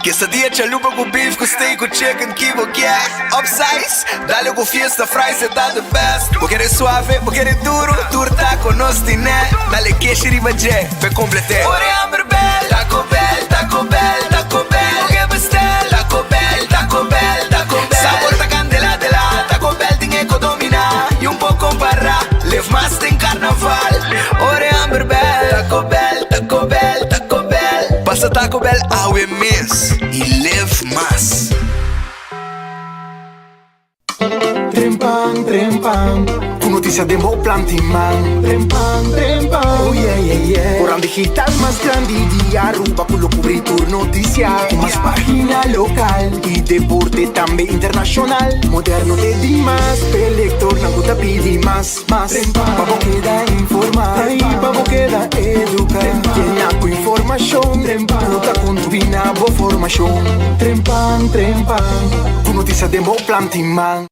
Quesadilla chalupa ku beef ku steak ku chicken ki bo kier Upsize, dale ku fiesta fries e ta the best Bo kere suave, bo kere duro, tur taco nos tine Dale keshi riba dje, p'e complete Ora e hamber bel, Taco Bell, Taco Bell, Taco Bell Bo ke bestel, Taco Bell, Taco Bell, Taco Bell Sabor ta candela de la, Taco Bell tin e ko domina Y un por compara, live mas den carnaval Ora e hamber bel, Taco Bell, Taco Bell, Taco Bell Pasa Taco Bell awe mes y live mas. Trempan, trempan, ku notisia den bo plan tin man. Trempan, trempan, oh yeah, yeah, yeah. Koran digital mas grandi di Aruba ku lo kubri tur notisia. Ku mas pagina lokal i deporte tambe internashonal. Moderno te dimas, p'e lektornan ku ta pidi mas. Mas pa bo keda informa i pa bo keda educa. Yena cu informacion cu ta contribui na bo formacion. Trempan, trempan, cu noticia den bo plan tin man.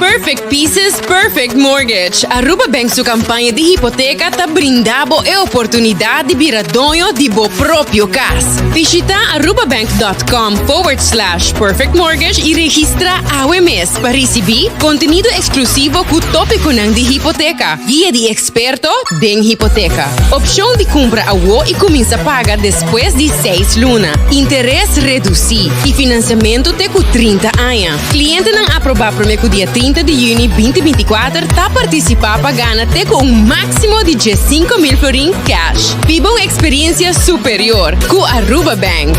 Perfect Pieces, Perfect Mortgage. Aruba Bank su campaña di hipoteca ta brinda bo e oportunidad di bira doño di bo propio cas. Bishita arubabank.com forward slash perfect mortgage y registra awe mes. Pa risibí kontenido eksklusivo ku tópikonan di hipoteka, guia di eksperto den hipoteka. Opshon di kumpra awo i kuminsá paga despues di seis luna, interes redusí i finansiamentu te ku 30 aña. Klientenan aprobá promé ku dia 30 di yüni 2024 ta partisipá pa gana te ku un máksimo di 15,000 florin cash. Biba un eksperiensia superior ku Aruba Bank.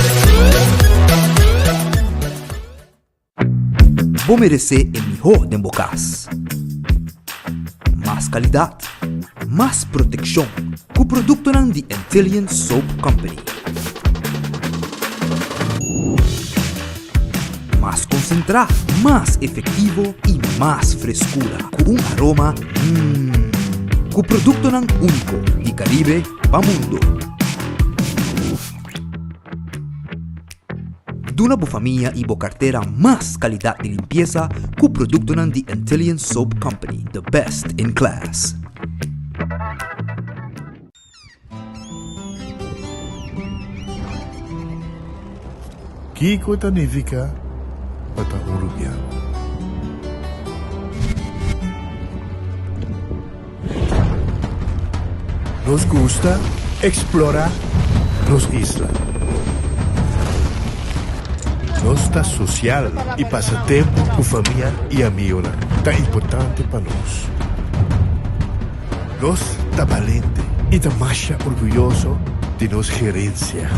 Bo meresé e mihó den bo kas. Mas kalidat, mas protekshon ku produktonan di Antillian Soap Company. Mas konsentrá, mas efektivo i mas freskura ku un aroma mmm. Ku produktonan úniko di Karibe pa mundo. Duna bo famia y bo cartera mas calidad di limpieza cu productonan di Antillian Soap Company, the best in class. Kiko ta nifica pa ta un Rubiano? Nos gusta explora nos isla. Nos ta social y pasa tempo cu famia y amigonan ta importante pa nos. Nos ta balente y ta masha orguyoso di nos gerencia.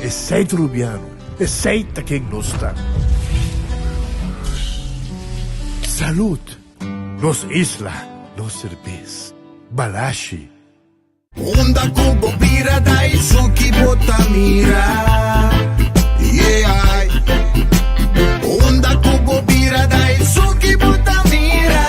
Esey ta Rubiano. Esey ta ken nos ta. Salud! Nos isla, nos serbes. Balashi. Unda ku bo bira Daisuki bo ta mira Yeah Unda ku bo bira Daisuki bo ta mira.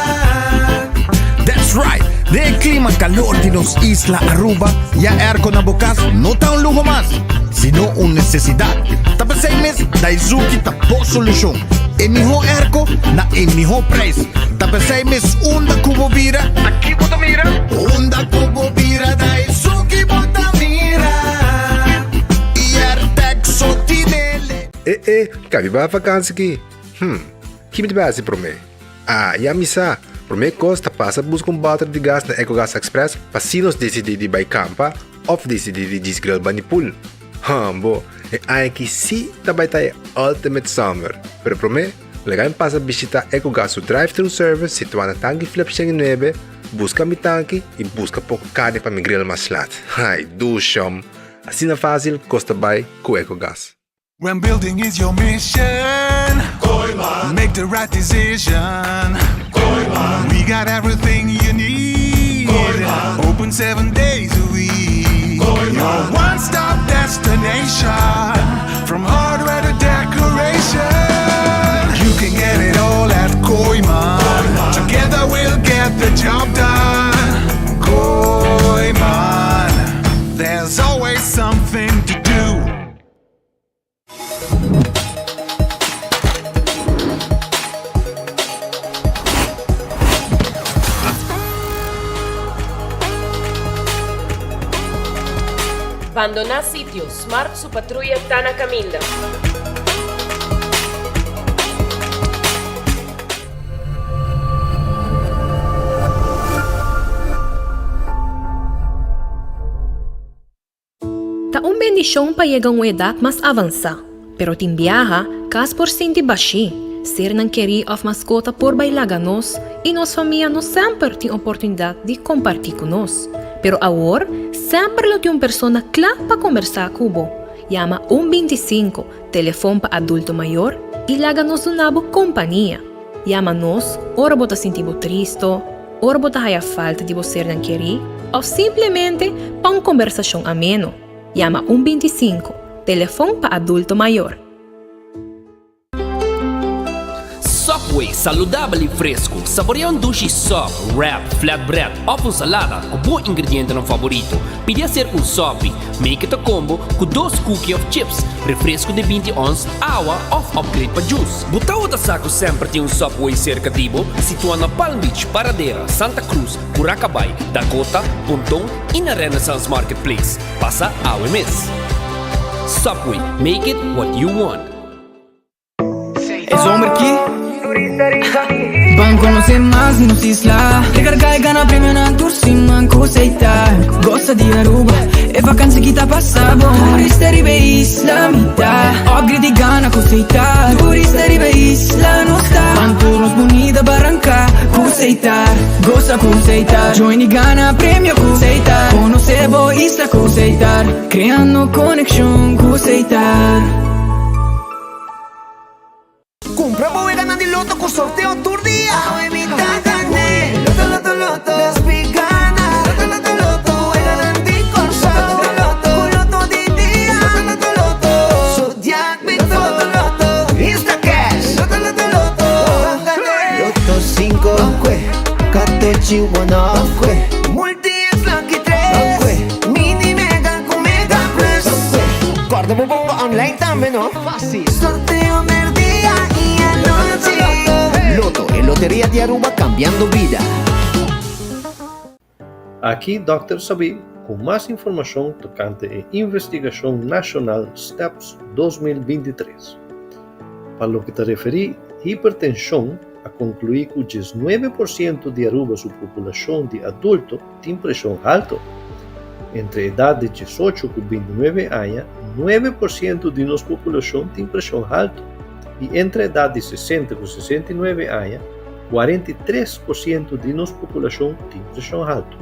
That's right! Den e klima kalor di nos isla Aruba, ya airco na bo kas no ta un luho mas, sino un nesesidat. Ta p'esei mes Daizuki ta bo solushon, e mihó airco na e mihó preis. Ta p'esei mes unda ku bo bira, aki bo ta mira. Unda ku bo bira Daizuki bo ta mira. Airtec so tinele. E e, kabi bai vakansi ki? Hm, ki mi ta bai hasi promé? Ah, ya mi sa! Promé kos ta pasa buska un bòter di gas na Ecogas Express pa si nos disidí di bai kampa òf disidí di djis grill bani pool. Hambo, e aña aki sí ta bai ta e ultimate summer! Pero promé, laga mi pasa bishitá Ecogas su drive-thru service situá na Tanki Flip 109, buska mi tanki i buska poko karni pa mi grill mas lat. Ai, dushom! Asina fásil kos ta bai ku Ecogas. When building is your mission Kooiman Make the right decision Kooiman We got everything you need Kooiman Open seven days a week Kooiman Your one-stop destination From hardware to decoration You can get it all at Kooiman Together we'll get the job done Kooiman There's always something to do Bandoná sitio, Smart su patruya ta na kaminda. Ta un bendishon pa yega un edat mas avansá, pero tin biaha kas por sinti bashí, sernan kerí òf maskota por bai laga nos i nos famia no semper tin oportunidat di kompartí ku nos. Pero awor semper lo tin un persona kla pa kombersá ku bo. Yama un 25, telefon pa adulto mayor, i laga nos duna bo kompania. Yama nos ora bo ta sinti bo tristo, ora bo ta haya falta di bo sernan kerí òf simplemente pa un kombersashon ameno. Yama un 25, telefon pa adulto mayor. Subway, saludabel i fresku. Saborea un dushi sub, wrap, flatbread òf un salada ku bo ingredientenan faborito. Pidi aser un sopi. Make it a combo ku dos cookie òf chips, refresku di 20 ons, awa òf upgrade pa juice. Bo tabata sa ku semper tin un Subway serka di bo? Situá na Palm Beach, Paradera, Santa Cruz, Curacabai, Dakota, Ponton i na Renaissance Marketplace. Pasa awe mes! Subway, make it what you want. E zomer ki Ban conoce mas di nos isla Recarga y gana premionan tur siman cu Seita Goza di Aruba, e vakantie ki ta pasa bon Turista riba e isla mi ta Upgrade y gana cu Seita Turista riba e isla nos ta Ban tur nos bunita baranca cu Seita Goza cu Seita Join y gana premio cu Seita Conoce bo isla cu Seita Creando conexion cu Seita. Cumpra bo weganan di loto cu sorteo tur dia. Awe mi ta gane. Loto, loto, loto. Nos pi gana. Loto, loto, loto. Weganan di Corsou. Loto, loto, Cu loto di dia. Loto, loto, loto. Zodiac Bito. Loto, loto, loto. Instacash. Loto, loto, loto. Ban gane. Loto 5. Ban Katochi 1. Ban Multi X Lucky 3. Ban Mini Mega cu Mega Plus. Ban Corda bo bongo online tambe no. Fácil. Sorteo merdia y anochi. Lotto, e loteria di Aruba cambiando bida. Aki Dòkter Sabí ku mas informashon tokante e investigashon nashonal Steps 2023. Pa loke ta referí hipertenshon a konkluí ku 19 por siento di Aruba su populashon di adulto tin preshon halto. Entre edat di 18 ku 29 aña, 9 por siento di nos populashon tin preshon halto i entre edat di 60 ku 69 aña, 43 por siento di nos populashon tin preshon halto.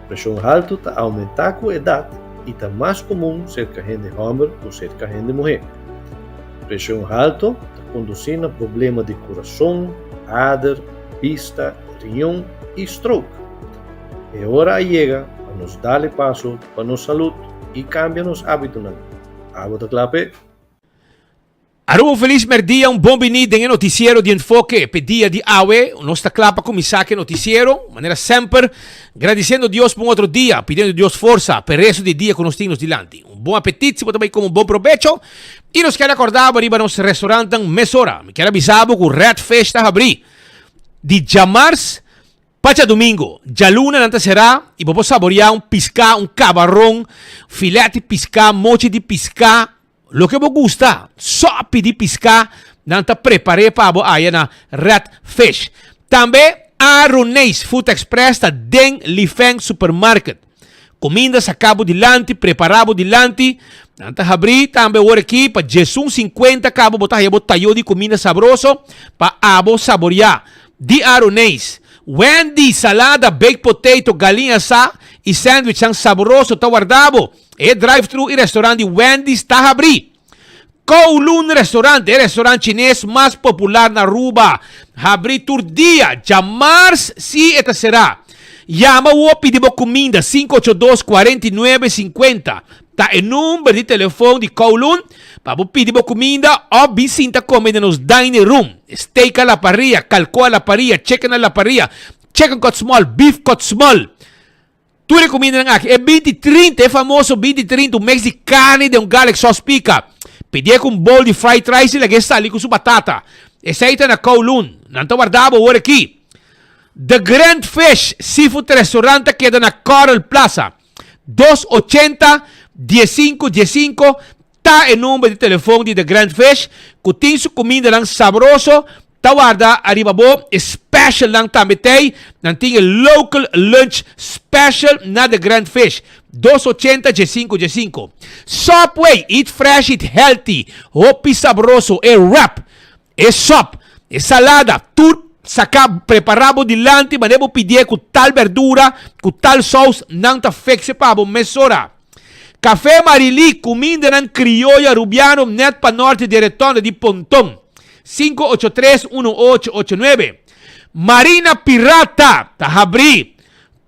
Preshon halto ta oumentá ku edat i ta mas komun serka hende hòmber ku serka hende muhé. Preshon halto ta kondusí na problema di kurason, ader, bista, riñon i stroke. E ora a yega pa nos dal e paso pa nos salud i kambia nos ábitonan. Abo ta kla p'e? Aruba un felis merdia, un bon bini den e noticiero di Enfoke p'e dia di awe. Nos ta kla pa kuminsá ku e noticiero, manera semper, gradisiendo Dios pa un otro dia, pidiendo Dios forsa p'e resto di dia ku nos tin nos dilanti. Un bon apetit si bo ta bai kome un bon probecho. I nos kier akordá bo riba nos restaurantnan mesora. Mi kier a bisa bo ku Red Fish ta habrí di djamars pa djadumingu. Djaluna nan ta será i bo por saboriá un piská, un kabaron, filet di piská, mochi di piská, loke bo gusta. Sòpi di piská nan ta prepar'é pa bo aya na Red Fish. Tambe Aruneis Food Express ta den Lifeng Supermarket. Kuminda saká bo dilanti, prepará bo dilanti. Nan ta habrí tambe awor aki pa 11:50 kaba bo ta haya bo tayo di kuminda sabroso pa abo saboriá. Di Aroneis, Wendy, salada, baked potato, galiña asá i sandwichnan sabroso ta warda bo. E drive-thru i restaurant di Wendy's ta habrí. Kowloon Restaurant, e restaurant chines mas popular na Aruba, habri tur dia, djamars si e ta será. Yama awor pidi bo kuminda, 582 49 50 ta e number di telefon di Kowloon pa bo pidi bo kuminda òf bin sinta kome den nos dining room. Steak a la parrilla, kalko a la parrilla, chicken a la parrilla, chicken cut small, beef cut small. Tur e kumindanan aki, e 20 30, e famoso 20 30, un mix di karni den un garlic sauce pika. Pidié ku un bowl di fried rice i lag'é sali ku su batata. Esei ta na Kowloon. Nan ta warda bo awor aki. The Grand Fish Seafood Restaurant ta keda na Coral Plaza, 280. 15 15 ta e number di telefon di The Grand Fish ku tin su kumindanan sabroso ta warda ariba bo. E specialnan tambe t'ei. Nan tin e local lunch special na The Grand Fish. Dos ochenta 15 15. Subway, eat fresh, eat healthy. Hopi sabroso e wrap, e sop, e salada, tur saká prepará bo dilanti manera bo pidié ku tal berdura, ku tal sous, nan ta fix e pa bo mesora. Café Marilí, kumindanan krioyo arubiano nèt pa norte di e retonda di Ponton. 583 1889. Marina Pirata ta habrí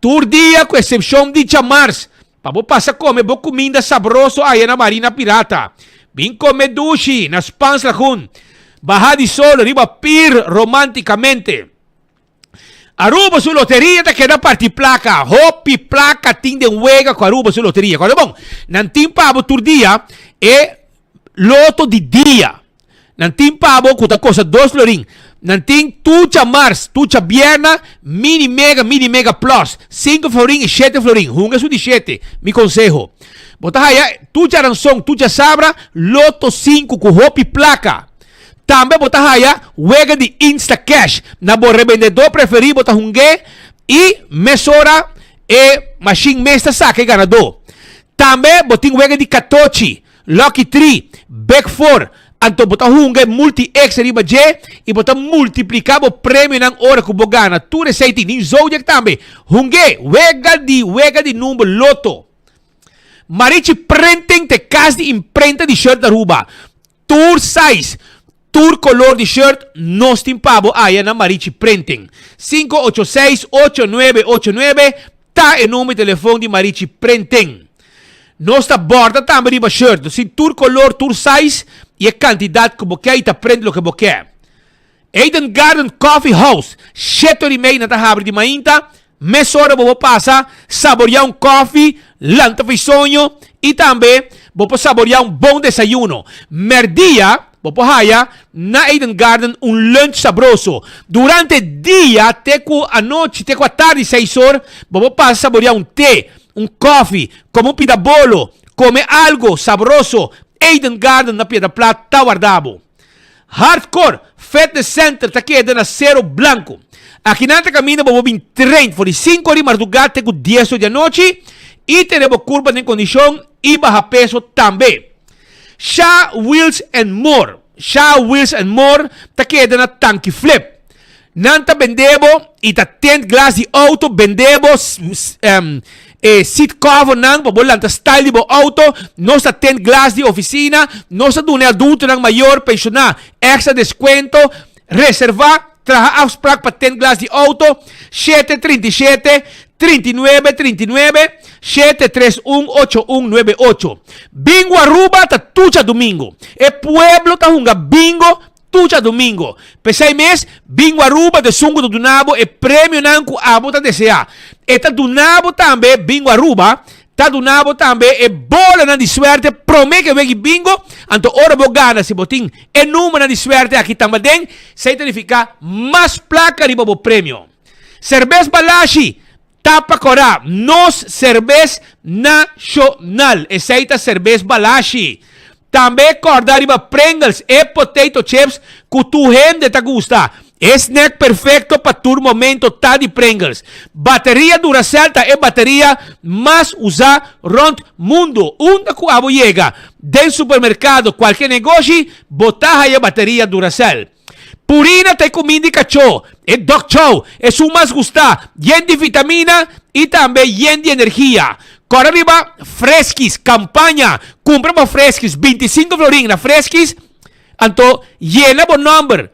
tur dia ku eksepshon di djamars pa bo pasa kome bo kuminda sabroso aya na Marina Pirata. Bin kome dushi na Spaans Lagoen, baha di solo riba pir romantikamente. Aruba su loteria ta keda parti placa. Hopi placa tin den wega cu Aruba su loteria. Cuando bon, nan tin pa bo tur dia e loto di dia. Nan tin pa bo cu ta costa dos florin. Nan tin tucha mars, tucha bierna, mini mega, mini mega plus. Cinco florin y shete florin. Hunga su di shete, mi conseho. Bo ta haya tucha ranson, tucha sabra, loto cinco cu hopi placa. Tambe bo ta haya wega di Instacash na bo rebendedor preferí bo ta hung'é i mesora e mashin mes ta saka e ganadó. Tambe bo tin wega di katochi, Lucky Tree, Big Four, anto bo ta hunga e Multi X riba dje i bo ta multipliká bo premionan ora ku bo gana. Tur esei tin. Tin Zodiac tambe. Hung'é wega di wega di number Lotto. Marichi Printing ta e kas di imprenta di shirt Aruba. Tur size, tur color di shirt nos tin pa bo aya na Marichi Printing. 586 8989 ta e number di telefon di Marichi Printing. Nos ta borda tambe riba shirt. Nos tin tur color, tur size y e cantidad cu bo ke y ta print loke bo ke. Eden Garden Coffee House, shete ora y mei nan ta habri di mainta, mesora bo por pasa saboria un koffie, lanta for soño y tambe bo por saboria un bon desayuno. Merdia bo por haya na Eden Garden un lunch sabroso. Durante dia te cu anochi, te cu atardi seis or, bo por pasa saboria un te, un koffie, come un pida bolo, come algo sabroso. Eden Garden na Piedra Plat ta warda bo. Hardcore Fitness Center ta keda na Cero Blanco. Akinan ta kaminda bo por bin train for di sinku or di mardugá te ku dies or di anochi i tene bo kurpa den kondishon i baha peso tambe. Sha Wheels and More Sha Wheels and More ta keda na Tanki Flip. Nan ta bende bo y ta tint glas di auto, bende bo e seat cover nan pa bo lanta style di bo auto. Nos ta tint glas di oficina, nos ta duna e adultonan mayor, pensioná, extra descuento. Reserva, traha afspraak pa tint glas di auto, 737 39 39 731 8198. Bingo Aruba ta tur djadumingo. E pueblo ta hunga bingo Tur djadumingo. P'esei mes, Bingo Aruba ta esun ku ta duna bo e premionan ku abo ta deseá. E ta duna bo tambe, Bingo Aruba ta duna bo tambe e bolanan di suerte promé ku e wek di bingo. Anto ora bo gana, si bo tin e numernan di suerte aki tamba den, esei ta nifiká mas plaka riba bo premio. Serbes Balashi Tapa kora, nos serbes nashonal. Esei ta serbes Balashi. Tambe kòrda riba Pringles, e potato chips ku tur hende ta gusta. E snack perfekto pa tur momento ta di Pringles. Bateria Duracell ta e bateria mas usá rònt mundu. Unda ku abo yega, den supermerkado, kualke negoshi, bo ta haya bateria Duracell. Purina ta e kuminda di kachó, e dog chow, esun mas gustá, yen di vitamina i tambe yen di energia. Kòrda riba Freskis, kampaña, kumpra bo Freskis, 25 florin na Freskis, anto yena bo nòmber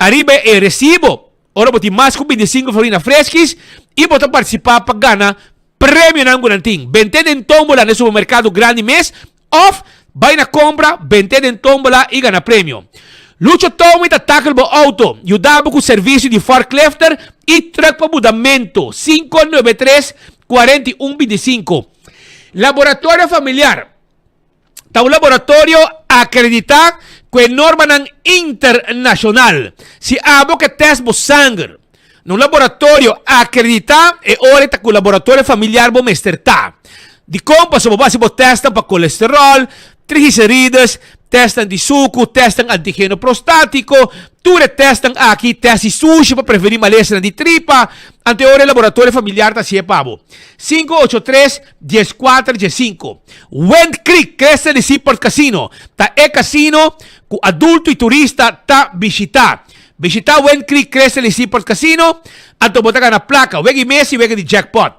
ariba e resibo ora bo tin mas ku 25 florin na Freskis i bo ta partisipá pa gana premionan ku nan tin. Bent'é den tómbola na e supermerkado grandi mes Of bai na compra, bente den tombola y gana premio. Lucho Tommy ta tackle bo auto, yuda bo cu servicio di forklifter y truck pa mudamento. 593 41 25. Laboratorio Familiar ta un laboratorio acredita cu e normanan internacional. Si abo ke test bo sanger na un laboratorio acredita, e ora ta cu Laboratorio Familiar bo mester ta. Dikon? Pasobra bo hasi bo tèstnan pa kolesteròl, triglicerides, tèstnan di suku, tèstnan antigeno prostátiko, tur e tèstnan aki, tèst di sushi pa prevení malesanan di tripa, anto e ora e laboratorio familiar ta hasié pa bo. 583 14 15. Wind Creek Crystal di Seaport Casino ta e casino ku adulto i turista ta bishitá. Bishitá Wind Creek Crystal di Seaport Casino, anto bo ta gana plaka, wega i mes i wega di jackpot.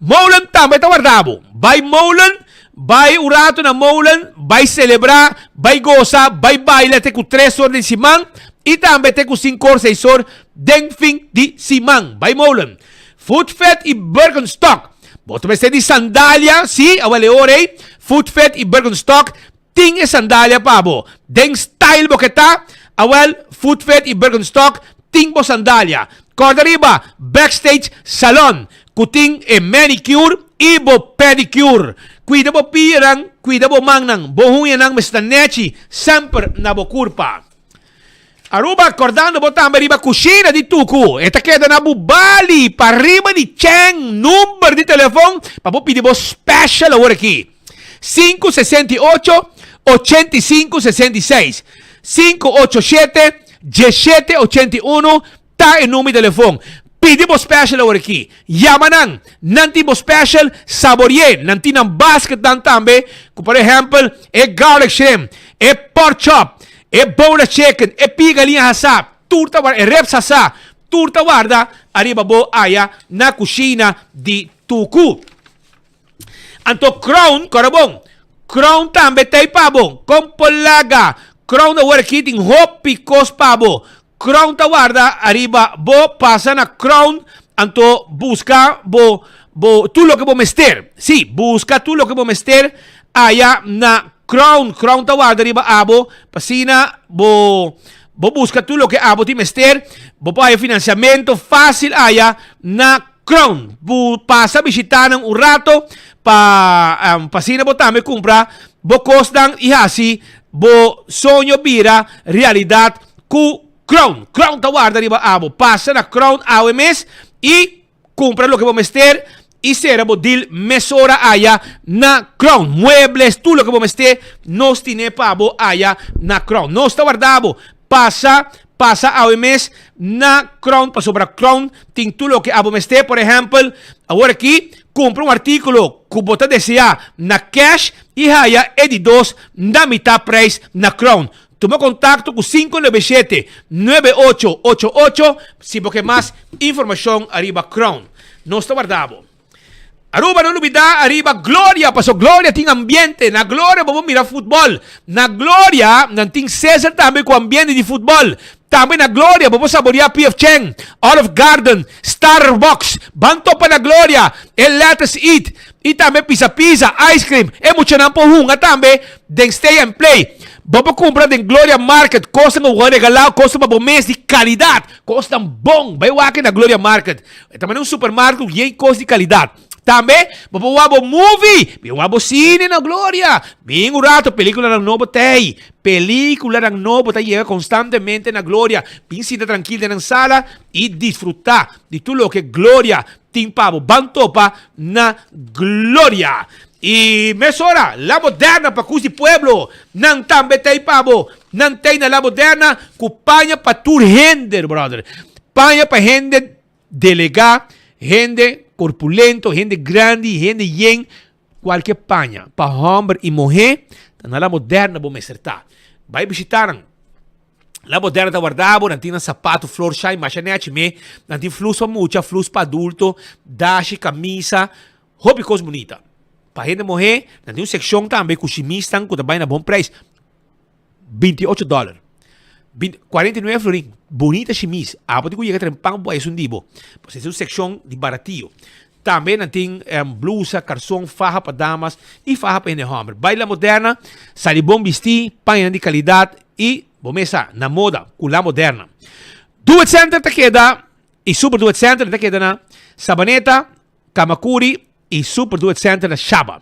Molen tambe ta warda bo. Bai Molen, bai un rato na Molen, bai selebrá, bai gosa, bai baila te ku tres or den siman i tambe te ku sinku or, seis or den fin di siman. Bai Molen. Footfed i Birkenstock. Bo ta mester di sandalia, sí, awel e ora ei, Footfed i Birkenstock tin e sandalia pa bo. Den style bo ke ta, awel Footfed i Birkenstock tin bo sandalia. Kòrda riba Backstage Salon ku tin e manicure i bo pedicure. Kuida bo pianan, kuida bo mannan, bo huñanan mester ta nèchi semper na bo kurpa. Aruba, kòrdando bo tambe riba kushina di Tuku. E ta keda na Bubali, pariba di Cheng. Number di telefon pa bo pidi bo special awor aki, 568 85 66, 587 17 81 ta e number di telefon. Pidi bo special awor aki. Yama nan. Nan tin bo special, sabori'é. Nan tin nan basketnan tambe, ku por ehèmpel e garlic shrimp, e pork chop, E boneless chicken, e pia galiña hasá, tur ta warda, e ribs hasá, tur ta warda ariba bo aya na kushina di Tuku. Anto Crown, kòrda bon, Crown tambe ta ei pa bo. Kon por laga Crown awor aki tin hopi kos pa bo. Crown ta warda ariba bo, pasa na Crown anto buska bo bo tur loke bo mester. Sí, buska tur loke bo mester aya na Crown. Crown ta warda riba abo pa asina bo bo buska tur loke abo tin mester. Bo por haya financiamento fácil aya na Crown. Bu pasa bishita nan un rato pa pa asina bo tambe kumpra bo kosnan i hasi bo soño bira realidat ku Crown. Crown ta warda riba abo. Pasa na Crown awe mes i kumpra loke bo mester i sera bo deal mesora aya na Crown. Muebles, tur loke bo mester, nos tine pa bo aya na Crown. Nos ta warda bo. Pasa, pasa awe mes na Crown pasobra Crown tin tur loke abo mester. Por ehempel, awor aki kumpra un artíkulo ku bo ta deseá na cash i haya e di dos na mitá prijs na Crown. Tuma kontakto ku 597 9888 si bo ke mas informashon ariba Crown. Nos ta warda bo. Aruba no lubida ariba Gloria, paso Gloria tin ambiente. Na Gloria bo por mira futbol. Na Gloria nan tin Cesar tambe ku ambiente di futbol. Tambe na Gloria bo por saborea PF Chang, Olive Garden, Starbucks. Ban topa na Gloria e Let Us Eat i tambe Pizza Pizza, Ice Cream. E muchanan por hunga tambe den Stay and Play. Bo por kumpra den Gloria Market kosnan ku bo a regalá, kosnan pa bo mes di kalidat, kosnan bon. Bai wak na Gloria Market. E ta manera un supermarket ku yen kos di kalidat. Tambe bo por wak bo movie, bin wak bo sine na Gloria. Bin un rato, pelikulanan nobo t'ei. Pelikulanan nobo ta yega konstantemente na Gloria. Bin sinta trankil den nan sala i disfrutá di tur loke Gloria tin pa bo. Ban topa na Gloria. I mesora, La Moderna pa kus di pueblo, nan tambe t'ei pa bo. Nan t'ei na La Moderna ku paña pa tur hende, brother. Paña pa hende delegá, hende korpulento, hende grandi, hende yen, kualke paña pa hòmber i muhé ta na La Moderna bo mester ta. Bai bishitá nan. La Moderna ta warda bo, nan tin nan sapato Florsheim masha nèchi me, nan tin flus pa mucha, flus pa adulto, dashi, kamisa. Hopi kos bunita. Pa hende muhé, nan tin un sekshon tambe ku shimisnan ku ta bai na bon preis, 28 dòler. 49 florin. Bunita shimis. Abo tin ku yega trempan pa bo esun di bo. Pues es un sekshon di baratio. Tambe nan tin blusa, karson, faha pa damas i faha pa hende hòmber. Bai La Moderna, sali bon bistí, pañanan di kalidat i bo mes sa, na moda ku La Moderna. Do It Center ta keda i Super Do It Center ta keda na Sabaneta. Kamakuri i Super Do It Center na Shaba.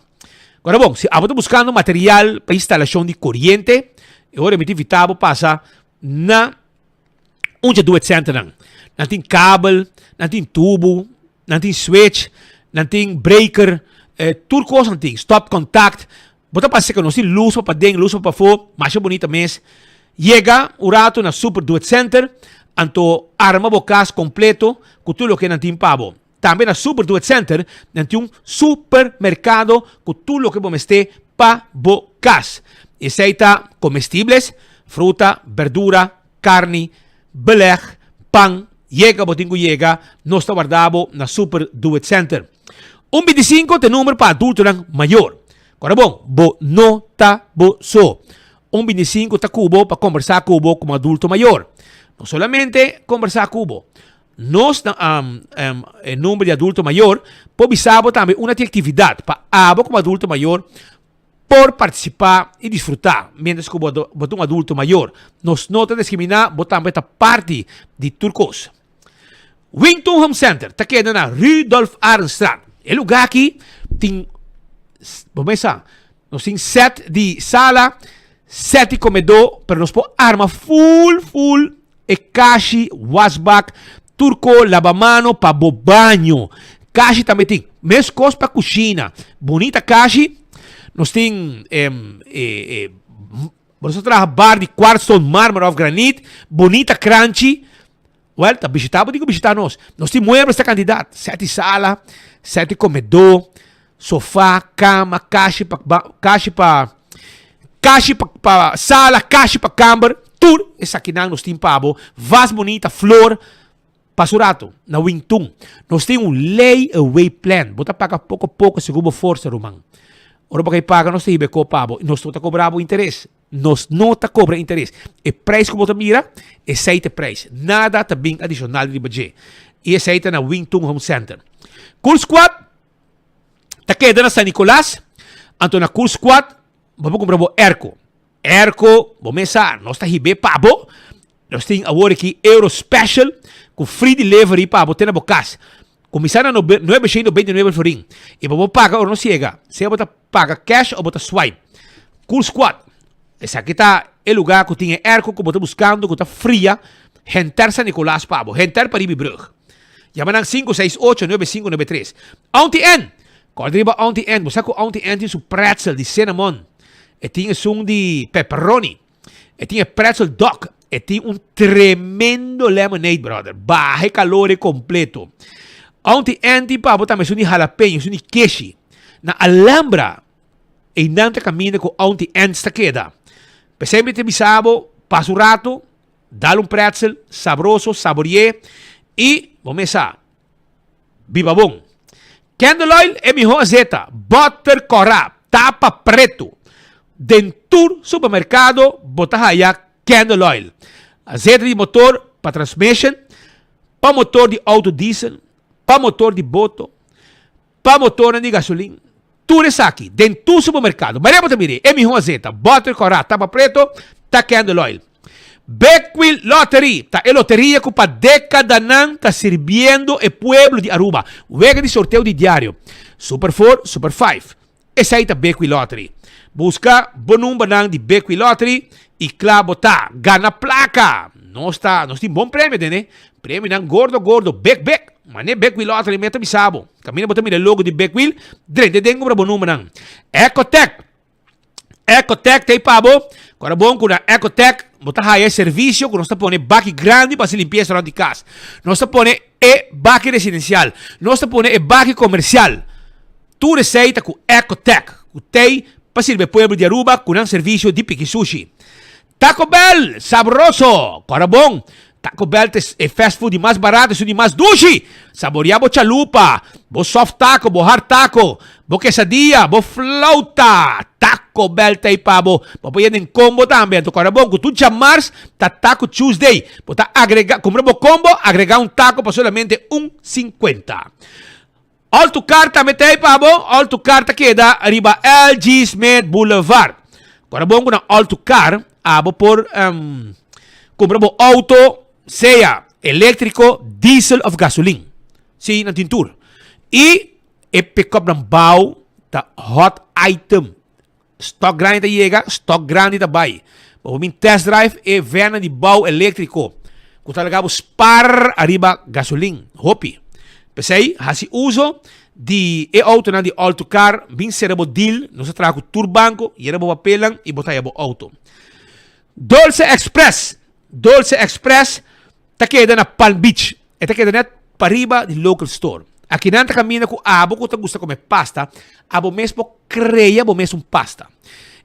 Gora bon, si abo ta buskando material pa instalashon di koriente, e ora mi ta invitá bo pasa na un dje Do It Centernan. Nan tin kabel, nan tin tubu, nan tin switch, nan tin breaker, Tur kos nan tin, stop contact. Bo ta pasa ku nos tin lus pa paden, lus pa pafó, masha bunita mes. Yega un ratu na Super Do It Center, anto arma bo kas kompleto ku tur loke nan tin pa bo. Tambe na Super Do It Center nan tin un supermerkado ku tur loke bo mester pa bo kas. Esei ta komestibles, fruta, berdura, karni, beleg, pan. Yega bo tin ku yega, nos ta warda bo na Super Do It Center. Un bintisinko ta e number pa adultonan mayor. Kòrda bon, bo no ta bo so. Un bintisinko ta ku bo pa kombersá ku bo komo adulto mayor. No solamente kombersá ku bo. Nos na e number di adulto mayor por bisa bo tambe una di aktividat pa abo komo adulto mayor por partisipá i disfrutá miéntras ku bo ta un adulto mayor. Nos no ta diskriminá, bo tambe ta parti di tur kos. Wington Home Center ta keda na Rudolf Arendstraat. E lugá aki tin, bo mesa, nos tin set di sala, set di komedó, pero nos por arma full, full e kashi, wasbak, tur ko, labamano pa bo baño. Kashi tambe tin. Meskos pa kushina. Bunita kashi. Nos tin e, e, nos ta traha bar di kwartstone, marmer of granit. Bunita kranchi. Wel, ta bishita bo tin ku bishita nos. Nos tin muebles ta kantidat. Seti sala, seti komedó, sofá, kama, kashi pa kashi pa kashi pa pa sala, kashi pa kamber. Tur esakinan nos tin pa bo. Vas bunita, flor. Pasa un rato na Wingtun. Nos tin un lay away plan. Bo ta paga poko poko segun bo forsa, ruman. Ora bo kai paga nos ta hiba e kop pa bo. Nos no ta kobra bo interes. Nos no ta cobra interes. E prijs cu bo ta mira, esey ta e prijs. Nada ta bin adicional riba dje. Y esey ta na Wing Tun Home Center. Cool Squad ta keda na San Nicolas. Anto na Cool Squad bo por cumpra bo airco. Airco, bo mes sa, nos ta hib'é pa bo. Nos tin awor aki Euro Special cu free delivery pa bo te na bo cas. Cuminsa na nuebe shen nobenta y nuebe florin. Y bo por paga ora nos yega. Sea bo ta paga cash o bo ta swipe. Cool Squad. Esaki ta e lugar cu tin e airco cu bo ta buscando cu ta fria henter San Nicolas pa bo, henter Paribi Brug. Yama nan 568 9593. Auntie Ann! Corda riba Auntie Ann. Bo sa cu Auntie Ann tin su pretzel di cinnamon. E tin esun di pepperoni. E tin e pretzel dog. E tin un tremendo lemonade, brother. Baha e calor e completo. Auntie Ann tin pa bo tambe esun di jalapeño, esun di keshi. Na Alhambra, einan ta caminda cu Auntie Ann's ta keda. P'esei mi ta bisa bo, pasa un rato, dal un pretzel sabroso, sabori'é y bo mes sa. Biba bon. Candle oil e mihó azeta, butter kòrá, tapa pretu. Den tur supermerkado bo ta haya candle oil. Azeta di motor pa transmission, pa motor di auto diesel, pa motor di boto, pa motornan di gasolin. Tur esaki den tur supermerkado. Maria bo ta mira e mihó azeta, butter kòrá, tapa preto ta candle oil. Bekwil Lottery ta e loteria ku pa dekadanan ta sirbiendo e pueblo di Aruba. Wega di sorteo di diario. Super four, Super five. Esei ta Bekwil Lottery. Buska bo numbernan di Bekwil Lottery i kla bo ta. Gana plaka! Nos ta, nos tin bon premio tende. Premionan gordo gordo, big big. Mane Bekwil Lottery mi a ta bisa bo. Kaminda bo ta mira e logo di Bekwil, drenta den kumpra bo numbernan. Ecotech. Ecotech ta ei pa bo. Kora bon ku na Ecotech bo ta haya e servisio ku nos ta pone baki grandi pa hasi limpiesa rònt di kas. Nos ta pone e baki residensial. Nos ta pone e baki komersial. Tur esei ta ku Ecotech ku t'ei pa sirbi e pueblo di Aruba ku nan servisio di piki sushi. Taco Bell, sabroso! Kora bon, Taco Bell ta e fast food di mas barato, esun di mas dushi! Saborea bo chalupa, bo soft taco, bo hard taco, bo quesadilla, bo flauta! Taco Bell ta ei pa bo. Bo por yenda den combo tambe. Anto kora bon, ku tur djamars ta Taco Tuesday. Bo ta agrega, kumpra bo combo, agrega un taco pa solamente un sinkuenta. All to Car tambe ta ei pa bo. All to Car ta keda riba LG Smith Boulevard. Kora bon ku na All to Car abo por um, kumpra bo auto, sea eléktriko, diesel of gasolin. Sí, nan tin tur. I e pick-up nan bou ta hot item. Stock grandi ta yega, stock grandi ta bai. Bo por bin test drive e vènnan di bou eléktriko ku ta laga bo spar ariba gasolin hopi. P'esei hasi uso. di e autonan di All to Car, bin sera bo deal, nos ta traha ku tur banko, yena bo papelnan i bo ta haya bo auto. Dolce Express, Dolce Express ta keda na Palm Beach. E ta keda net pariba di local store. Akinan ta kaminda ku abo ku ta gusta kome pasta, abo mes por krea bo mes un pasta.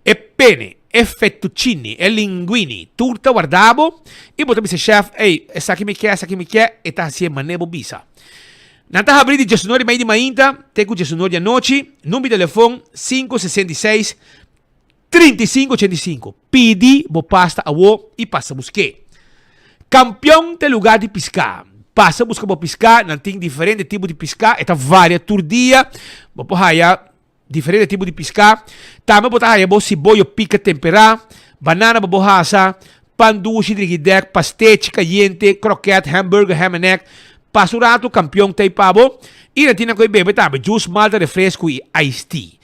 E pene, e fettuccini, e linguini, tur ta warda bo i bo ta bisa chef, ey, esaki mi ke, esaki mi ke, e ta hasié manera bo bisa. Nan ta habrí di diesunor di mei di mainta te ku diesunor di anochi. Number di telefon, 566 35 85. Pidi bo pasta awo i pasa busk'é. Kampion ta e lugar di piská. Pasa buska bo piská, nan tin diferente tipo di piská, e ta varia tur dia. Bo por haya diferente tipo di piská. Tambe bo ta haya bo siboyo pika temperá, banana bo bo hasa, pan dushi, drigidèk, pastechi kayente, krokèt, hamburger, ham and egg. Pasa un ratu, Kampion ta ei pa bo. I nan tin nan ku e bebe tambe, juice, malta, refresku i iced tea.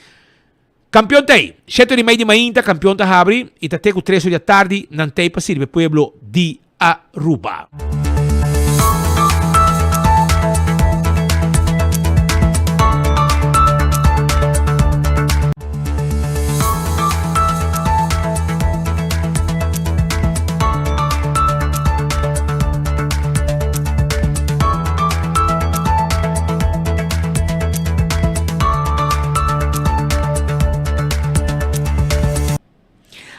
Kampion ta ei. Shete ora i mei di mainta kampion ta habri i ta te ku tres ora di atardi nan ta ei pa sirbi e pueblo di Aruba.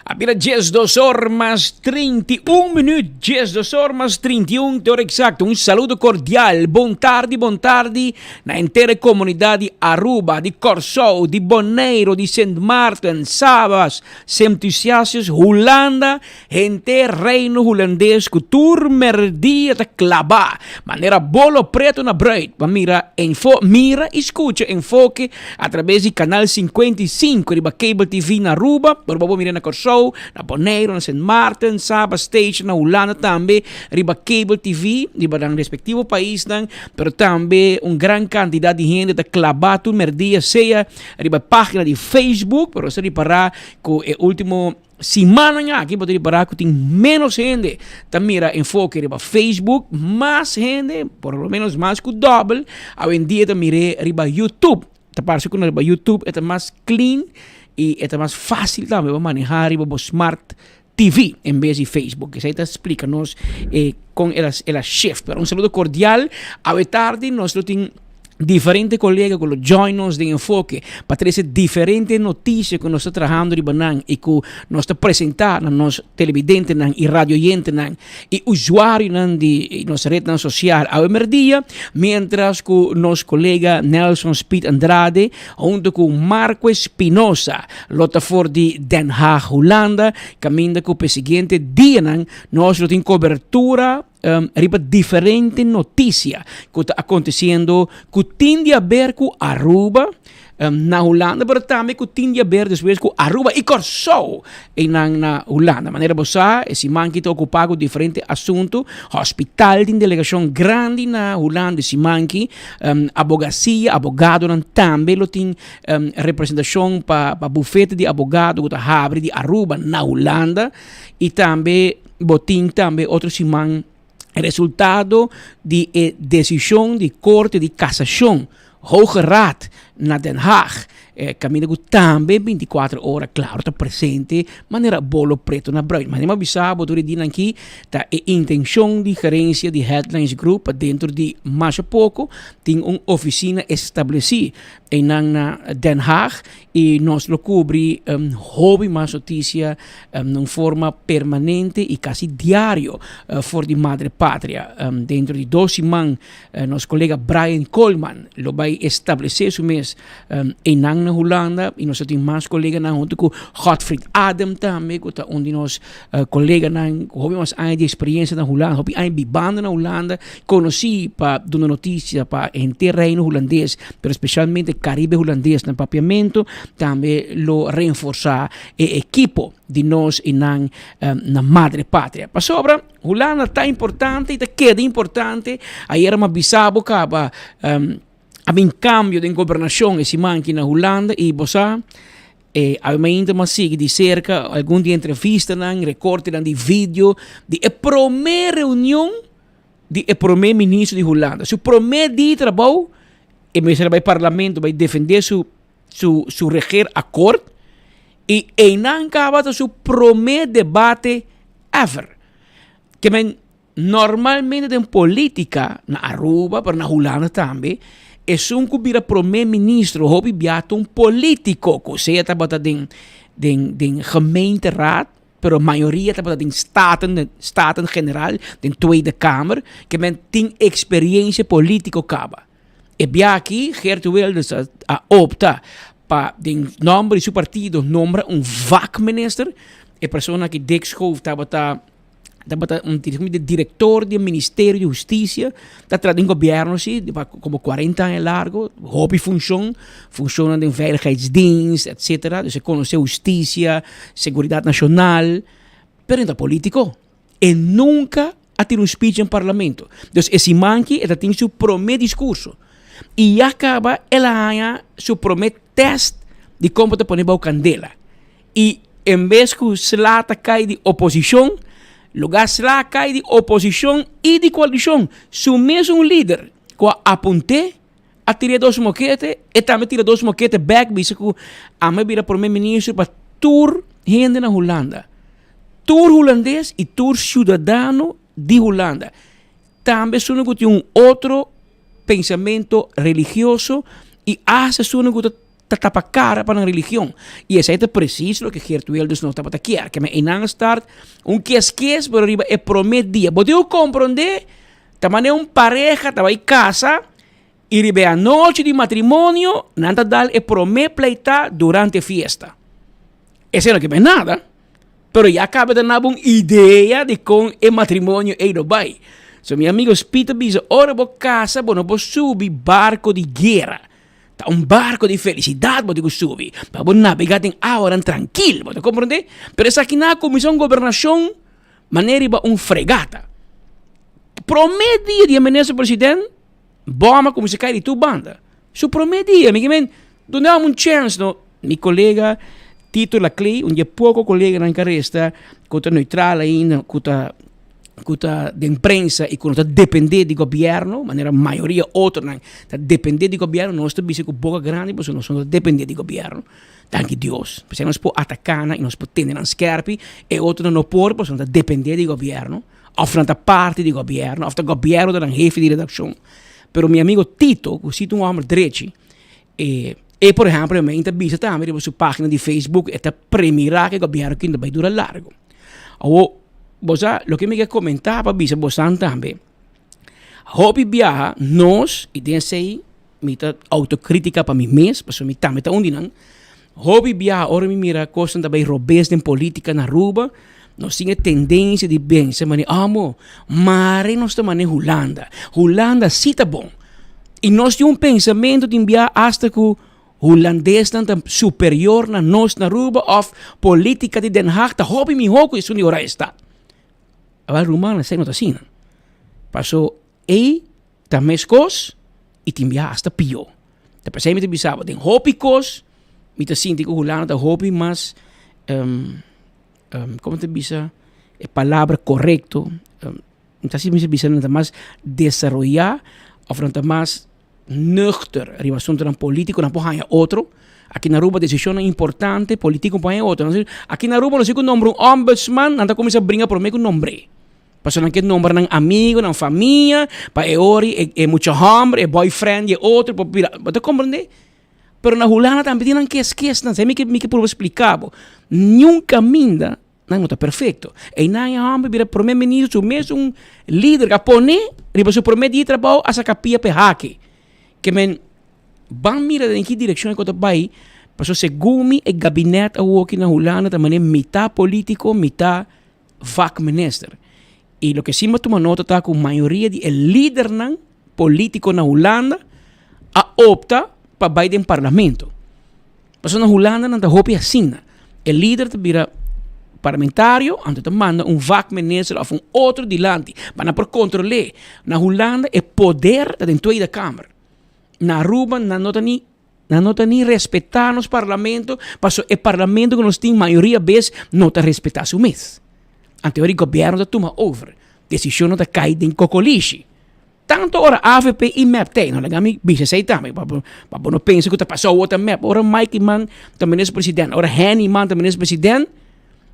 A bira 12 or mas 31 minuut. 12 or mas 31 te hora exacto. Un saludo cordial. Bon tardi, bon tardi na entera comunidad di Aruba, di Corsou, di Bonaire, di Sint Maarten, Sabas, Sint Eustatius, Hulanda Henter Reino Hulandes ku tur merdia ta klabá manera bolo preto na bruid pa mira enfo mira i skucha Enfoke atrabes di Kanal 55 riba Cable TV na Aruba, pero bo por mira na Kòrsou, na Boneiru, na Sint Maarten, Saba, Statia, na Hulanda tambe riba Cable TV riba nan respektivo paisnan, pero tambe un gran kantidat di hende ta klabá tur merdia sea riba página di Facebook, pero nos ta ripará ku e último. Simannan aki bo ta ripará ku tin ménos hende ta mira Enfoke riba Facebook, mas hende, por lo ménos mas ku dòbel, awendia ta mir'é riba YouTube. Ta parse ku riba YouTube e ta mas clean i e ta mas fásil tambe pa manehá riba bo smart TV en bes di Facebook. Esei ta splika nos e kon el a el a shift. Pero un saludo kordial. Awe tardi nos lo tin diferente colega cu lo join nos den Enfoke pa trece diferente noticia cu nos ta trahando riba nan y cu nos ta presenta na nos televidentenan y radioyentenan y usuarionan di nos rednan social awe merdia, mientras cu nos colega Nelson Speed Andrade hunto cu Marco Espinosa lo ta for di Den Haag, Hulanda, caminda cu p'e siguiente dianan nos lo tin cobertura riba diferente noticia cu ta aconteciendo cu tin di haber cu Aruba na Hulanda pero tambe cu tin di haber despues cu Aruba y Corsou eynan na Hulanda. Manera bo sa e siman aki ta ocupa cu diferente asunto, hospital tin delegacion grandi na Hulanda e siman aki, abogacia, abogadonan tambe lo tin representacion pa bufete di abogado cu ta habri di Aruba na Hulanda y tambe Bo tin tambe otro siman resultado di e desishon di Korte di Kasashon, Hoge Raad, na Den Haag, kaminda ku tambe bintikuater ora klaro ta presente manera bolo preto na bruin. Manera mi a bisa bo tur e dianan aki ta e intenshon di gerensia di Headlines Group pa dentro di masha poko tin un ofisina establesí einan na Den Haag I nos lo kubri hopi mas notisia na un forma permanente i kasi diario for di Madre Patria. Dentro di dos siman nos kolega Brian Koolman lo bai establesé su mes einan na Hulanda i nos ta tin mas koleganan huntu ku Godfried Adem tambe ku ta un di nos koleganan ku hopi mas aña di eksperiencia na Hulanda, hopi aña bibando na Hulanda, konosí pa duna notisia pa henter Reino Hulandes, pero spesialmente Karibe Hulandes na Papiamentu, tambe lo reenforsá e ekipo di nos i nan na Madre Patria. Pasobra Hulanda ta importante i ta keda importante. Ayera mi a bisa bo kaba a bin kambio den gobernashon e siman aki na Hulanda i bo sa E awe mainta m'a sigui di serka algun di e entrevistanan, rekortenan di video di e promé reunion di e promé ministro di Hulanda. Su promé dia di trabou, E mester a bai parlamento bai defende su su su regeerakkoord y eynan caba ta su prome debate ever. Ke men normalmente den politica na Aruba pero na Hulanda tambe esun cu bira prome ministro hopi bia ta un politico cu sea tabata den den den gemeenteraad pero mayoria tabata den Staten, Staten Generaal, den Tweede Kamer, ke men tin experiencia politico caba. E bia aki Geert Wilders a, a opta pa den nomber di su partido nombra un vakminister, e persona aki Dick Schoof tabata tabata un director di Ministerio di Husticia, ta traha den gobierno si, pa como 40 aña largo, hopi funcion, funcionnan den veiligheidsdienst, etcetera, dus e conoce husticia, seguridad nacional, pero e ta politico. E nunca a tira un speech den parlamento. Dus e siman aki e ta tin su prome discurso. Y ya caba el a haña su prome test di con bo ta pone bao candela. Y en bes cu sla ta cay di oposicion, lugar sla cay di oposicion y di coalicion, su mesun lider cu a apunte a tira e dos mokete, e tambe tira dos mokete bek bisa cu ami a bira prome minister pa tur hende na Hulanda. Tur Hulandes y tur ciudadano di Hulanda. Tambe esunnan cu tin un otro pensamento religioso y hasta esunnan cu ta ta tapa cara pa nan religion. Y esey ta precies loke Geert Wilders no tabata kier. Ke men eynan a start un kies kies pero riba e prome dia. Bo tin cu comprende ta manera un pareha ta bay casa y riba e anochi di matrimonio nan ta dal e prome pleita durante fiesta. Esey no ke men nada. Pero ya caba ta naba un idea di con e matrimonio ey lo bay. So mi amigo Speed ta bisa ora bo casa bo no por subi barco di guera. Ta un barco di felicidad bo tin cu subi pa bo nabega den awanan trankil, bo ta comprende? Pero esaki nan a cuminsa un gobernacion manera riba un fregata. Prome dia di e minister president, bom a cuminsa cay di tur banda. Su prome dia, mi kimen, duna un chance no. Mi colega Tito Laclay, un di e poco coleganan cu a resta cu ta neutral ainda, cu ta cu ta den prensa y cu no ta depende di gobierno, manera mayoria otronan ta depende di gobierno, nos ta bisa cu boca grandi pasobra nos no ta depende di gobierno, danki Dios. P'esei nos por ataca nan y nos por tene nan skerpi, e otronan no por pasobra nan ta depende di gobierno of nan ta parti di gobierno of ta gobierno ta nan hefe di redaccion. Pero mi amigo Tito, cu si ta un homber drechi, e e por ehempel e ta bisa tambe riba su pagina di Facebook e ta premira cu e gobierno aki no ta bay dura largo. Awor, bo sa, loke mi ke komentá pa bisa bosan tambe, hopi biaha nos, i den esei mi ta outokritika pa mi mes, pasobra mi tambe ta un di nan, hopi biaha ora mi mira kosnan ta bai robes den politika na Aruba, nos tin e tendensia di pensa manera, amo, mare nos ta manera Hulanda, Hulanda si ta bon. I nos tin un pensamentu tin biaha asta ku Hulandesnan ta superior na nos na Aruba of politica di Den Haag ta hopi miho cu esun di Oranjestad. Awel ruman esey no ta asina. Paso ey ta mescos y tin biaha hasta pio. Ta pesey mi ta bisa bo den hopi cos mi ta sinti cu Hulanda ta hopi mas como ta bisa e palabra corecto mi ta sinti mi ta bisa nan ta mas desaroya of nan ta mas nuchter riba asuntonan politico nan por haña otro. Aki na Aruba decisionnan importante politico por haña otro. Aki na Aruba nos tin cu nombra un ombudsman nan ta cuminsa bringa prome cu nombr'e. Pasobra nan ke nombra nan amigo, nan famia pa e ori e e mucha homber, e boyfriend di e otro por bira, bo ta comprende? Pero na Hulanda tambe tin nan kes kesnan, esei mi ke mi ke purba splica bo. Niun caminda Nan no ta perfecto. Einan e homber bira prome ministro, su mesun lider a pone riba su prome dia di trabou a saca pia p'e haki. Ke men ban mira den ki direccion e ko ta bay, pasobra segun mi e gabinet awoki na Hulanda ta mane mitad politico, mitad vakminister. Y loke si mi a tuma nota ta cu mayoria di e lidernan politico na Hulanda a opta pa bay den parlamento. Pasobra na Hulanda nan ta hopi asina. E lider ta bira parlamentario, anto ta manda un vakminister of un otro dilanti pa nan por kontrol'é. Na Hulanda e poder ta den Tweede Kamer. Na Aruba nan no ta ni nan no ta ni respetá nos parlamento, pasobra e parlamento ku nos tin mayoria bes no ta respetá su mes. Anto e gobièrnu ta tuma over. Desishonnan ta kai den kokolishi. Tanto ora avp y mep tey, no laga mi bisa esey tambe, pa bo pa bo no pensa cu ta pasa awor ta mep. Ora Mike Eman ta minister president, ora Henny Eman ta minister president,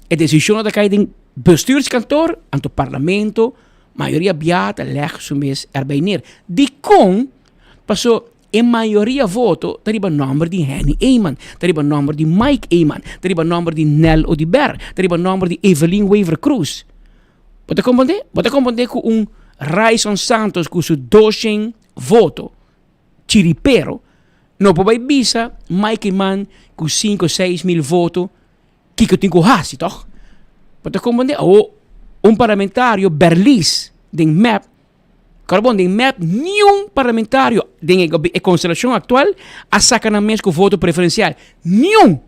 e decision ta cay den bestuurskantoor, anto parlamento mayoria bia ta leg su mes erbij neer. Dicon? Paso e mayoria voto ta riba nomber di Henny Eman, ta riba nomber di Mike Eman, ta riba nomber di Nel Oduber, ta riba nomber di Evelyn Wever-Croes. Bo ta comprende? Bo ta comprende cu un Ryson Santos cu su doshen voto chiripero no por bay bisa Mike Eman cu cinco 6000 voto kico tin cu haci toch? Bo ta comprende? Awo un parlamentario Berlis den mep, Carbon den mep niun parlamentario den e constelacion actual a saca nan mes cu voto preferencial. Niun!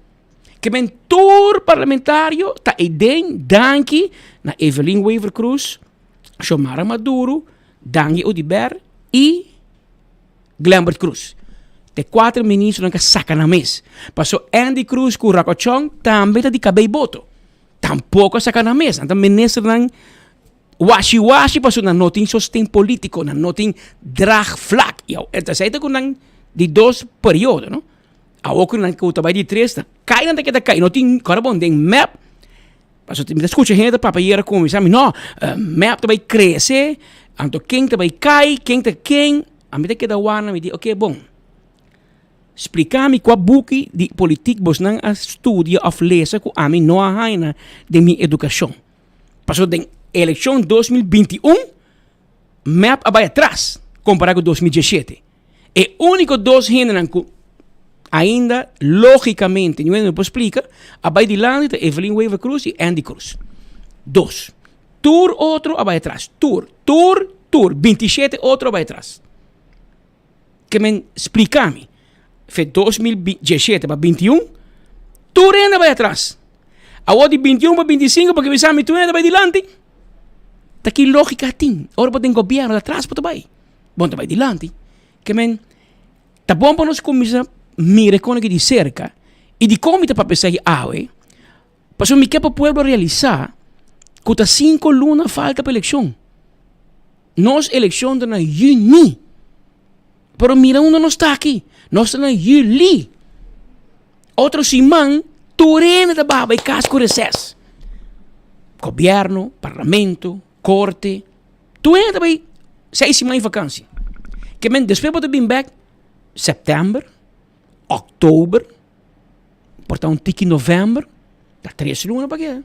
Ke men tur parlamentario ta eden danki na Evelyn Wever Croes, Xiomara Maduro, Dangui Oduber y Glenbert Croes. Te cuater ministronan ka saca nan mes. Paso Endy Croes cu Rocco Chong tambe ta di cabey boto. Tampoco a saca nan mes. Nan ta ministernan washi washi paso nan no tin sosten politico, nan no tin draagvlak. Y esey ta cu nan di dos periodo, no? Awor ku nan ku ta bai di tres ta kai nan ta keda kai no tin kòrda bon den mep pasobra mi ta skucha hende ta papia yera ku mi sa mi no mep ta bai krese anto ken ta bai kai ken ta ken ami ta keda wak mi di oke bon splika mi kua buki di politik bosnan a studia òf lesa ku ami no a haña den mi edukashon pasobra den elekshon 2021 mep a bai atras kompara ku 2017. E úniko dos hendenan ku ainda lógikamente niun hende no por splika a bai dilanti ta Evelyn Wever Croes i Endy Croes. Dos. Tur otro a bai atras. Tur, tur, tur. Bintishete otro a bai atras. Ke men splika mi, fe 2017 pa 21, tur hende a bai atras. Awor di 21 pa 25 porque bisa mi tur hende a bai dilanti. Ta ki lógika tin? Ora bo den gobièrnu ta atras bo ta bai. Bon ta bai dilanti. Ke men, ta bon pa nos kuminsá mira e kos aki di serka i dikon mi ta papia esaki awe, pasobra mi ke pa pueblo realisá ku ta sinku luna falta pa elekshon. Nos elekshon ta na yüni, pero mira unda nos ta aki, nos ta na yüli. Otro siman tur hende ta baha bai kas ku reses. Gobièrnu, parlamento, korte. Tur hende ta bai seis siman di vakansi. Ke men despues bo ta bin bek sèptèmber, òktober, por ta un tiki novèmber, ta tres luna pa keda.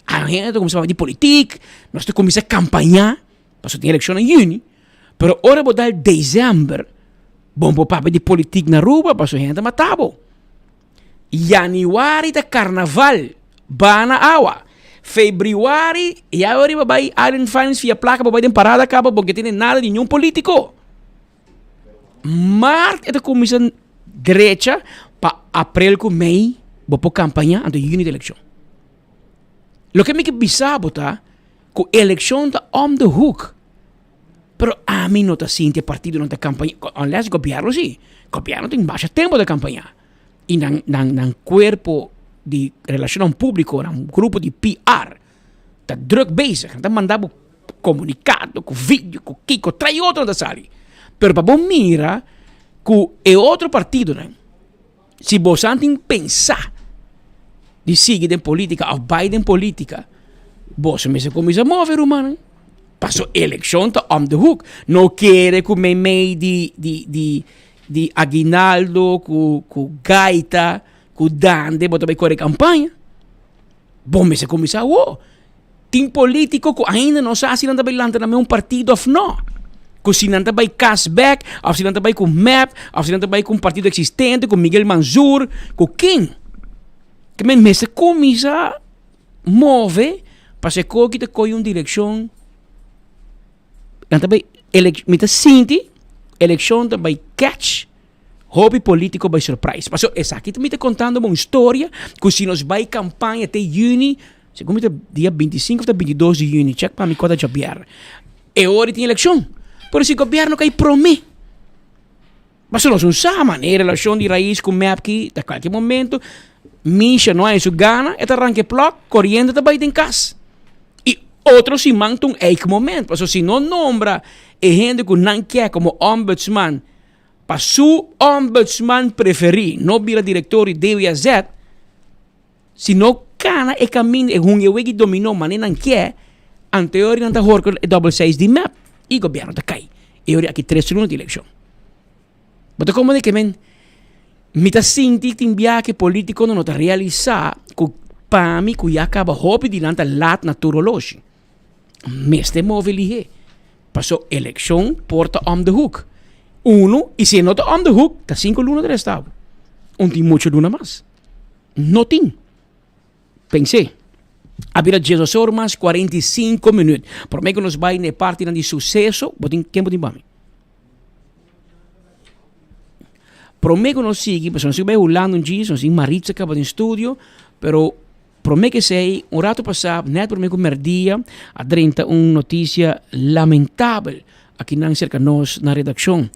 Aña hende ta kuminsá papia di politik, nos ta kuminsá kampañá, pasobra tin elekshon na yüni, pero ora bo dal desèmber, bo no por papia di politik na Aruba pasobra hende ta mata bo. Januari ta karnaval, bana awa. Febriwari ya bo riba bai Island Finance fia plaka bo bai den parada kaba bo ke tene nada di niun politiko. Mart e ta kuminsa drecha pa aprel ku mei bo por kampaña anto yüni ta elekshon. Loke mi ke bisa bo ta ku elekshon ta om de hoek. Pero ami no ta sinti e partidonan ta kampaña, unless gobièrnu si. Gobièrnu tin masha tempu ta kampaña. I nan nan nan kuerpo di relashonnan públiko, nan grupo di PR ta drùk bezig. Nan ta manda bo komunikado ku video, ku kiko, trae otro nan ta sali. Pero pa bo mira ku e otro partidonan, si boso tin pensa di sigui den politica of bai den politica, boso mester cuminsa move rumannan. Paso eleccion ta om de hoek. No kere cu meimei di di di di aguinaldo cu cu gaita cu dande bo ta bai core campaña. Bo mester cuminsa awo. Tin politico cu ainda no sa si nan ta bai lanta nan un partido of no. Cu si nan ta bai cas bek, of si nan ta bai cu mep, of si nan ta bai cu un partido existente, cu Miguel Mansur, cu ken. Ke men mester cuminsa move pa se koki ta coy un direccion. Nan ta bai elec, mi ta sinti eleccion ta bai catch Hopi politico bay surprise. Paso esaki mi ta contando bo un storia cu si nos bay campaña te juni, segun mi ta dia 25 of ta 22 di juni, check pa mi cua ta djabièrnè. E ora tin eleccion. Pero si gobierno cay prome. Paso nos no sa man, e relacion di Raiz cu mep ki ta cualkier momento Misha no hay su gana, e ta ranca e plug, coriente ta bay den cas. Otro siman ta un eikmoment, pasobra si no nombra e hende ku nan ke komo ombudsman pa su ombudsman preferí no bira direktor di DWZ, si no kana e kaminda e hunga e wega di dominó manera nan ke, anto e ora nan ta horka e dòbel seis di mep i gobièrnu ta kai. E ora aki tres luna di elekshon. Bo ta komprende ke men mi ta sinti tin biaha ke politikonan no ta realisá ku pa mi ku ya kaba hopi di nan ta lat na tur oloshi. Mester move lihé. Paso elekshon por ta om de hoek. Uno, i si e no ta om de hoek, ta sinku luna ta resta bo. Un tin muchu luna mas. No tin. Pens'é. A bira diesdos or mas 45 minuut. Promé ku nos bai na e partinan di suseso, bo tin, ken bo tin pa mi? Promé ku nos sigui, pasobra nos sigui bai Hulanda un djis, nos tin Maritza kaba den studio, pero promé ku esei, un ratu pasá, nèt promé ku mèrdia, a drenta un notisia lamentabel akinan serka nos na redakshon.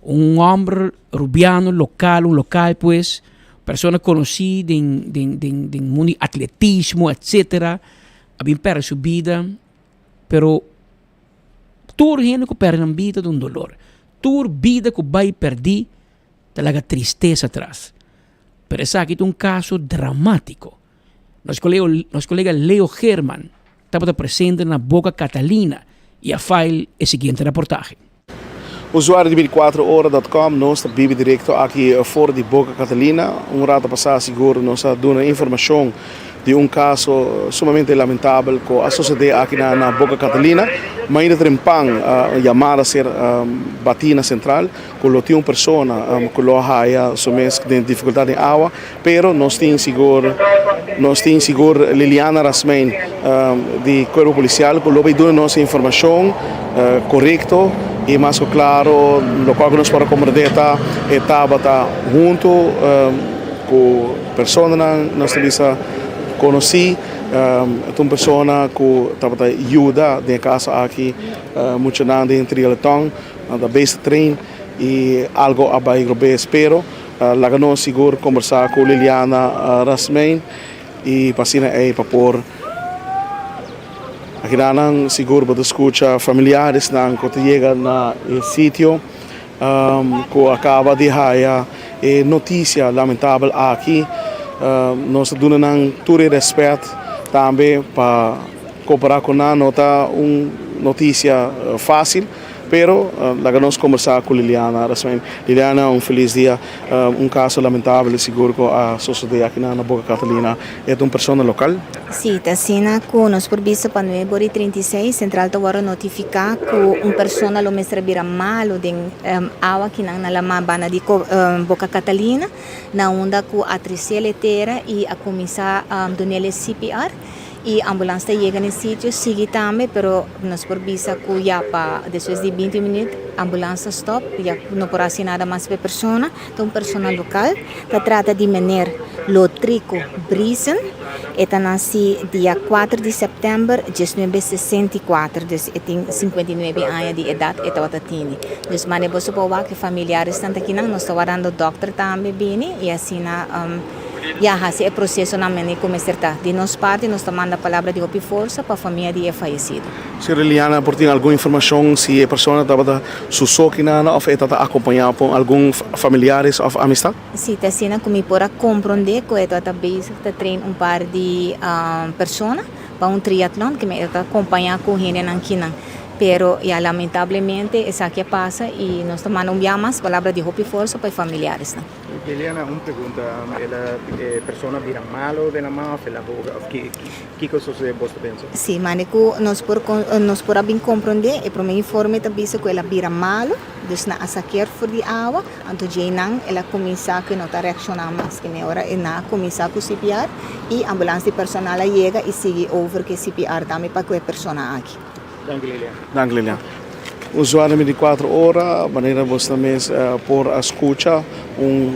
Un hòmber rubiano lokal, un lokal pues, persona konosí den den den den mundu di atletismo etsetera, a bin pèrdè su bida, pero Tur hende ku pèrdè nan bida ta un dolor. Tur bida ku bai pèrdí ta laga tristesa atras. Pero esaki ta un kaso dramátiko. Nos kolega, nos kolega Leo Geerman tabata presente na Boca Catalina i a file e siguiente raportahe. Usuario di binticuatro ora dot com, nos ta bibi directo aki for di Boca Catalina. Un rato pasa sigur nos a duna informacion di un caso sumamente lamentabel cu a sucede aki na Boca Catalina. Mainta trempan yamada a ser bati na central cu lo tin un persona cu lo a haya su mes den dificultad den awa, pero nos tin sigur nos tin sigur Liliana Rasmijn di Cuerpo Policial cu lo bay duna nos informacion corecto y mas cu claro locual cu nos por a comprende ta e tabata hunto cu personanan nos ta bisa conoci ta un persona cu tabata yuda den e caso aki muchanan den triatlon nan ta base train y algo a bay robes pero Laga nos sigur kombersá ku Liliana Rasmijn i pa asina ei pa por akida nan sigur bo ta skucha familiaresnan ku ta yega na e sitio ku a kaba di haya e notisia lamentabel aki. Nos ta duna nan tur e rèspèt tambe pa kompará ku nan no ta un notisia fásil. Pero laga nos kombersá ku Liliana Rasmijn. Liliana, un felis dia. Un kaso lamentabel sigur ku a sosodé aki na Boca Catalina. E ta un persona lokal? Sí, ta asina ku nos por bisa pa nuebe ora i 36 sentral ta wòrdu notifiká ku un persona lo mester a bira malu den awa kinan na lamá banda di Boca Catalina, na unda ku a tresel e tera i a kuminsá dunel e CPR. E ambulans ta yega na e sitio sigui tambe pero nos por bisa cu ya pa despues di binti minuut ambulans ta stop ya no por haci nada mas pa e persona. Ta un persona local ta trata di meneer Lotrico Briesen e ta naci dia cuater di september diesnuebe sesenta i cuater dus e tin 59 aña di edad e tabata tini. Dus mane boso por wak e familiaresnan ta kinan nos ta wardando dokter tambe bini y asina. Ya hasi e prosesonan mene ku mester ta. Di nos parti nos ta manda palabra di hopi forsa pa famia di e fayesido. Señora Liliana por tin algun informashon si e persona tabata su so kinana òf e tabata akompañá por algun familiares òf amistad? Si, ta asina ku mi por a komprondé ku e tabata bezig ta train un par di persona pa un triatlon ku e tabata akompañá ku hendenan kinan. Pero ya lamentablemente esaki a pasa i nos ta manda un bia mas palabra di hopi forsa pa e familiaresnan. Liliana, un pregunta, el a e persona bira malo den la man of el a hoga of ki kiko sosode bos ta pensa? Si, mane ku nos por nos por a bin komprondé, e promé informe ta bisa ku el a bira malo, dus nan a saker for di awa, anto djeinan el a kuminsá ku e no ta reakshoná mas, kende ora e nan a kuminsá ku CPR i ambulans di personal a yega i sigui over ku e CPR tambe pa ku e persona aki. Danki Lilian. Danki Lilian. Usuario 24 ora, manera bosnan mes por a scucha un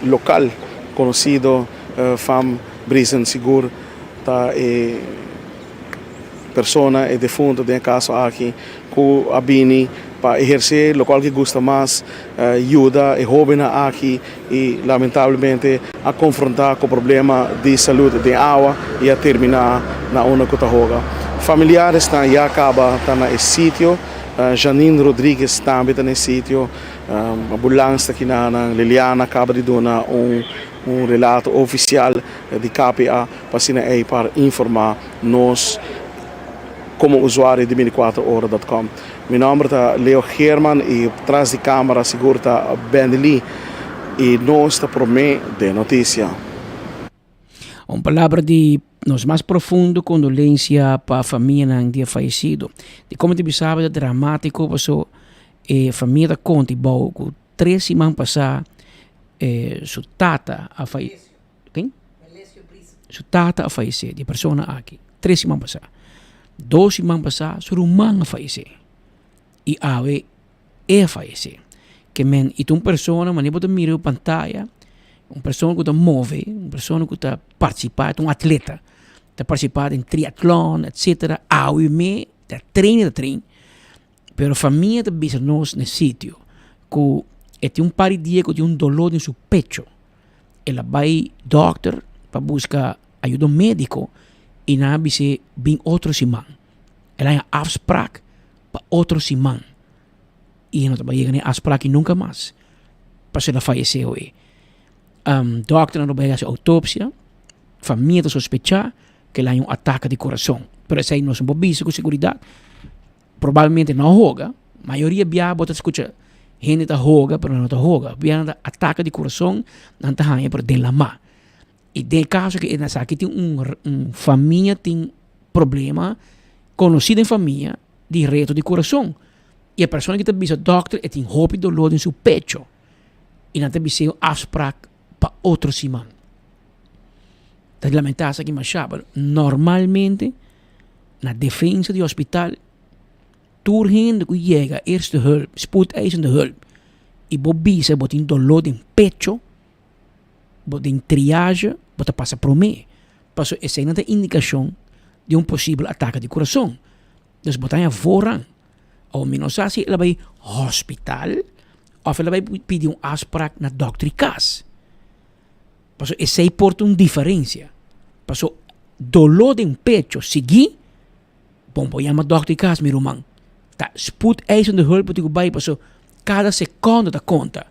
local conocido fam Brisen sigur ta e persona, e defunto den e caso aki cu a bini pa eherce locual cu gusta mas yuda e hobennan aki y lamentablemente a confronta cu problema di salud den awa y a termina na unda cu ta hoga. Familiaresnan ya caba ta na e sitio. Janine Rodriguez tambe ta na e sitio. Ambulans ta kinanan. Liliana caba di duna un un relato oficial di KPA pa asina ey par informa nos como usuario di binticuatro ora dot com. Mi nomber ta Leo Geerman y tras di camera sigur ta Benny Lee y nos ta prome den noticia. Un palabra di nos mas profundo kondolensia pa famianan di e fayesido. Di komo ta bisa ta dramátiko paso e famia ta konta i bou ku tres siman pasá e su tata a fayesé. Ken? Su tata a fayesé, di e persona aki, tres siman pasá. Dos siman pasá su ruman a fayesé i awe e a fayesé. Ke men i ta un persona manera bo ta mira riba pantaya, un persona ku ta move, un persona ku ta partisipá, ta un atleta, ta partisipá den triatlon etsetera, awe me ta train e ta train, pero famia ta bisa nos na e sitio ku e tin un par di dia ku tin un doló den su pecho, el a bai dòkter pa buska ayudo médiko i nan a bis'é bin otro siman. El a haña afsprak pa otro siman i e no ta bai yega na e afsprak nunka mas pasobra el a fayesé oe. Dòkternan lo bai hasi outopsia, famia ta sospechá ku el a haña un atake di kurason, pero esei nos no por bisa ku seguridat, probablemente no a hoga, mayoria bia bo ta skucha hende ta hoga pero nan no ta hoga, bia nan ta atake di kurason nan ta haña pero den lamá. I den e kaso ku esaki tin un famia tin problema konosí den famia di reto di kurason i e persona ki ta bisa dòkter e tin hopi doló den su pecho i nan ta bis'é un afsprak pa otro siman. Ta lamentá esaki mashá pero normalmente na defensa di hospital tur hende ku yega eerste hulp, spoedeisende hulp i bo bisa bo tin doló den pecho. Bo den triage bo ta pasa prome, paso eseinan ta indikashon di un posibel atake di kurason. Dus bo ta haña voorrang. Awor mi no sa si el a bai hospital of el a bai pidi un afsprak na dòkter di kas. Paso esei por ta un diferensia. Paso doló den pecho sigui, bon bo yama dòkter di kas mi ruman. Ta spoedeisende hulp bo tin ku bai paso kada sekondo ta konta.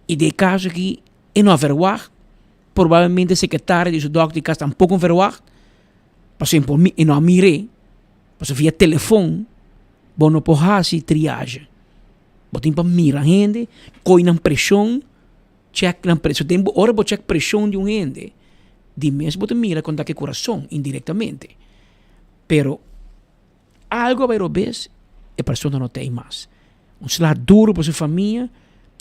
I den e kaso aki e no a verwagt, probablemente e sekretario di su dòkter di kas tampoko a verwagt, pasobra e por e no a mir'é, pasobra via telefon bo no por hasi triage. Bo tin pa mira hende, kohe nan preshon, chèk nan preshon. Den bo ora bo chèk preshon di un hende, di mes bo ta mira kon ta ku e kurason indirektamente. Pero Algo a bai robes, e persona no ta ei mas. Un sla duro pa su famia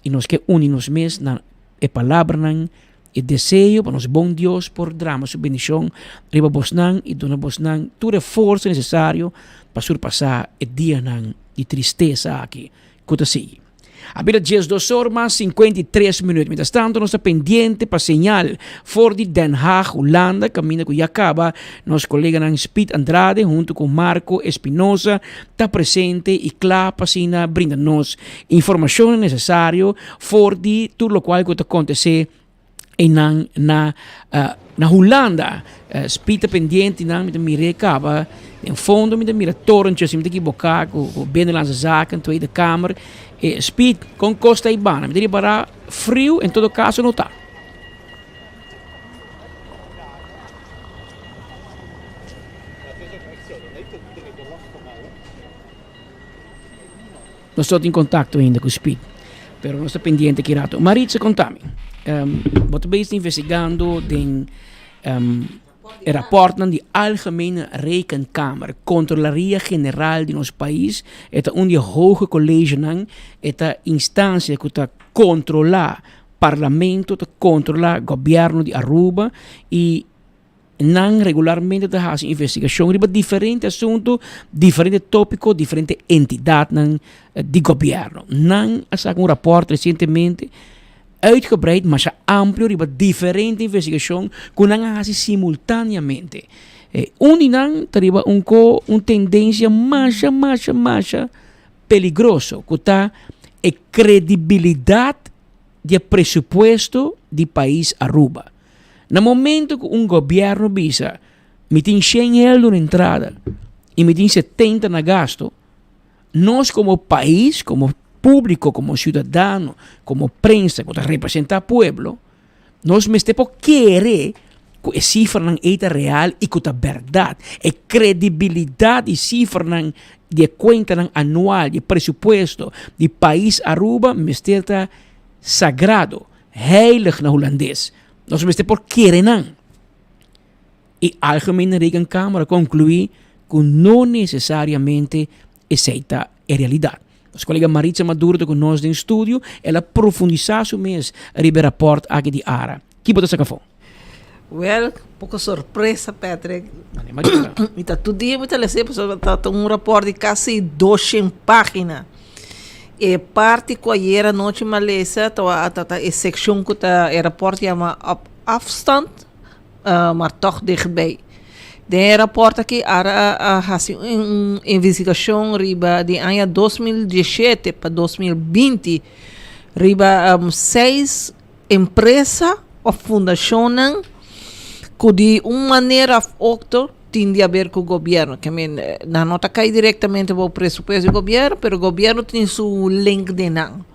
i nos ke uni nos mes na e palabranan i deseo pa nos bon Dios por drama su bendishon riba bosnan i duna bosnan tur e forsa nesesario pa surpasá e dianan di tristesa aki ku ta sigui. A bira diesdos or mas 53 minuut. Mientras tanto nos ta pendiente pa señal for di Den Haag, Hulanda, caminda cu ya caba nos coleganan Speed Andrade hunto cu Marco Espinosa ta presente y cla pa asina brinda nos informacionnan necesario for di tur locual cu ta acontece Einan na na Hulanda. Speed ta pendiente nan, mi ta mir'é kaba. Den fondo mi ta mira torentjes, si mi ta ekiboká ku ku Binnenlandse Zaken, Tweede Kamer. E Speed, kon kos ta ei banda? Mi ta ripará friu en todo kaso no ta. Nos no tin contacto ainda cu Speed, pero nos ta pendiente ki rato. Maritza, conta mi, bo ta bezig investigando den e raportnan di Algemene Rekenkamer, Controlaria General di nos pais, e ta un di e hoge collegenan, e ta instancia cu ta controla parlamento, ta controla gobierno di Aruba y Nan regularmente ta hasi investigashon riba diferente asuntu, diferente tópiko, diferente entidatnan di gobièrnu. Nan a saka un rapòrt resientemente uitgebreid masha amplio riba diferente investigashon ku nan a hasi simultáneamente. Un di nan ta riba un ko un tendensia masha masha masha peligroso ku ta e kredibilidat di e presupuesto di pais Aruba. Na momento ku un gobièrnu bisa mi tin shen eldo na entrada y mi tin 70 na gasto, nos como pais, como publico, como ciudadano, como prensa cu ta representa pueblo, nos mester por kere cu e cifranan ey ta real y cu ta berdad. E credibilidad di cifranan di e cuentanan anual, di e presupuesto di pais Aruba mester ta sagrado, heilig na Hulandes. Nos mester por kere nan. E Algemene Rekenkamer a conclui cu no necesariamente esey ta e realidad. Nos colega Maritza Maduro ta cu nos den studio, el a profundisa su mes riba e rapport aki di ARA. Ki bo ta saca afo? Wel, poco sorpresa Patrick. Mi ta tur dia mi ta lesa pasobra ta ta un rapport di casi doshen pagina. E parti cu ayer anochi mi a lesa ta ta e seccion cu ta e rapport yama op afstand. maar toch dichtbij. Den e raport aki ARA a hasi un investigashon riba di aña 2017 pa 2020 riba seis empresa of fundashonnan ku di un manera of otro tin di haber ku gobièrnu. Ke men nan no ta kai direktamente bou presupuesto di gobièrnu pero gobièrnu tin su link den nan.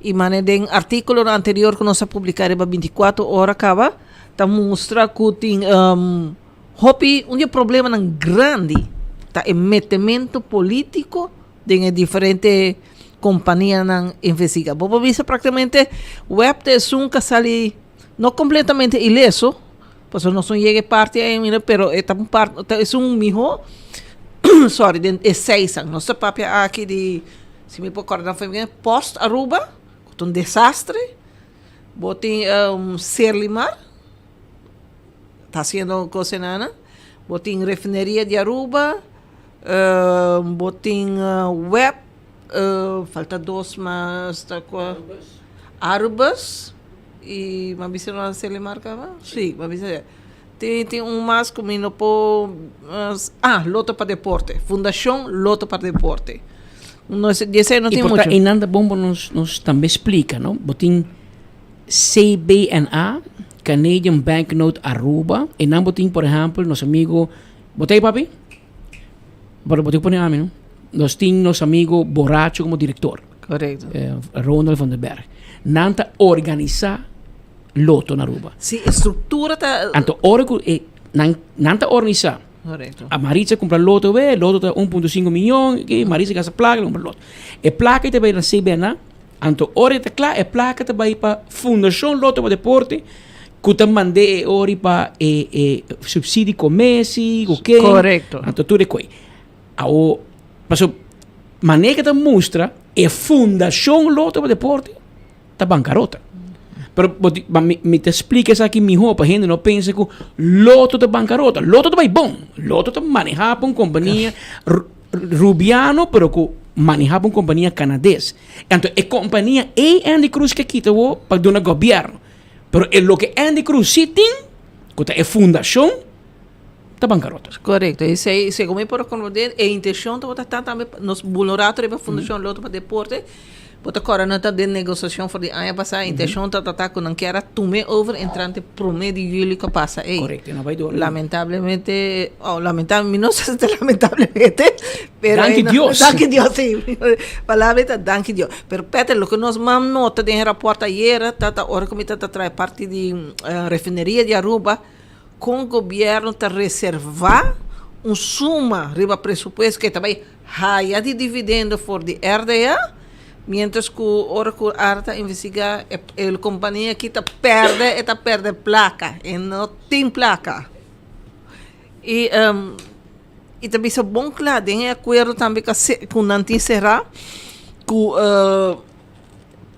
I manera den artíkulonan anterior ku nos a publiká riba 24 ora kaba ta mustra ku tin hopi un di e problemanan grandi ta e metemento polítiko den e diferente kompanianan investigá. Bo por bisa práktikamente web ta esun ku a sali no kompletamente ileso pasobra nos no yega e parti ainda pero e ta un parti ta esun mihó sorry den e seisnan. Nos ta papia aki di Si mi por corda na bien, Post Aruba, cu ta un desastre. Bo tin Serlimar, ta haciendo cosenana. Bo tin Refineria di Aruba, bo tin web, falta dos mas, ta cua? Arubus, y mi a bisa no Serlimar caba? Si, mi a bisa ya. Tin tin un mas cu mi no por, ah, Loto pa Deporte, Fundacion Loto pa Deporte. No di esey no Y tin por ta mucho. eynan ta bon pa nos nos tambe splica, no? Bo tin CBNA, Canadian Banknote Aruba, eynan bo tin por ehempel nos amigo, bo ta ey papi? Pero bo tin cu pone ami, no? Nos tin nos amigo Boracho como director. Correcto. Ronald van der Berg. Nan ta organisa loto na Aruba. Si e structura ta. Anto ora cu e nan nan ta organisa. Correcto. A Maritza cumpra loto we, loto ta 1.5 miyon, okay, Maritza gasta placa cumpra loto. E placa ta bay na CBNA, anto ora e ta cla, e placa ta bay pa Fundacion Loto pa Deporte, cu ta mande e ori pa e e subsidie comesi, oké. Correcto. Anto tur e coi. Awo, paso manera ta mustra e Fundacion Loto pa Deporte ta bancarota. Pero bo di, ma mi, mi ta splika esaki mihó pa hende no pensa ku Lotto ta bancarota. Lotto ta bai bon. Lotto ta manehá pa un kompania Rubiano, pero ku manehá pa un kompania Kanades. Anto e kompania ei Andy Cruz ke kita awo pa duna gobièrnu. Pero e loke Andy Cruz sí tin, ku ta e fundashon, ta bancarota. Korekto. Esei, segun mi por komprondé, e intenshon tabata ta tambe pa nos bula un rato riba Fundashon Lotto pa Deporte. Bo ta kòrda nan ta den negosiashon for di aña pasá, intenshon ta ta ku nan kier a tum'é over entrante promé di yüli ku a pasa ei. Korekto, no bai dor. Lamentablemente, oh, lamentablemente, mi no sa si ta lamentablemente, pero Danki Dios. Danki Dios, sí. Palabra ta danki Dios. Pero Peter, loke nos mas nota den e rapòrt ayera ta ta ora ku mi ta ta traha parti di refineria di Aruba, kon gobièrnu ta reservá un suma riba presupuesto ku e ta bai Haya di dividendo for di RDA, mientras cu ora cu ARA ta investiga e e compania aki ta perde, e ta perde placa, e no tin placa. Y y ta bisa bon cla den e acuerdo tambe cu a cu nan tin cera cu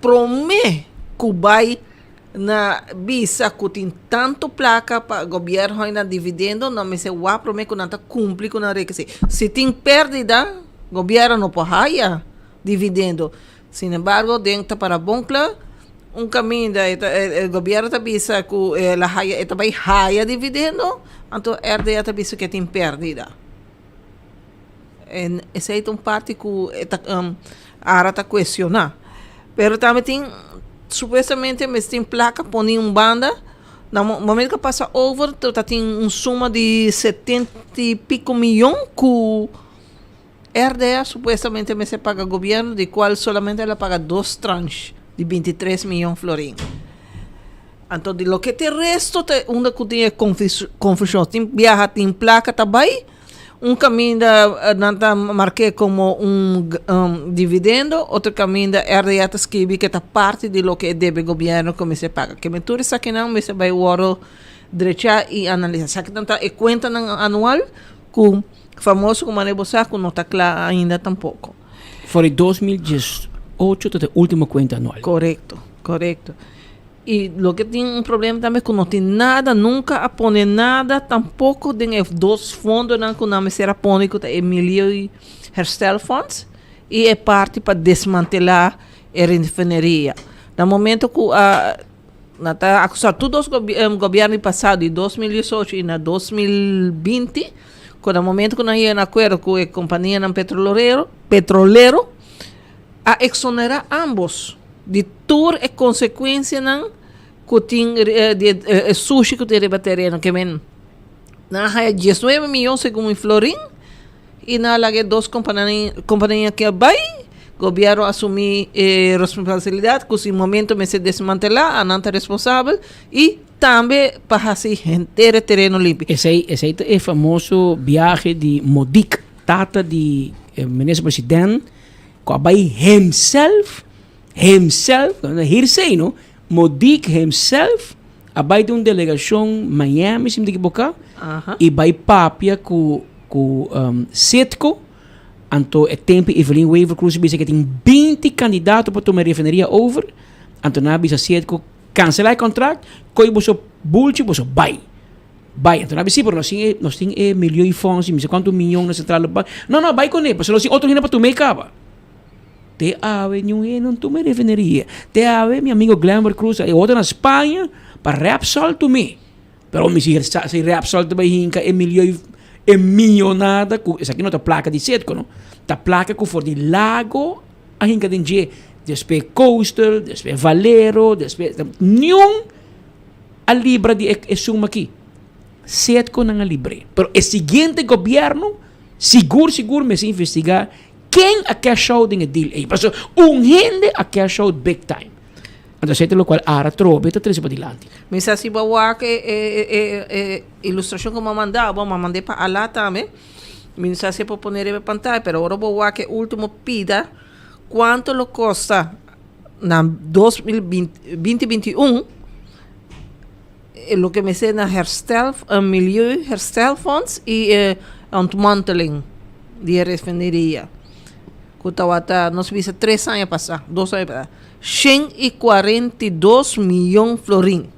prome cu bay Na bisa cu tin tanto placa pa gobierno hay na dividendo, nan mester wak prome cu nan ta cumpli cu nan requisito. Si tin perdida, gobierno no por haya dividendo. Sin embargo, den ta para bon cla, un caminda e ta e gobierno ta bisa cu el a haya e ta bay haya dividendo, anto RDA ta bisa cu e tin perdida. En esey ta un parti cu e ta ARA ta cuestiona. Pero tambe tin supuestamente mester tin placa poni un banda na momento cu a pasa over ta tin un suma di setenta y pico miyon cu. RDA supuestamente mester paga gobierno di cual solamente el a paga dos tranche di 23 miyon florin. Anto di loke ta e resto ta unda cu tin e confusion. Tin biaha tin placa ta bay, un caminda nan ta marke como un dividendo, otro caminda RDA ta skibi cu ta parti di loke e debe gobierno cu mester paga. Keme tur esakinan mester bay worde drecha y analisa. Esakinan ta e cuentanan anual cu famoso cu mane bo sa cu no ta cla ainda tampoco. For di 2018 ta e ultimo cuenta anual. Corecto, corecto. Y loke tin un problema tambe cu no tin nada, nunca a pone nada tampoco den e dos fondonan cu nan mester a pone cu ta e Milieu Herstelfonds y e parti pa desmantela e refineria. Na momento cu a nan ta acusa tur dos gobierno di pasado di 2018 y na 2020 cu na momento cu nan yega na acuerdo cu e companianan petrolero petrolero a exonera ambos di tur e consecuencianan cu tin di e sushi cu tin riba tereno ke men nan a haya diesnuebe miyon segun mi florin y nan a laga e dos compania aki a bay gobierno a asumi e responsabilidad cu si momento mester desmantela a nan ta responsabel y tambe pa haci henter e tereno limpi. Esey esey ta e famoso biahe di Modik tata di minister president Cu a bay himself, himself, hearsay no, Modig himself a bay den un delegacion Miami si mi ta equivoca y bay papia cu cu Citgo, anto e tempo Evelyn Wever Croes a bisa cu tin binti candidato pa tuma e refineria over, anto nan a bisa Citgo cancela e contract, coy boso bultje boso bay. Bai, anto nan a bisa, sí, pero nos tin e, nos tin e milieu fonds y mi sa cuanto miyon na centrale bank. No, no, bai con e, pasobra nos tin otro hende pa tuma e caba. Te awe niun hende no tuma e refineria. Te awe mi amigo Glenbert Croes e otro na Spaña pa Repsol tum'é. Pero mi si si Repsol ta bai hinca e milieu, e miyonada cu esaki no ta placa di Citgo no, ta placa cu for di Lago a hinca den dje. Despues Coastal, despues Valero, despues niun. a libra di e suma aki. Setco nan a libr'é. Pero e siguiente gobierno sigur sigur mester investiga ken a cash out den e deal ei. Pasobra un hende a cash out big time. Anto esei ta locual Ara trobe ta trece padilanti. Mi sa si bo a wak e e e ilustracion cu mi a manda bo, mi a mand'é pa Ala tambe. Mi no sa si e por pone riba e pantaya, pero ora bo wak e ultimo pida cuanto lo costa Na 2021, loke mester na herstel, milieu herstelfonds y e ontmanteling di e refineria cu tawata nos bisa tres aña pasa, dos aña pasa, 142 miyon florin.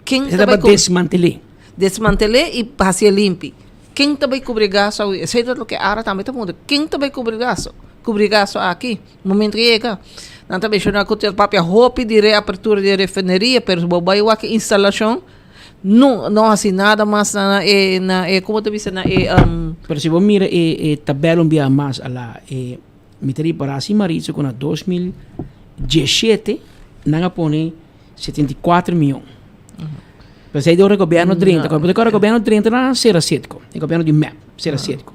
Ken ta bay desmantel'é? Desmantel'é y hacié limpi. Ken ta bay cubri gasto awe? Esey ta loke ara tambe ta puntra. Ken ta bay cubri gasto? Cubri gasto aki? Momento yega, nan ta menshoná ku ta papia hopi di reapertura di e refineria, pero bo bai wak e instalashon, no no hasi nada mas na e na e komo ta bisa na e. Pero si bo mira e e tabèl un bia mas alá, e mi ta ripará si Maritza ku na 2017 nan a pone 74 mion. P'esei di ora e gobièrnu drenta, ku ora e gobièrnu drenta nan a sera Citgo, e gobièrnu di mep sera Citgo.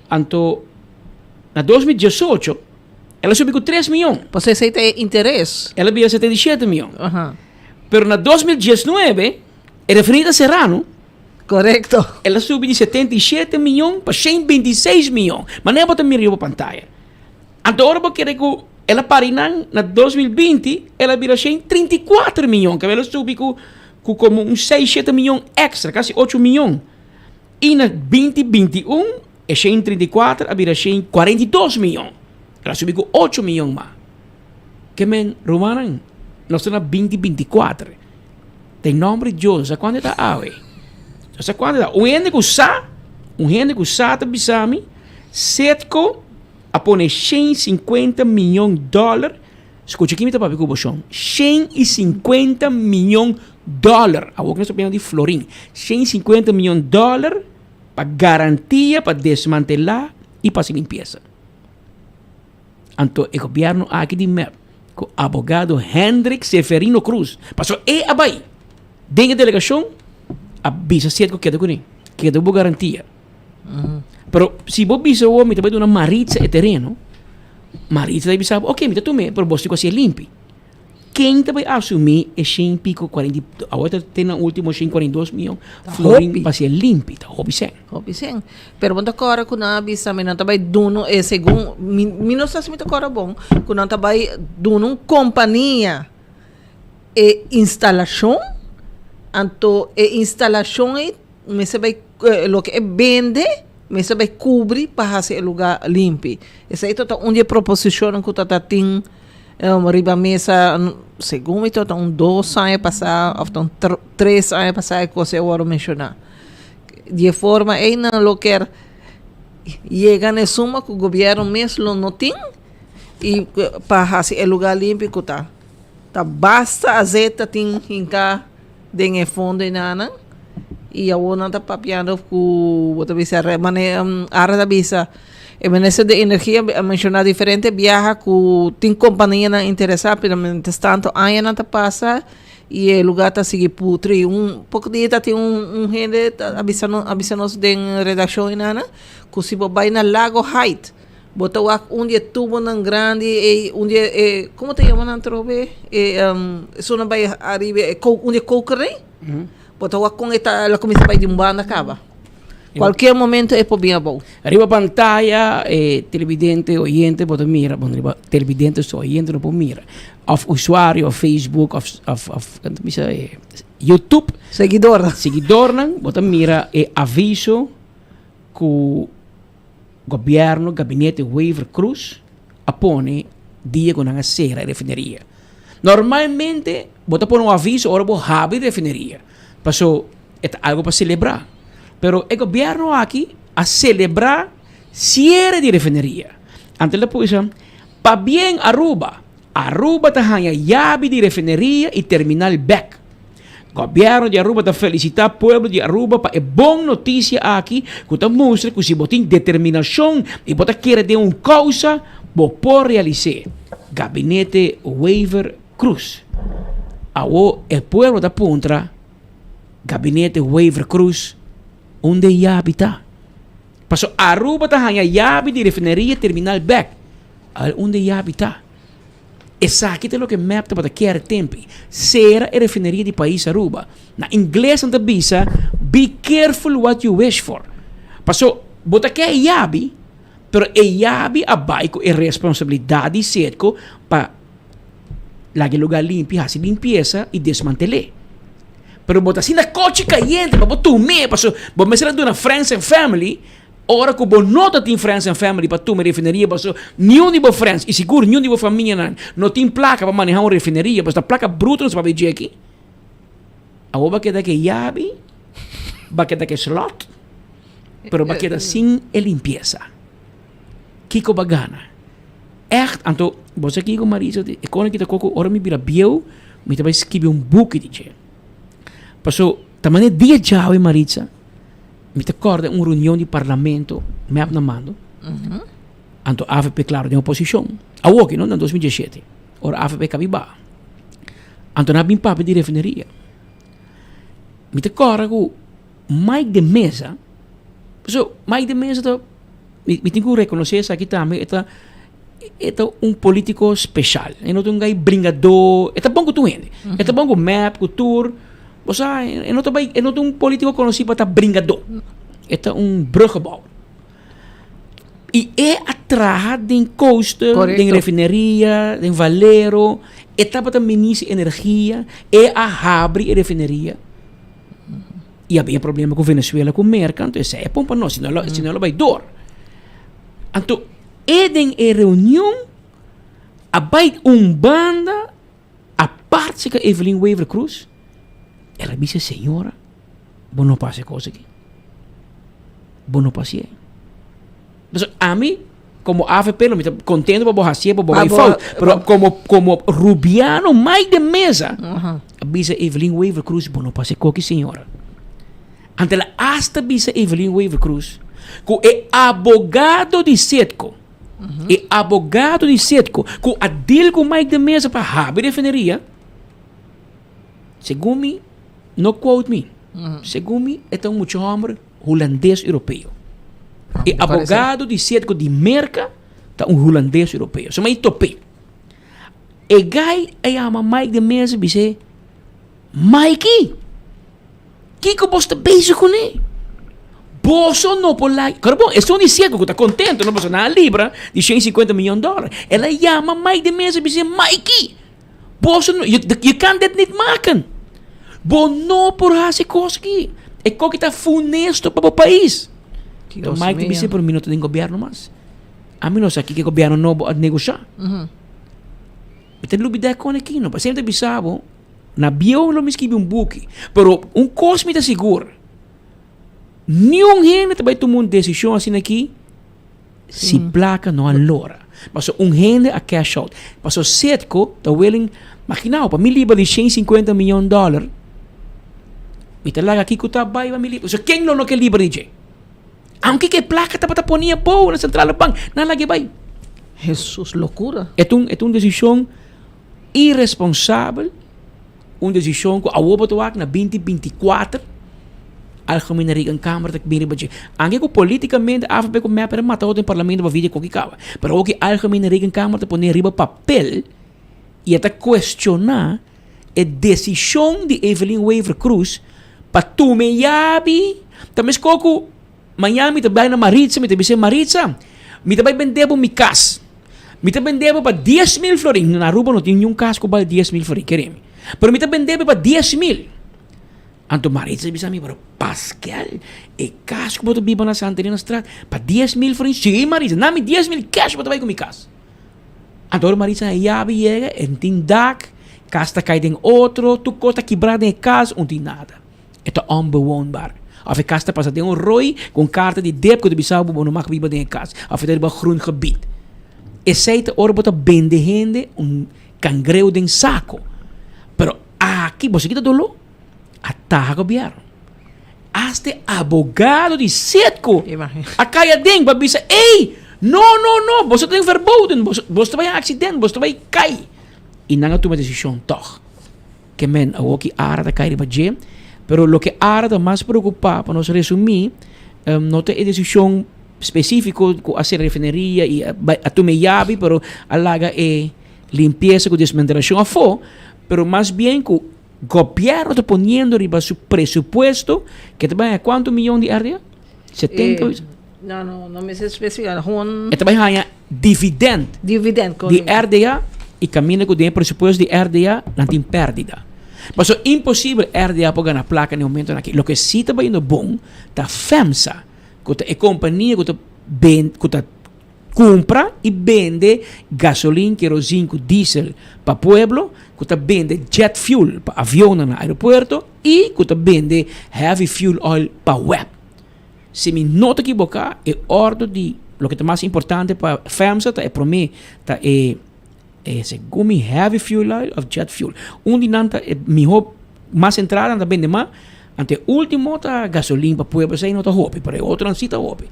Anto Na 2018, el a subi ku tres mion. Pasobra esei ta e interes. El a bira 77 mion. Pero na 2019, e refineria ta será, no? Korekto. El a subi di 77 mion pa 126 mion. Manera bo ta mira riba pantaya. Anto ora bo kere ku el a para einan, na 2020, el a bira 134 mion. Kaba el a subi ku ku komo un seis, shete mion èkstra, kasi ocho mion. I na 2021, E 134 a bira 142 miyon. El a subi ku ocho miyon mas. Ke men, rumannan, nos ta na 2024. Den nomber di Dios, no sa kuantu e ta awe. No sa kuantu e ta. Un hende ku sa, un hende ku sa ta bisa mi, Citgo a pone 150 miyon dòler, skucha ki mi ta papia ku bo shon, 150 miyon dòler, awor ku nos ta papia di florin, 150 miyon dòler, Pa garantia pa desmantelá i pa hasi limpiesa. Anto e gobièrnu aki di mep ku abogado Hendrik Seferino Cruz, pasobra e a bai den e delegashon a bisa Cierco keda kuné, keda ku bo garantia. Pero si bo bisa awor mi ta bai duna Maritza e tereno, Maritza ta bisa bo, ok, mi ta tum'é, pero bo si ku hasié limpi. Ken ta bai asumí e shen piko kuarenta i, awor ta te na último shen 42 mion florin pa hasié limpi, ta hopi sèn. Hopi sèn. Pero bo ta kòrda ku nan a bisa mi nan ta bai duna e segun, mi mi no sa si mi ta kòrda bon, ku nan ta bai duna un kompania e instalashon, anto e instalashon ei mester bai loke e bende mester bai kubri pa hasi e lugá limpi. Esei ta un di e proposishonnan ku ta ta tin riba mesa segun mi ta un dos aña pasá òf ta un tres aña pasá e kos ei a wòrdu menshoná. Di e forma ei nan lo kier yega na e suma ku gobièrnu mes lo no tin i pa hasi e lugá limpi ku ta ta basta azeta tin hinká den e fondo enanan y awor nan ta papiando cu bo ta bisa mane Ara ta bisa e minister di energia a menciona diferente biaha cu tin companianan interesa pero mientras tanto añanan ta pasa y e lugar ta sigui putri un poco dia ta tin un hende ta a bisa nos a bisa nos den redaccion enanan cu si bo bay na Lago Height Bo ta wak un di e tubonan grandi ei, un di e, como ta yama nan atrobe? E, esunnan bai ariba, e un di e koker ei. Bo ta wak kon e ta, el a kuminsá bai di un banda kaba. Kualkier momento e por bin abou. Riba pantaya e televidente, oyente bo ta mira, bon riba televidente so, oyente no por mira, of usuario Facebook of of of kan ta bisa e YouTube. Seguidornan. Seguidornan bo ta mira e aviso ku Gobierno Gabinete Wever Croes a pone dia cu nan a cera e refineria. Normalmente bo ta pone un aviso ora bo habri refineria, paso e ta algo pa celebra. Pero e gobierno aki a celebra ciere di refineria. Anto el a pusa, Pabien Aruba! Aruba ta haña yabi di refineria y terminal bek. Gobierno di Aruba ta felicita pueblo di Aruba pa e bon noticia aki cu ta mustra cu si bo tin determinacion y bo ta kere den un causa, bo por realis'e. Gabinete Wever Croes. Awo e pueblo ta puntra Gabinete Wever Croes unda e yabi ta? Paso Aruba ta haña yabi di refineria y terminal bek. Al unda e yabi ta? Esaki ta loke mep tabata kier tempi, sera e refineria di pais Aruba. Na ingles nan ta bisa, Be careful what you wish for. Paso, bo ta ke e yabi, pero e yabi a bai ku e responsabilidad di Citgo pa laga e lugar limpi, hasi limpiesa y desmantel'é. Pero bo ta asina kochi kayente pa bo tum'é, paso bo mester a duna friends and family. Ora ku bo no ta tin friends and family pa tuma e refineria paso niun di bo friends i sigur niun di bo famianan no tin plaka pa maneha un refineria paso ta plaka bruto nos papia dje aki. Awor bo a keda ke yabi, bo a keda ke slot, pero bo a keda sin e limpiesa. Kiko bo a gana? Echt, anto bo sa kiko Marisa, e kos aki ta koko ora mi bira bieu mi ta bai skibi un buki di dje. Paso ta manera dia djawe Maritza. Mi ta kòrda un reunion di parlamento, mep na mando. Anto avp klaro den oposishon. Awoki no, na 2017, ora avp kabi baha. Anto nan a bin papia di refineria. Mi ta kòrda ku Mike de Meza, pasobra Mike de Meza ta, mi mi tin ku rekonosé esaki tambe, e ta e ta un politiko speshal. E no ta un gai bringadó, e ta bon ku tur hende. E ta bon ku mep, ku tur. Bo sa, e no ta bai, e no ta un politico conoci pa ta bringadó. E ta un bruggenbouwer. I e a traha den Coaster, den refineria, den Valero. E tabata minister di energia. E a habri e refineria. I a bin e problema ku Venezuela ku Merka, anto esei a pon pa nos, si no lo, si no lo bai door. Anto e den e reunion a bai un banda. Apart si ka Evelyn Wever Croes, el a bisa señora, bo no por hasi e kos aki. Bo no por hasié. Pasobra ami, komo avp, lo mi ta kontento pa bo hasié, pa bo bai fout. Pero komo, komo Rubiano Mike de Meza, a bisa Evelyn Wever Croes, bo no por hasi e koki, señora. Anto el a hasta bisa Evelyn Wever Croes ku e abogado di Citgo, E abogado di Citgo cu a deal cu Mike de Meza pa habri refineria, segun mi, no quote me, segun mi e ta un mucha homber Hulandes Europeo. E abogado di Citgo di Merca ta un Hulandes Europeo. So mi top'é. E guy a yama Mike de Meza bis'é, Mikey, kiko bos ta bezig kuné? Boso no por laga. Kòrda bon, esun di Citgo ku ta kontento no pasobra nan a libra di 150 miyon dòler. El a yama Mike de Meza bis'é, Mikey, Boso no, je, je kan dit niet maken. Bo no por hasi kos aki. E koki ta funesto pa bo pais. Dios Mike ta mío. bisa, pero mi no ta den gobierno mas. Ami no sa kiko e gobierno nobo a negosha. Mi ta lubida e kon aki no. Pasobra mi ta bisa bo, na bieu lo mi skibi un buki. Pero un kos mi ta sigur, niun hende ta bai tuma un desishon asina aki Si placa no a lora. Paso un hende a cash out. Paso Citgo ta willing, maginao, pa mi liba di 150 miljoen dollar, mi ta laga kico ta bay pa mi liba. So ken lo no ke liba di dje? Aunke ke placa tabata poni abou na centrale bank, nan laga e bay. Jesus, locura. E ta un, e ta un decision irresponsabel. Un desishon ku awor bo ta wak na binti binti kuater, Algemene Rekenkamer ta bin riba dje. Anke ku politikamente avp ku mep a mata otro den parlamento pa via di koki kaba. Pero awor ki Algemene Rekenkamer ta pone riba papel i e ta kuestioná e desishon di Evelyn Wever-Croes pa tuma e yabi, ta meskos ku mañana mi ta bai na Maritza, mi ta bisa Maritza, mi ta bai bende bo mi kas. Mi ta bende bo pa 10.000 florin. Na Aruba no tin niun kas ku bal 10.000 florin, kere mi. Pero mi ta bende bo pa 10.000. Anto Maritza bisa mi, pero Paskel, e kas ku bo ta biba na Santa Elena Straat, pa 10.000 florin? Si, Maritza, na mi 10.000 cash bo ta bai ku mi kas. Anto ora Maritza a yabi yega, e no tin dak, kas ta kai den otro, tur kos ta kibrá den e kas, un tin nada. E ta onbewoonbaar. Of e kas ta pasa den un rooi ku un karta di dep ku ta bisa bo bo no mag biba den e kas. Of e ta riba groen gebied. Esei ta ora bo ta bende hende un kangreu den sako. Pero aki bo sa ki ta doló? A taha gobièrnu. Asta e abogado di Citgo a kai aden pa bisa, ey! No, no, no! Boso ta den verboden! Boso, boso ta bai den aksident! Boso ta bai kai! I nan a tuma e desishon tòg. Ke men awor ki Ara ta kai riba dje. Pero loke Ara ta mas preokupá, pa nos resumí, no ta e desishon spesífiko ku a sera refineria i a bai a tuma e yabi, pero a laga e limpiesa ku desmantelashon afó, pero mas bien ku gobièrnu ta poniendo riba su presupuesto ke ta bai haña kuantu miyon di RDA? 70? Eh, no, no, no mester spesifiká. Hon. E ta bai haña dividend. Dividend, Di RDA i kaminda ku den e presupuesto di RDA nan tin pèrdida. Pasobra imposibel RDA por gana plaka na e momentonan aki. Loke si ta bayendo bon ta FEMSA ku ta e kompania ku ta ben ku ta kumpra i bende gasolin, kerozin ku diesel pa pueblo, ku ta bende jet fuel pa avionnan na aeropuerto i ku ta bende heavy fuel oil pa web. Si mi no ta kiboká, e òrdu di loke ta mas importante pa FEMSA ta e promé, ta e e segun mi heavy fuel oil òf jet fuel. Un di nan ta e mihó, mas entrada nan ta bende mas, anto e último ta gasolin pa pueblo, esei no ta hopi, pero e otronan si ta hopi.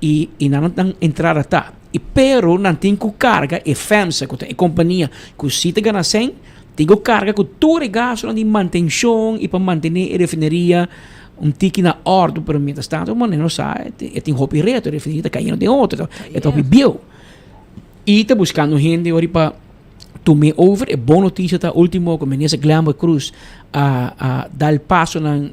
I i nan nan entrada ta. I pero nan tin ku karga e FEMSA ku ta e kompania ku si ta gana sèn, tin ku karga ku tur e gastunan di mantenshon i pa mantené e refineria Un tiki na òrdu, pero mientras tanto manera nos sa e tin hopi reto, e refineria ta kayendo den otro, e ta hopi bieu. I ta buskando hende ori pa tum'é over. E bon notisia ta ultimo ku Minister Glenbert Croes a a dal pasonan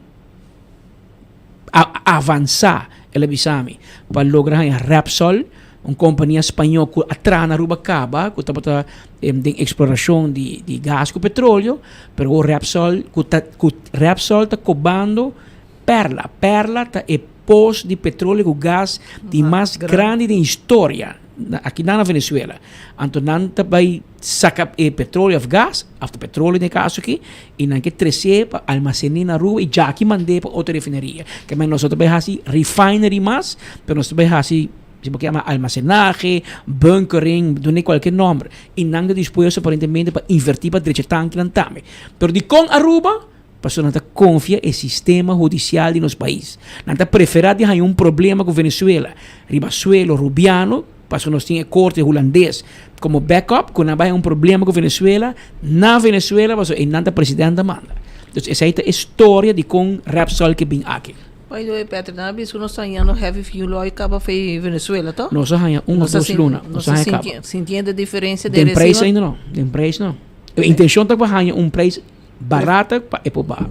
a avansá, el a bisa mi, pa logra haña Repsol, un kompania spañó ku a traha na Aruba kaba, ku tabata den eksplorashon di di gas ku petroleo, pero awor Repsol ku ta ku Repsol ta kobando Perla. Perla ta e pos di petroleo ku gas di mas grandi den historia aki nan na Venezuela. Anto nan ta bai saka e petroleo òf gas, òf ta petroleo den e kaso aki, i nan ke tres'é pa almasen'é na Aruba i djaki mand'é pa otro refineria. Ke men nos no ta bai hasi refinery mas, pero nos ta bai hasi Si bo ke yama almacenahe, bunkering, dun'e kualke nomber. I nan ta dispuesto aparentemente pa invertí pa drecha tankinan tambe. Pero dikon Aruba? Pasobra nan ta konfia e sistema hudisial di nos pais. Nan ta preferá di haña un problema ku Venezuela riba suelo rubiano, pasobra nos tin e korte hulandes komo backup, ku nan bai haña un problema ku Venezuela na Venezuela pasobra einan ta president ta manda. Entonces esei ta e storia dikon Repsol ke bin aki. By the way Patrick, nan a bisa ku nos ta hañando heavy fuel oil kaba fei Venezuela, to? Nos a haña un of dos luna. Nos a haña kaba. Sintiendo diferencia den recibo? Den prijs ainda no. Den prijs no. E intencion ta pa haña un prijs barata pa e por baha.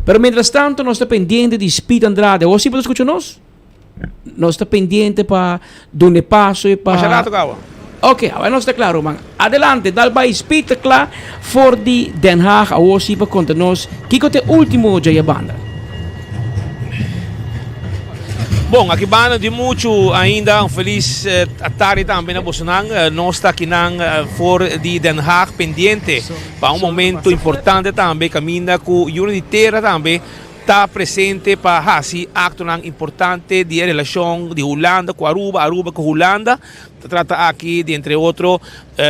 Pero mientras tanto nos ta pendiente di Speed Andrade. Awor si bo ta scucha nos? Nos ta pendiente pa duna e paso y pa. Masha rato caba. Ok, awor nos ta cla ruman. Adelante, dal bay Speed ta cla for di Den Haag awor si pa conta nos kico ta e ultimo djaya banda. Bon, aki banda di mucho ainda. Un feliz tarde tambe na bosonan. Nos ta akinan for di Den Haag pendiente pa un momento importante tambe caminda cu Yuna di Tera tambe ta presente pa hasi aktonan importante di e relashon di Hulanda ku Aruba, Aruba ku Hulanda. Ta trata aki di entre otro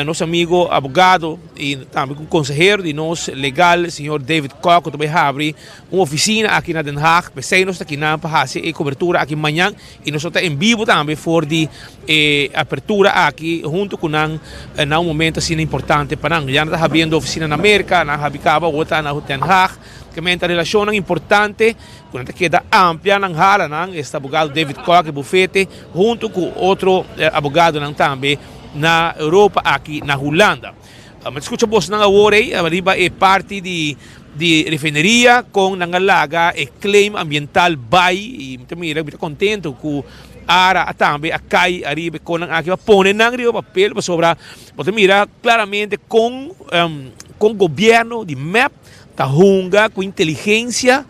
nos amigo abogado i tambe un konsehero di nos legal señor David Kok ku ta bai habri un ofisina aki na Den Haag. P'esei nos ta kinan pa hasi e kobertura aki mañan i nos lo ta en bibo tambe for di e apertura aki hunto ku nan na un momento asina importante pa nan. Ya nan ta habriendo ofisina na Merka, nan a habri kaba awor ta na Den Haag. Kementa relashonnan importante ku nan ta keda amplia nan halanan, esta abogado David Kok e bufete huntu ku otro abogadonan tambe na Europa aki na Hulanda. Mi ta skucha bosnan awor ei riba e parti di di refineria kon nan a laga e claim ambiental bai i mi ta mira mi ta kontento ku ARA a tambe a kai ariba e konnan aki pa pone nan riba papel pasobra bo ta mira klaramente kon kon gobierno di mep Ta hunga ku inteligensia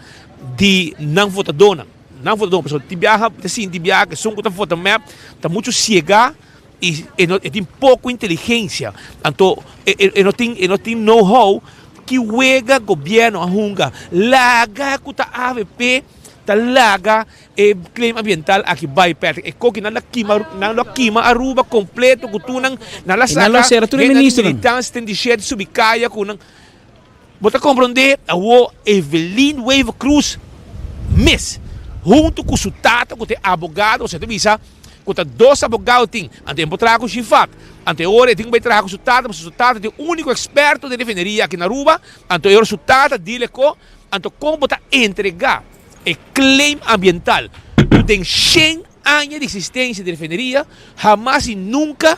di nan votadónan. Nan votadónan, pasobra tin biaha ta sinti biaha ku esun ku ta vota mep ta muchu siegá i e no e tin poko inteligensia. Anto e e no tin e no tin know how ki wega gobièrnu a hunga. Laga ku ta avp ta laga e claim ambiental aki bai Patrick. E koki nan la kima nan lo kima Aruba kompleto ku tur nan nan la saka hende militan 77 subi kaya ku nan. Bo ta komprondé awor Evelyn Wever Croes mes huntu ku su tata ku ta e abogado, osea ta bisa ku ta dos abogado tin, anto e por traha ku Shifat, anto e ora e tin ku bai traha ku su tata pasobra su tata ta e úniko eksperto den refineria aki na Aruba, anto e ora su tata dile ko, anto kon bo ta entregá e claim ambiental ku den shen aña di eksistensia di refineria hamas i nunka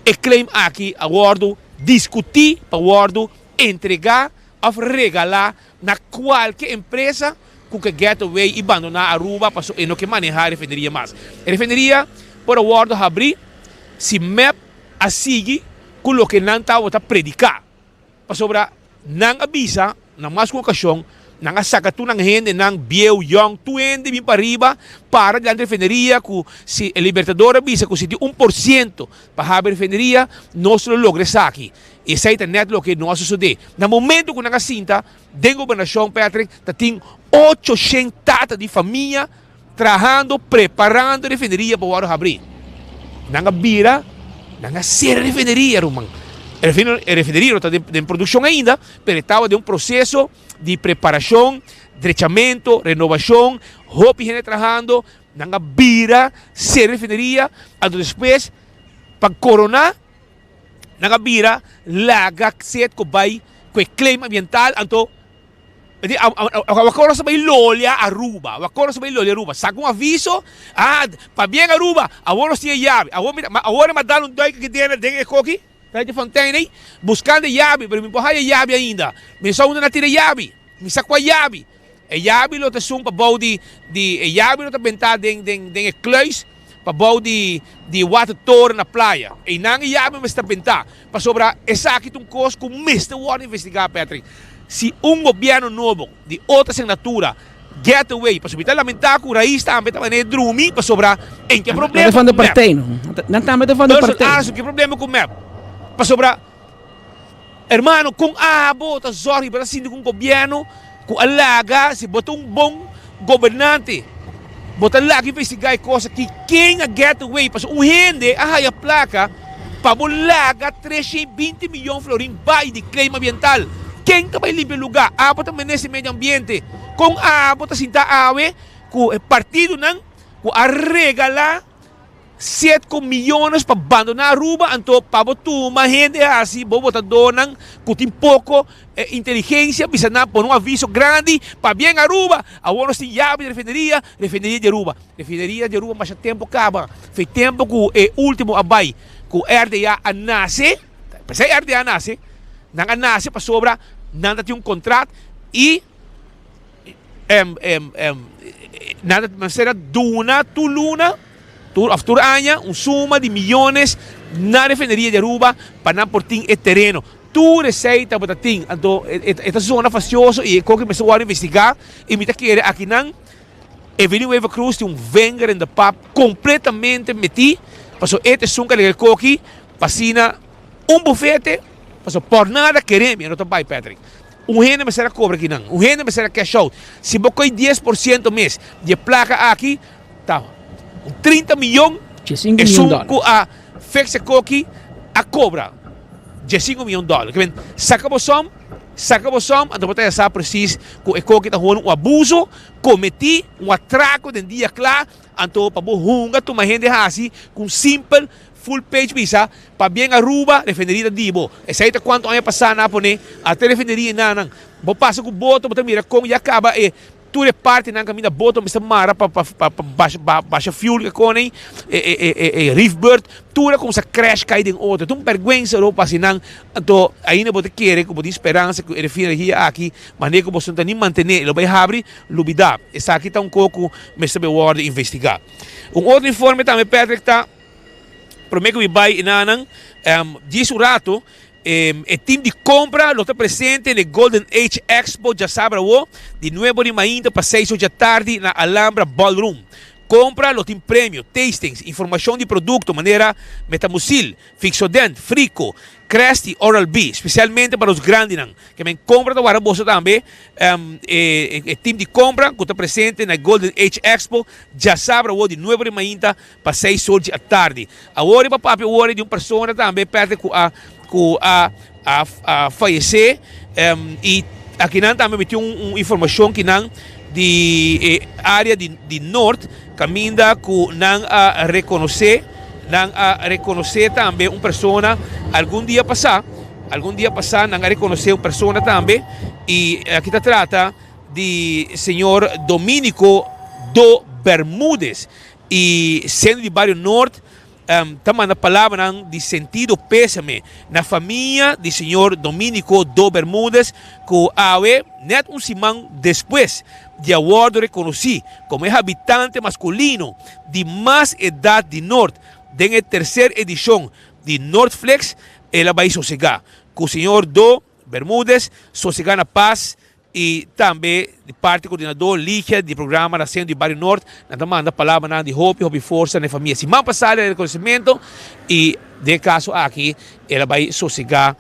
E claim aki a wordo discuti pa wordo entrega of regala na cualke empresa cu ke get away y bandona Aruba paso e no ke maneha e refineria mas. E refineria por a wordo habri si mep a sigui cu loke nan tabata predica. Pasobra nan a bisa na mas ku okashon, nan a saka tur nan hendenan, bieu, yòn, tur hende bin pariba, para dilanti refineria ku si e Libertador a bisa ku si tin un por siento pa habri refineria, nos lo logra esaki. I esei ta nèt loke no a sosodé. Na momento ku nan a sinta den gobernashon, Patrick, ta tin 800 tata di famia Trahando, preparando refineria pa wòrdu habrí. Nan a bira, nan a sera refineria, ruman. E refineria no ta den produkshon ainda, pero e tabata den un proseso di preparashon, drechamentu, renovashon, hopi hende trahando. Nan a bira, sera refineria, anto despues pa koroná, nan a bira laga Setco bai ku e claim ambiental, anto. Awakor nos ta bai lolia Aruba, awakor nos ta bai lolia Aruba. Saka un aviso, ah, pabien Aruba, awor nos tin e yabi. Awor mi ta, awor e m'a dal un duik aki den den e koki, den e fontein ei, buskando e yabi, pero mi por haya e yabi ainda. Mi no sa unda nan a tira e yabi, mi sa kua yabi. E yabi lo ta esun pa bou di, di, e yabi lo ta bentá den, den, den e kluis pa bou di, di watertoren na playa. Einan e yabi mester ta bentá, pasobra esaki ta un kos ku mester wòrdu investigá, Patrick. Si un gobierno nobo di otro asignatura get away, pasobra mi ta lamenta cu Raiz tambe ta manera drumi pasobra en ke problema Nan ta cu van de mep. partij no. Nan tambe ta van de Ursel partij. Arends ke problema cu mep. Pasobra hermano con abo ta zorg bo ta sinti cu un gobierno cu a laga si bo ta un bon gobernante bo ta laga investiga e cos aki ken a get away pasobra un hende a haya placa pa bo laga 320 miyon florin bay di claim ambiental ken ta bay limpia luga abo ta minister di medio ambiente con abo ta sinta awe cu e partidonan cu a regala. Set ku miyones pa bandona Aruba anto pa bo tuma hende hasi bo botadornan ku tin poko inteligencia bisa nan pone un aviso grandi pabien Aruba awor nos tin yabi di refineria, refineria di Aruba, refineria di Aruba masha tempo kaba fe tempo ku e ultimo a bai ku RDA a nase pesey RDA a nase nan a nase pasobra nan ta tin un contrat y Nan ta mester a duna tur luna tur of tur aña un suma di miyones na refineria di Aruba pa nan por tin e tereno. Tur esey tabata tin. Anto e ta zona fastioso y e koki mester wòrdu investiga y mi ta kere akinan Evelyn Wever Croes tin un vinger in de pap completamente meti pasobra e ta esun ku a rega e koki pa asina un bufete pasobra por nada kere mi e no ta bay Patrick. Un hende mester a cobra kinan, un hende mester a cash out. Si bo coy dies por ciento mes di e placa aki, ta un trinta miyon. Esun cu a fix e coki a cobra diescinco miyon dollar. Ke men, saca bo som, saca bo som, anto bo ta ya sa precies cu e coki ta hono un abuso cometi, un atraco den dia cla, anto pa bo hunga tuma hende haci cu un simpel Full page bisa, Pabien Aruba, refineria ta di bo. Esei ta cuanto aña pasa nan a pone ata e refineria enanan. Bo pasa cu boto bo ta mira con ya caba e tur e partinan caminda boto mester mara pa pa pa basha basha fuel ke con ei e e e e reef bird tur a cuminsa crash cay den otro. Ta un berguensa ro pa haci nan. Anto ainda bo ta kere cu bo tin speransa cu e refineria aki manera cu boso no ta ni mantene e lo bay habri, lubida. Esaki ta un co cu mester bay wordo investiga. Un otro informe tambe Patrick ta. Prome ku mi bai enanan, djis un rato, e team di kompra lo ta presente na e Golden Age Expo djasabra awo, di nuebe ora di mainta pa seis ora djatardi na Alhambra Ballroom. Kompra lo tin premio, tastings, informashon di produkto manera Metamucil, Fixodent, Frico, Crest y Oral B, specialmente pa nos grandinan. Ke men compra ta wara boso tambe. E team di compra cu ta presente na Golden Age Expo djasabra awor di nuebe di mainta pa seis or di atardi. Awor riba papia awor di un persona tambe perde cu a cu a a fayece y akinan tambe mi tin un informacion kinan di e area di di Noord caminda cu nan a reconoce nan a reconoce tambe un persona algun dia pasa algun dia pasa nan a reconoce un persona tambe y aki ta trata di señor Dominico Do Bermudez y siendo di bario Noord ta manda palabranan di sentido pésame na famia di señor Dominico Do Bermudez ku awe nèt un siman despues di a wòrdu rekonosí komo e habitante maskulino di mas edat di Noord den e terser edishon di Noordflix el a bai sosegá ku señor Do Bermudez sosegá na pas I tambe di parti coordinador Ligia di programa na Centro di Bario Noord nan ta manda palabranan di hopi hopi forsa na e famia. Siman pasa el a reconocimento y den e caso aki el a bay sosega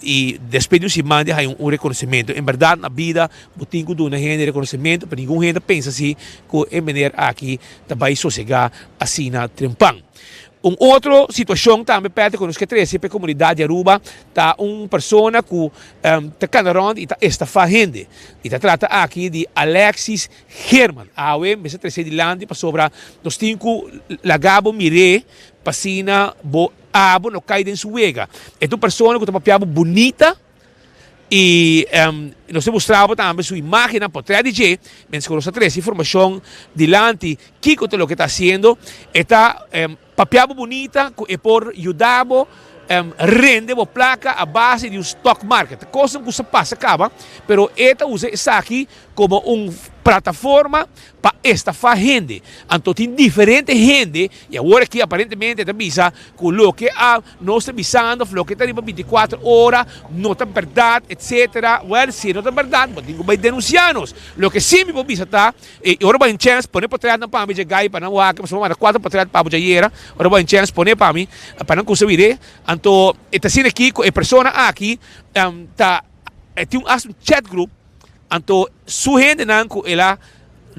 y despues di un siman di a haya un reconocimento. En berdad na bida bo tin cu duna hende reconocimento pero ningun hende ta pensa si cu e meneer aki ta bay sosega asina trempan. Un otro situacion tambe Patrick cu nos ke trece pa e comunidad di Aruba ta un persona cu ta cana rond y ta estafa hende. Y ta trata aki di Alexis Geerman. Awe mester trece dilanti pasobra nos tin cu laga bo mir'é pa asina bo abo no cay den su wega. E ta un persona cu ta papia bo bunita y nos ta mustra bo tambe su imagennan, potret di dje, mientras cu nos ta trece informacion dilanti kico ta loke ta haciendo. E ta Papia bo bunita ku e por yuda bo rende bo plaka a base di un stock market. Ta kosnan ku sa pasa kaba, pero e ta usa esaki komo un plataforma pa estafá hende. Anto tin diferente hende i awor aki aparentemente e ta bisa ku loke a nos ta bisando of loke ta riba bintikuater ora no ta bèrdat etsetera. Wèl si e no ta bèrdat bo tin ku bai denunsiá nos. Loke si mi por bisa ta E ora bo haña chèns, pone potretnan pa mi dje gai pa nan wak, pasobra bo manda kuater potret pa bo djayera. Ora bo haña chèns, pone pa mi, pa nan kusa wire. Anto e ta asina aki ku e persona aki ta, e tin un hasta un chat group, anto su hendenan ku el a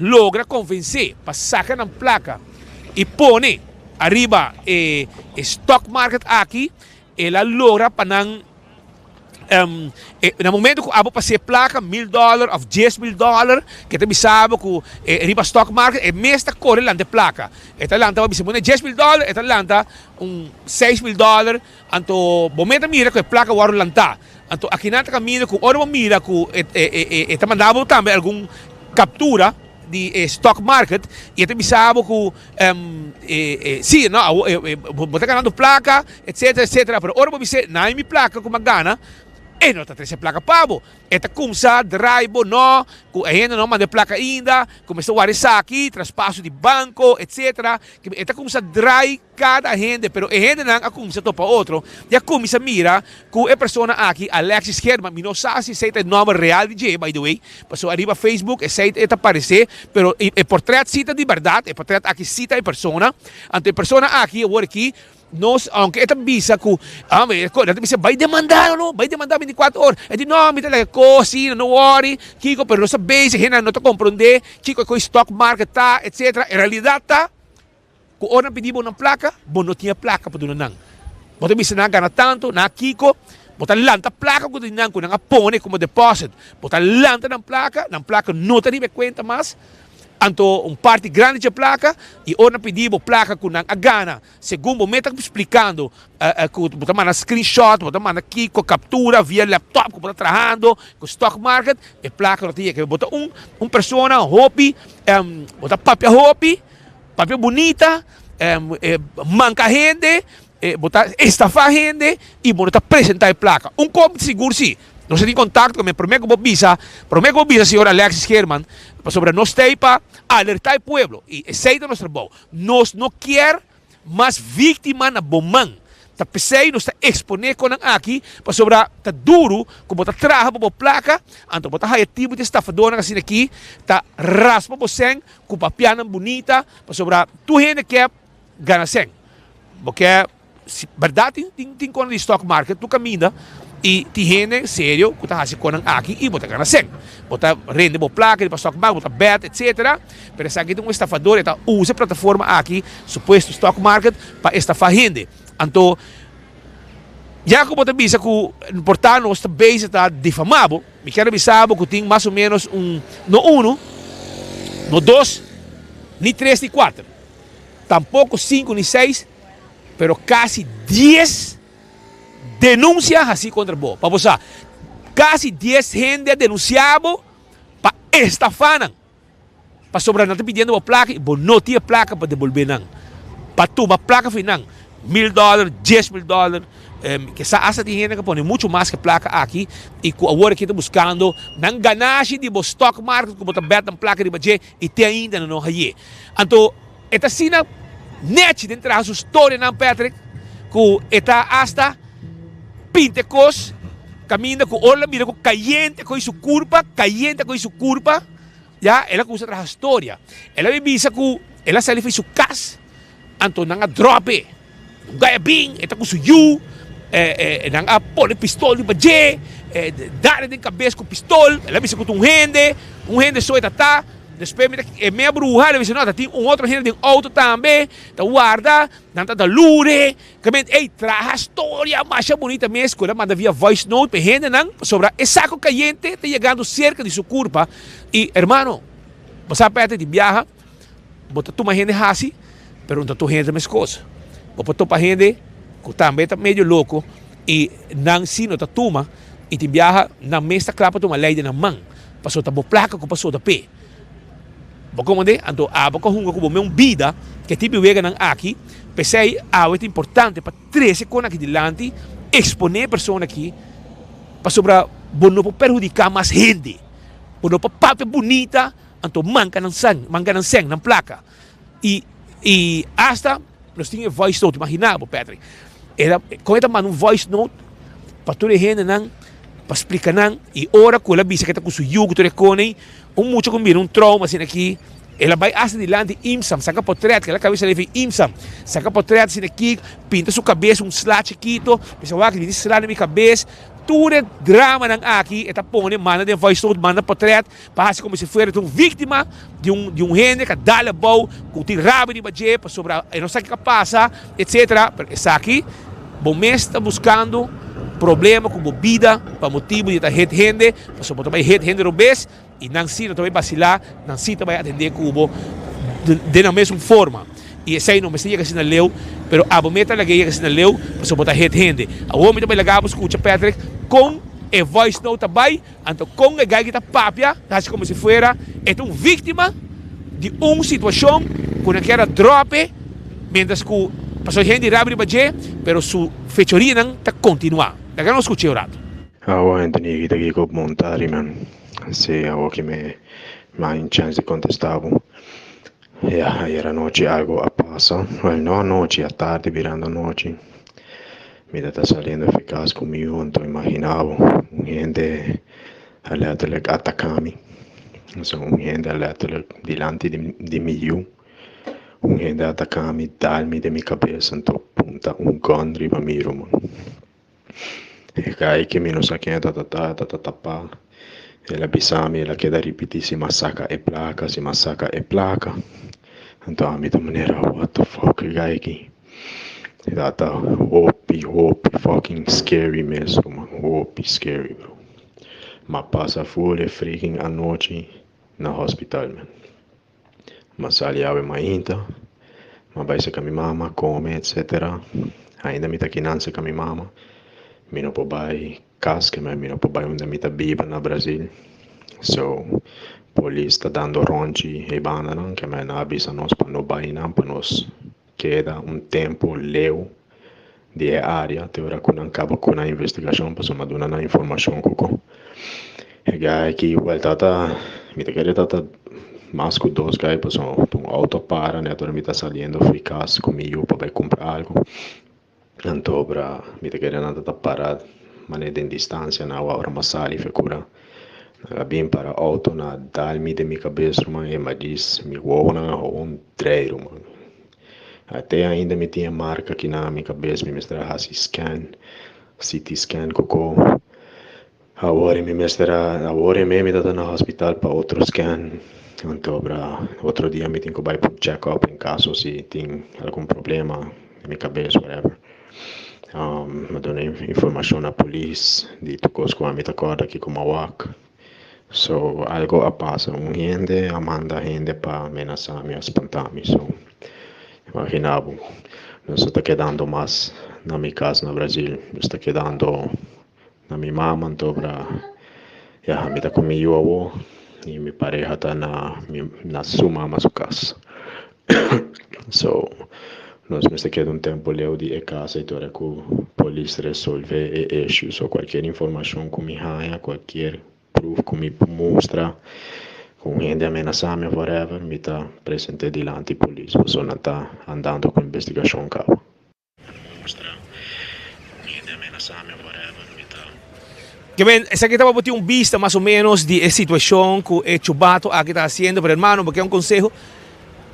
logra konvensé pa saka nan plaka i pone ariba e stock market aki, el a logra pa nan. Na momento ku abo pas'é plaka, mil dòler òf 10,000 dòler, ke ta bisa bo ku riba stock market e mes ta kore lanta e plaka. E ta lanta bo bisa bo na 10,000 dòler, e ta lanta un 6,000 dòler, anto bo mes ta mira ku e plaka wòrdu lantá. Anto akinan ta kaminda ku ora bo mira ku e ta manda bo tambe algun kaptura di e stock market i e ta bisa bo ku si no bo ta ganando plaka etcetera etcetera pero ora bo bis'é na mi plaka ku mi a gana e no ta trese plaka pa bo e ta kumsa drai bo no ku e hende no a manda e plaka ainda ku mester wara esaki traspaso di banko etcetera e ta kumsa drai kada hende pero e hendenan a kumsa topa otro i a kumsa mira ku e persona aki Alexis Herman mi no sa si esei ta e nomber real di dje by the way pasobra ariba Facebook esei e ta parese pero e portret si ta di berdad e portret aki si ta e persona anto e persona aki awor aki nos aunke e ta bisa ku e ta bisa bai demanda no bai demanda binticuatro ora e di no mi ta laga kos si no worry kiko pero nos ta bezig hende no ta komprende kiko e stock market ta etcetera en realidad ta Ku ora nan pidi bo nan plaka, bo no tin e plaka pa duna nan. Bo ta bisa nan a gana tantu, nan a kiko, bo ta lanta plaka ku ta di nan ku nan a pone komo deposit. Bo ta lanta nan plaka, nan plaka no ta riba e kuenta mas, anto un parti grandi dje plaka, i ora nan pidi bo plaka ku nan a gana, segun bo mes ta splikando ku bo ta manda screenshot, bo ta manda kiko, kaptura via laptop ku bo ta trahando ku stock market, e plaka no ta yega. Bo ta un persona hopi, bo ta papia hopi. Papia bunita, manka hende, bo ta estafa hende y bo no ta presenta e placa. Un cop sigur si, nos a tin contacto cu mi, prome cu bo bisa, prome cu bo bisa señor Alexis Geerman, pasobra nos ta ey pa alerta e pueblo y esey ta nos trabou. Nos no kier mas victima na bo man. Ta p'esey nos ta expone conan aki, pasobra ta duro cu bo ta traha pa bo placa, anto bo ta haya tipo di estafadornan asina aki ta raspa bo cen Ku papianan bunita, pasobra tur hende ke gana sèn. Bo ke, si bèrdat tin tin tin kona di stock market tur kaminda i tin hende serio ku ta hasi konan aki i bo ta gana sèn. Bo ta rende bo plaka riba stock market, bo ta bèt etsetera, pero esaki ta un estafador, e ta usa e plataforma aki, supuesto stock market, pa estafá hende. Anto ya ku bo ta bisa ku por ta nos ta bezig ta difamá bo. Mi kier a bisa bo ku tin mas o ménos un, no unu, no dos, ni tres ni kuater, tampoko sinku ni seis, pero kasi dies denunsia hasí kontra bo. Pa bo sa, kasi dies hende a denunsiá bo pa estafá nan. Pasobra nan ta pidiendo bo plaka i bo no tin e plaka pa debolbe nan. Pa tuma plaka for di nan, mil dòler, 10,000 dòler, kesa asta tin hende ku a pone muchu mas ku e plaka aki i ku awor aki ta buskando nan ganashi di bo stock market ku bo ta bèt nan plaka riba dje i te ainda nan no haye. Anto e ta asina nechi den traha su storianan Patrick ku e ta asta pinta e kos kaminda ku ora el a mira ku kayente a kohe su kurpa, kayente a kohe su kurpa. Ya el a cuminsa traha storia. El a bin bisa cu el a sali for di su cas, anto nan a drop e. Un guy a bin, e ta cu su yu, nan a pone pistol riba dje, dal e den cabes cu pistol. El a bisa cu ta un hende, un hende so e ta ta. Despues mi ta, e mea bruha, el a bisa no, ta tin un otro hende den auto tambe, ta warda, nan ta da lure. Kamente, ey, traha storia masha bunita mes ku el a manda via voice note pa e hendenan, pasobra e sako kayente ta yegando serka di su kurpa. I, hermano, bo sa p'e di biaha, bo ta tuma hende hasi, pero no ta tur hende ta meskos. Bo por topa hende ku tambe ta medio loko i nan si no ta tuma, i tin biaha nan mes ta kla pa tuma lei den nan man, pasobra ta bo plaka ku paso ta p'e. Bo komand'é? Anto abo ku a hunga ku bo meun bida ku e tipo di weganan aki. P'esei awe ta importante pa trese kon aki dilanti, eksponé e persona aki, pasobra bo no por perhudiká mas hende. Bo no por papia bunita anto manka nan san, manka nan sèn, nan plaka. I i asta nos tin e voice note, imaginá bo Patrick, e ta kon e ta manda un voice note pa tur e hendenan pa splika nan i ora ku el a bisa ku e ta ku su yu ku tur e kone ei, un mucha ku mira un trauma asina aki, el a bai asta dilanti Imsam saka potret, ku el a kaba di sali for Imsam, saka potret asina aki, pinta su kabes un sla chikito, bisa wak mi tin sla na mi kabes, tur e dramanan aki e ta pone manda den voice note, manda potret. Pa hasi komo si fuera ta un víktima di un di un hende ka dal abou ku tin rabia riba dje pasobra e no sa kiko a pasa etsetera pero esaki bo mes ta buskando. problema ku bo bida pa motibu di ta hit hende, pasobra bo ta bai hit hende robes i nan si no ta bai basilá, nan si ta bai atendé ku bo den nan mesun forma. I esei no mester yega asina leu, pero abo mes ta lag'é yega asina leu pasobra bo ta hit hende. Awor mi ta bai laga bo skucha, Patrick, kon e voice note ta bai, anto kon e guy ki ta papia ta hasi komo si fuera e ta un víktima di un situashon ku nan kier a dròp e miéntras ku pasobra hende rabia riba dje, pero su fechorianan ta kontinuá. Laga nos skuch'é un ratu. Awo Anthony ki ta kiko montari man. Si awo ki mi a un chance di contesta bo. Ya ayer anochi algo a pasa, well no anochi, atardi birando anochi. Mi ta ta saliendo fi cas cu mi yu anto imagina bo un hende a letterlijk ataca mi. So un hende a letterlijk dilanti di mi yu, un hende a ataca mi, dal mi den mi cabes anto punta un gun riba mi ruman. E kai ke mi no sa ken e ta ta, ta ta tapá. El a bisa mi, el a keda ripití si m'a saka e plaka, si m'a saka e plaka. Anto ami ta manera, what the fuck e gai aki? E ta ta hopi, hopi fucking scary mes ruman, hopi scary bro. M'a pasa ful e freaking anochi na hospital man. M'a sali awe mainta, m'a bai seka mi mama, kome etsetera. Ainda mi ta kinan seka mi mama. Mi no por bai kas keme mi no por bai unda mi ta biba na Brazil. So, polis ta dando ronchi e bandanan keme nan a bisa nos pa no bai nan pa nos keda un tempu leu di e área te ora ku nan kaba ku nan investigashon pasobra mi a duna nan informashon ku kon e guy aki wèl tata mi ta kere tata mas ku dos guy pasobra un outo a para nèt ora mi ta saliendo for di kas ku mi yu pa bai kumpra algu anto ora mi ta kere nan tata para manera den distansia nan ora mi a sali for kura nan a bin para outo nan a dal mi den mi kabes ruman e mi a dis mi wowonan a hou un drei ruman. Te ainda mi tin e marka aki na mi kabes, mi mester a hasi scan, CT scan koko. Awor mi mester a, awor e mi ta na hospital pa otro scan, anto bra otro dia mi tin ku bai pa un check up en kaso si tin algun problema den mi kabes whatever. Mi a duna informashon na polis di tur kos ku ami ta kòrda kiko mi a wak. So algo a pasa un hende a manda hende pa menasa mi a spanta mi so imagina bo nos no ta kedando mas na mi cas na Brazil nos ta kedando na mi mama anto bra ya mi ta cu mi yu awo y mi pareha ta na na su mama su cas so nos mester keda un tempo leu di e cas ei ora cu polis resolve e issue so cualkier informacion cu mi haya cualkier proof cu mi por mustra cu un hende a menasa mi of whatever mi ta presente dilanti polis pasobra nan ta andando cu investigacion caba. Ke men, esaki tabata tin un bista mas o menos di e situacion cu e chubato aki ta haciendo, pero hermano, bo ke un conseho?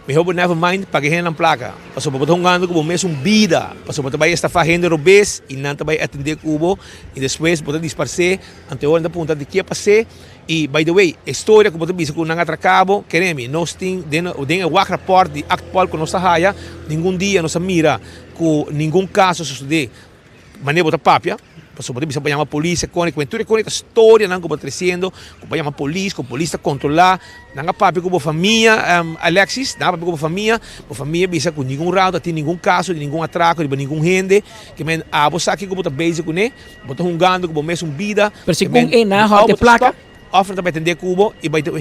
Mihor bo never mind paga e hendenan placa, pasobra bo ta hungando cu bo mesun bida, pasobra bo ta bay estafa hende robes y nan ta bay atende cu bo y despues bo ta disparce, anto e ora nan ta puntra di ke pase y by the way, e storia cu bo ta bisa cu nan a atraca bo, kere mi, nos tin den e wak rapport di Actpol cu nos ta haya, ningun dia nos a mira cu ningun caso a sucede manera bo ta papia, pasobra bo ta bisa bo yama polis e koni, ku tur e koni ta storianan ku bo ta tresiendo, ku bo yama polis, ku polis ta kontrolá, nan a papia ku bo famia, Alexis, nan a papia ku bo famia, bo famia bisa ku ningun rato a tin ningun kaso di ningun atrako riba ningun hende, ke men abo sa kiko bo ta bezig kuné, bo ta hungando ku bo mesun bida, Pero segun e nan a hòrta e plaka. Òf nan ta bai tendé ku bo i bai ta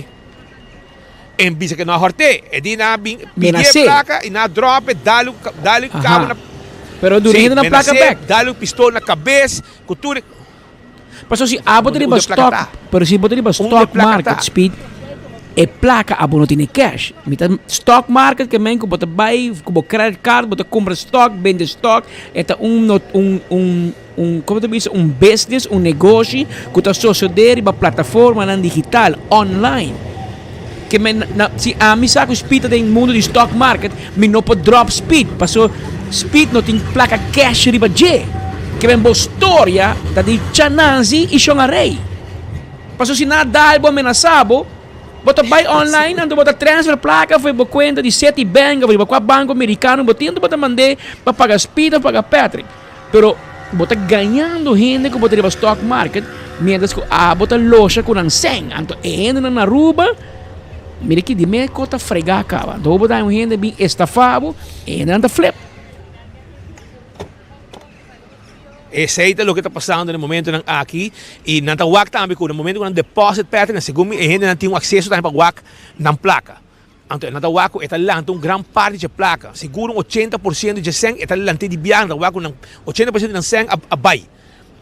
En bisa ke no a hort'é. E di nan a bin pidié Menas'é. plaka i nan a dròp e, dal dal kabo Aha. na Pero duna Sí, hende nan plaka menas'é, bèk. dal un pistol na kabes, ku tur e. Pasobra si abo ta Unda riba e plaka stock, ta? pero si bo ta riba Unda e stock plaka market, ta? Speed, e plaka abo no tene cash. Mi ta stock market ke men ku bo ta bai ku bo credit card, bo ta kumpra stock, bende stock, e ta un not un un Un, como ta bisa, un business, un negoshi cu ta sosode riba plataformanan digital, online. Ke men, na, si ami sa cu Speed ta den mundo di stock market, mi no por drop Speed, paso Speed no tin placa cash riba dje. Ke men bo storia ta di Cha Nanzi y Shon Arey. Paso si nan a dal bo, amenasa bo, bo ta bay online, anto bo ta transfer placa for bo cuenta di Citibank of riba cua banco mericano bo tin, anto bo ta mand'e pa paga Speed of paga Patrick. Pero. Bo ta gañando hende ku bo ta riba stock market mientras ku abo ta losha ku nan sèn. Anto e hendenan na Aruba mira ki di me ko ta fregá kaba. Anto bo ta un hende bin estafá bo, e hendenan ta flip. Esei ta loke ta pasando na e momentonan aki i nan ta wak tambe ku na momento ku nan deposit Patrick nan segun mi e hendenan tin un akseso tambe pa wak nan plaka. Anto e nan ta wak ku e ta lanta un gran parti dje plaka, sigur un 80% dje sèn e ta lant'é di biaha, nan ta wak ku nan 80% di nan sèn a bai.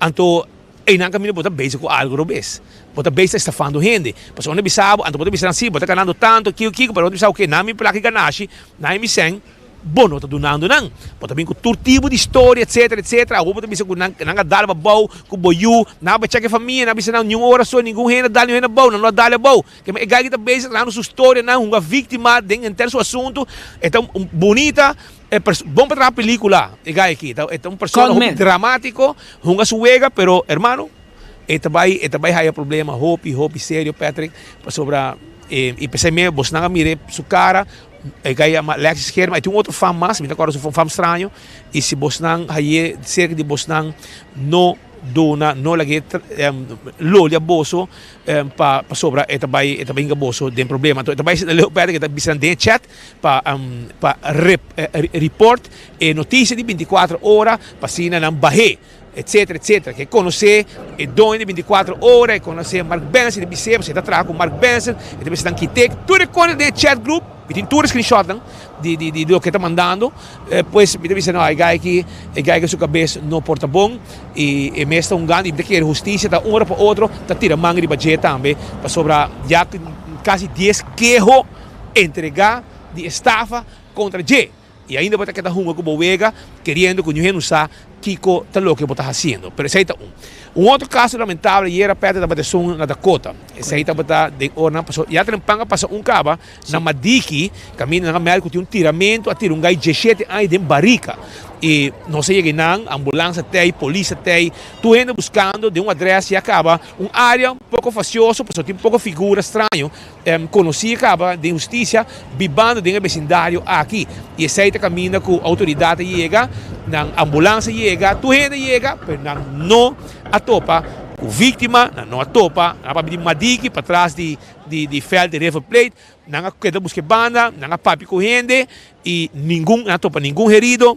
Anto einan kaminda bo ta bezig ku algu robes, bo ta bezig ta estafando hende. Pasobra nan bisa bo, anto bo ta bisa nan si bo ta ganando tantu, kiko kiko, pero bo ta bisa oke nan mi plaka i ganashi, nan i mi sèn. Bo no ta dunando nan. Bo ta bin ku tur tipo di storia etcetera etcetera. Awor bo ta bisa ku nan nan a dal abou ku bo yu. Nan a bai chek e famia, nan a bisa nan niun ora so ningun hende a dal niun hende abou, nan no a dal abou. Kema e guy ki ta bezig trahando su storianan hunga víktima den henter su asuntu. E ta un bunita e pers bon pa traha pelikula e guy aki. E ta un persona hopi dramatiko, hunga su wega pero hermano e ta bai e ta bai haya problema hopi hopi serio Patrick pasobra e i p'esei mes bosnan a mira su kara. E guy yama Alexis Germa, e tin un otro fam mas, mi ta acorda su fam straño, y si bosnan haye cerca di bosnan no duna, no lag'e lolia boso pa pasobra e ta bay e ta bay hinca boso den problema. Anto e ta bay asina leu Patrick e ta bisa nan den e chat pa pa report e noticia di binticuatro ora pa asina nan bah'e. Etcetera etcetera ke konosé e doño di binticuatro ora e konosé Mark Benson e ta bis'é pasobra e ta traha ku Mark Benson e ta bisa nan kitek tur e kos den e chat group mi tin tur e screenshotnan di di di loke e ta mandando pues mi ta bisa no e guy aki e guy aki su kabes no por ta bon i e mes ta un gana i mi ta kere hustisia ta un ora pa otro ta tira man riba dje tambe pasobra ya kasi dies keho entrega di estafa kontra dje. I ainda bo ta keda hunga ku bo wega keriendo ku niun hende sa kiko ta loke bo ta hasiendo. Pero esei ta un. Un otro kaso lamentabel ayera Peter tabata esun na Dakota. Esei tabata den oranan paso ya trempan a pasa un kaba na Madiki kaminda nan a mèld ku tin un tiramentu a tira un gai dieshete aña den barika. I nos a yega einan, ambulans a tei, polis a tei, tur hende buskando den un adrès ya kaba un área un poko fasioso pasobra tin poko figura straño. Konosí kaba den hustisia bibando den e besindario aki i esei ta kaminda ku outoridat a yega, nan ambulans a yega, tur hende a yega, pero nan no a topa ku víktima, nan no a topa, nan a papia di Madiki patras di di vèlt di River Plate, nan a keda buska e banda, nan a papia ku hende i ningun, nan a topa ningun herido.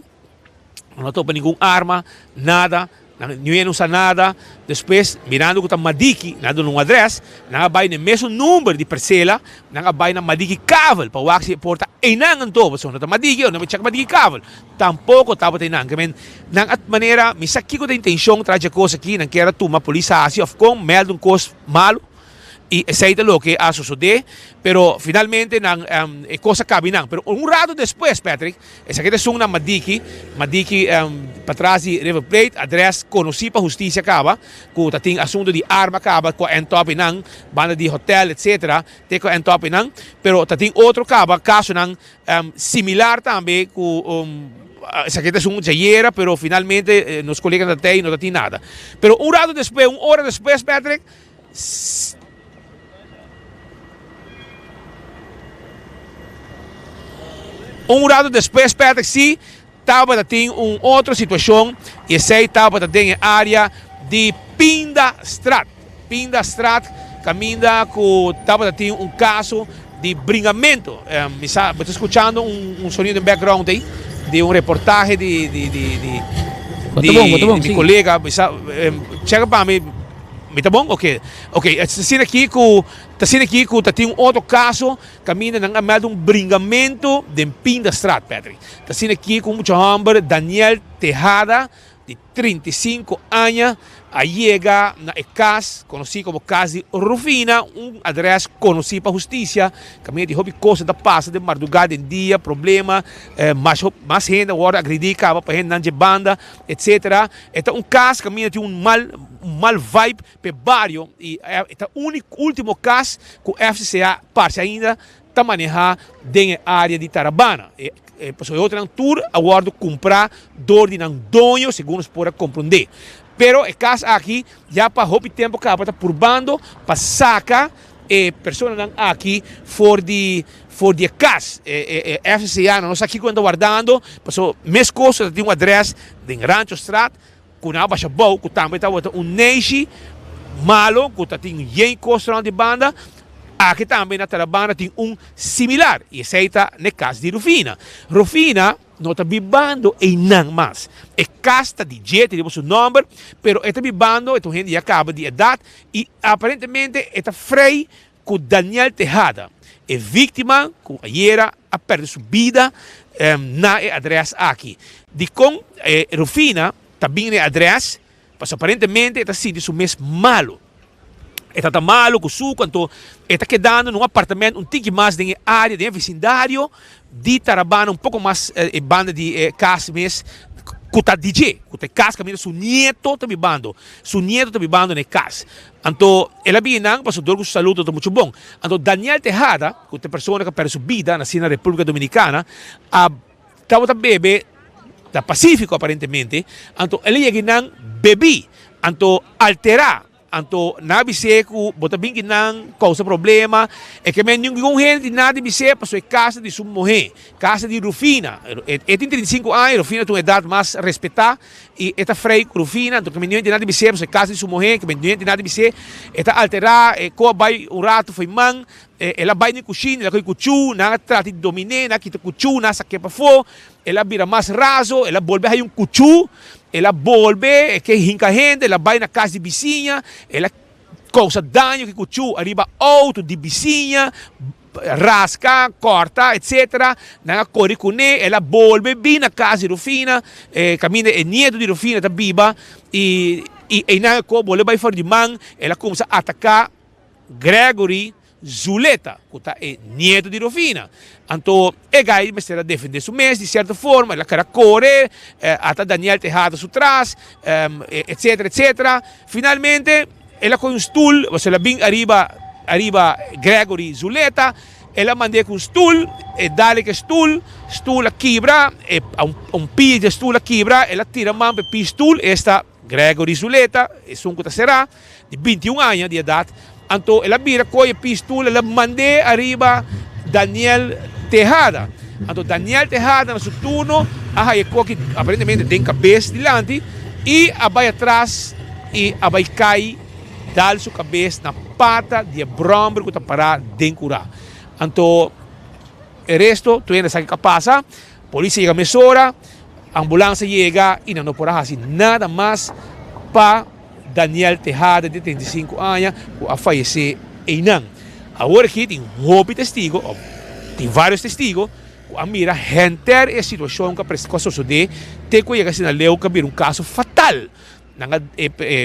No a topa ningun arma, nada, nan niun hende no sa nada. Despues, mirando ku ta Madiki, nan a duna un adrès, nan a bai na e mesun number di persela, nan a bai na Madiki Kavel pa wak si e por ta einan anto, pasobra no ta Madiki, nan a bai chèk Madiki Kavel, tampoko tabata einan. Ke men, nan a manera, mi sa kiko ta intenshon tras dje kos aki, nan kier a tuma polis hasi òf kon, mèlda un kos malu. I esei ta loke a sosodé, pero finalmente nan e kos a kabi nan. Pero un rato despues, Patrick, esaki ta esun na Madiki, Madiki patras di River Plate, adres konosí pa hustisia kaba, ku ta tin asuntu di arma kaba ku a end top einan, banda di hotel etcetera, te ku a end top einan. Pero ta tin otro kaba kasonan similar tambe ku esaki ta esun djayera, pero finalmente nos koleganan ta tei no ta tin nada. Pero un rato despues, un ora despues, Patrick, Un rato despues Patrick si tabata tin un otro situacion y esey tabata den e area di Pindastraat. Pindastraat caminda cu tabata tin un caso di bringamento. Mi sa bo ta scuchando un sonido den background ey di un reportahe di di di di mi colega. Mi sa checka pa mi. Mi ta bon? Oke. Oke, e ta asina aki ku, ta asina aki ku ta tin un otro kaso kaminda nan a mèlda un bringamentu den Pindastraat, Patrick. Ta asina aki ku un mucha hòmber, Daniel Tejada, di 35 aña, a yega na e kas konosí komo kas di Rufina, un adrès konosí pa hustisia, kaminda tin hopi kos ta pasa den mardugá, den dia, problema, mas mas hende a wòrdu agredí kaba pa hendenan dje banda, etcetera. E ta un kas kaminda tin un mal un mal vibe pa e bario y e ta unico ultimo kas ku FCCA parse ainda ta maneha den e area di Tarabana. E pasobra e otronan tur a wordo cumpra door di nan doño segun nos por a comprende. Pero e kas aki ya pa hopi tempo caba ta purbando pa saca e personanan aki for di for di e kas. E FCCA no sa kiko nan ta wardando pasobra mescos ta tin un adres den Ranchostraat. ku nan a basha bou ku tambe tabata un neishi malo ku ta tin yen kos rond di banda. Aki tambe na Tarabana tin un similar y esey ta n'e cas di Rufina. Rufina no ta bibando eynan mas. E cas ta di dje, ta riba su nomber, pero e ta bibando, e ta un hende ya caba di edad y aparentemente e ta frei cu Daniel Tejada, e victima cu ayera a perde su bida na e adres aki. Dicon Rufina ta bin n'e adres? Pasobra aparentemente e ta sinti su mes malo. E ta ta malo ku suku, anto e ta kedando na un apartamento un tiki mas den e área, den e vesindario di Tarabana, un poko mas e banda di e kas mes ku ta di dje, ku ta e kas kaminda su nieto ta bibando. Su nieto ta bibando na e kas. Anto el a bini nan pasobra dor ku su salud no ta muchu bon. Anto Daniel Tejada, ku ta e persona ku a pèrdè su bida, nasí na Repúblika Dominikana, a Tabata bebe ta pacífico aparentemente, anto el a yega i nan bebí, anto alterá, anto nan a bis'é cu bo ta bin ki nan causa problema, e ke men ningun hende tin nada di bis'é pasobra e casa di su muhé, casa di Rufina, e tin 35 aña, Rufina ta un edad mas respetá y e ta frei cu Rufina, anto ke men ningun hende tin nada di bis'é pasobra e casa di su muhé, ke men ningun hende tin nada di bis'é, e ta alterá, e cu a bai un rato fo'i man. El a bai den kushina, el a kohe kuchú, nan a trata di domin'é, nan a kita kuchú, nan a sak'é pafó, el a bira mas raso, el a bolbe haña un kuchú, el a bolbe, e ke hinka hende, el a bai na kas di bisiña, el a kousa daño ku e kuchú ariba outo di bisiña, raska, kòrta, etsetera, nan a kore kuné, el a bolbe bin na kas di Rufina, kaminda e nieto di Rufina ta biba, i einan e kos bolbe bai for di man, el a kuminsá ataká. Gregory Zuleta, ku ta e nieto di Rufina. Anto e gai mester a defende su mes di sierto forma, el a keda kore, ata Daniel Tejada su tras, etcetera, etcetera. Finalmente el a kohe un stul, pasobra el a bin ariba ariba Gregory Zuleta, el a mand'é ku un stul, e dale ku e stul, stul a kibra, e un pia di e stul a kibra, el a tira man pa e pia stul, esta Gregory Zuleta, esun ku ta será. di binti un aña di edat, anto el a bira koe e pistul, el a mand'é ariba Daniel Tejada. Anto Daniel Tejada na su turno a haya e koki aparentemente den kabes dilanti i a bai atras i a bai kai dal su kabes na pata di e bròmber ku ta pará den kurá. Anto e resto tur hende sa kiko a pasa, polis a yega mesora, ambulans a yega i nan no por a hasi nada mas pa. Daniel Tejada di 35 aña ku a fayesé einan. Awor aki tin hopi testigo òf tin vários testigo ku a mira henter e situashon ku a sosodé te ku a yega asina leu ku a bira un kaso fatal. Nan a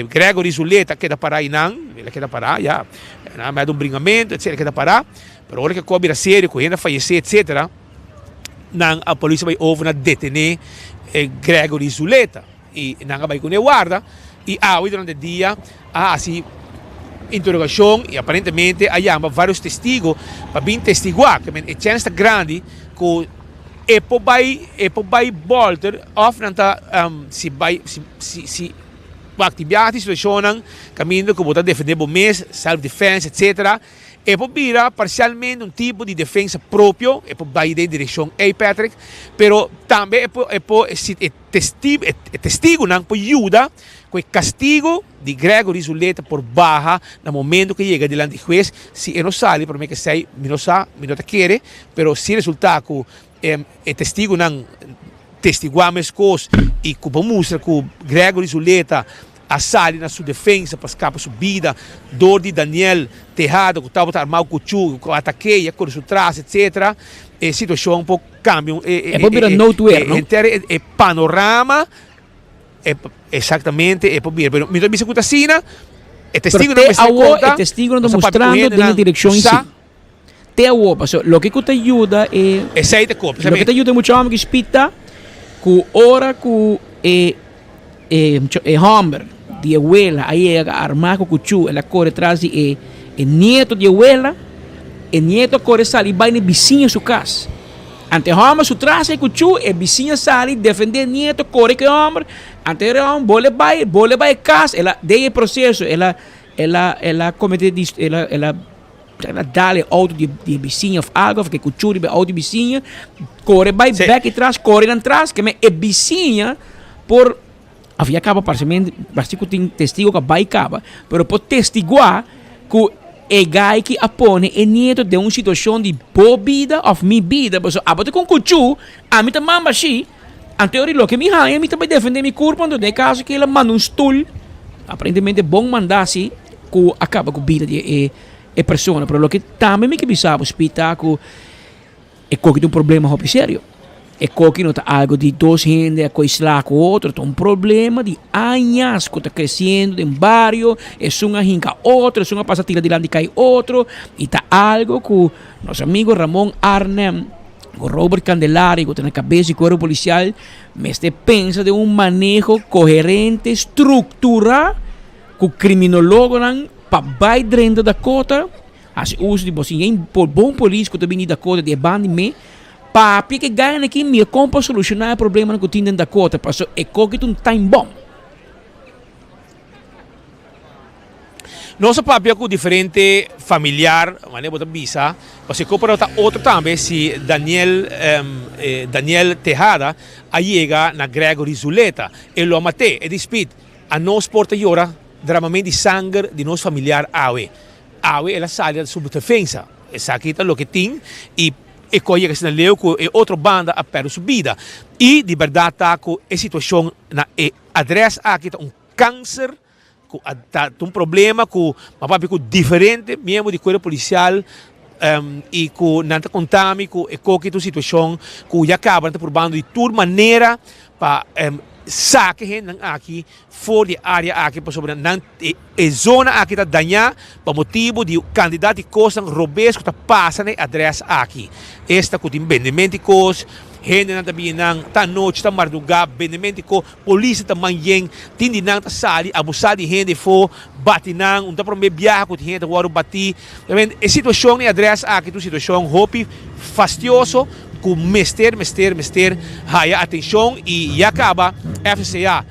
Gregory Zuleta a keda pará einan, el a keda pará ya, nan a mete un bringamentu etcetera, el a keda pará, pero ora ku e kos a bira serio ku hende a fayesé etcetera, nan a polis a bai over na detené Gregory Zuleta. I nan a bai ku ne warda i awe durante dia a hasi interogashon i aparentemente a yama varios testigo pa bin testiguá. Ke men e chèns ta grandi ku e por bai e por bai bòlter òf nan ta si bai si si si wak tin biaha tin situashonnan kaminda ku bo ta defendé bo mes, self defense etsetera. E por bira parcialmente un tipo di defensa propio, e por bai den direccion ey Patrick, pero tambe e por e por si e testi e testigonan por yuda cu e castigo di Gregory Zuleta por baha na momento cu e yega dilanti huez, si e no sali prome cu esey mi no sa, mi no ta kere, pero si resulta cu e testigonan testigua mescos y cu por mustra cu Gregory Zuleta a sali na su defensa pa skapa su bida dor di Daniel Tejada ku tabata armá ku kuchú ku a atak'é i a kore su tras etcetera e situashon por kambia un E por bira noodweer no? Henter e panorama e exactamente e por bira pero mi ta bisa ku ta asina e testigonan mester konta e testigonan ta mustrando den e direkshon i si. Te awor pasobra loke ku ta yuda e Esei ta kopi. Loke ta yuda e mucha hòmber ki spita ku ora ku e e e hòmber di e wela a yega armá ku kuchú el a kore tras di e e nieto di e wela e nieto a kore sali bai na e bisiña su kas. Ante e hòmber su tras e kuchú e bisiña sali defendé e nieto kore ku e hòmber ante e hòmber bole bai bole bai e kas el a den e proseso el a el a el a kometé el a el a El a dal e auto di e bisiña of algo, of ke kuchu riba e auto di bisiña, kore bai bek i tras, kore nan tras, ke men e bisiña por. Of ya kaba parsimente, parsi ku tin testigo ku a bai kaba, pero por testiguá ku e gai ki a pone e nieto den un situashon di bo bida of mi bida, pasobra abo ta kon kuchú, ami ta mamba shi, anto ora loke mi haña mi ta bai defendé mi kurpa, anto den e kaso ki el a manda un stul, aparentemente bon mandá si, ku a kaba ku bida di e e persona. Pero loke tambe mi ke bisa bo, Speed, ta ku. E koki ta un problema hopi serio. E koki no ta algo di dos hende a koi sla ku otro, ta un problema di añas ku ta kresiendo den bario, esun a hinka otro, esun a pasa tira dilanti kai otro, i ta algo ku nos amigo Ramon Arnhem ku Robert Candelario ku ta na kabes di kuerpo polisial mester pensa den un maneho koherente, strukturá ku kriminologonan pa bai drenta Dakota. Hasi uso di bo sin por bon polis ku ta bini Dakota di e banda di me papia ke gana aki mira kon por solushoná e problemanan ku tin den Dakota paso e koki ta un time bomb. Nos a papia ku diferente familiar manera bo ta bisa pasobra e kopa ta otro tambe si Daniel Daniel Tejada a yega na Gregory Zuleta e lo a mat'é e di Speed a nos por ta yora dramament di sanger di nos familiar awe. Awe el a sali su defensa. Esaki ta loke tin y e cu a yega asina leu cu e otro banda a perde su bida. Y di berdad ta cu e situacion na e adres aki ta un cancer cu a ta un problema cu a papia cu diferente miembro di cuerpo policial y cu nan ta conta mi cu e koki ta un situacion cu ya caba nan ta purbando di tur manera pa saka e hendenan aki for di e area aki pasobra nan e zona aki ta dañá pa motibu di kantidat di kosnan robes ku ta pasa na e adrès aki. Esta ku tin bendement di kos, hendenan ta bini nan ta anochi ta mardugá bendement di kos, polis ta manyen, tin di nan ta sali abusá di hende afó, bati nan, un ta promé biaha ku tin hende ta wòrdu batí. E situashon na e adrès aki ta un situashon hopi fastioso ku mester mester mester haya atenshon i ya kaba FCCA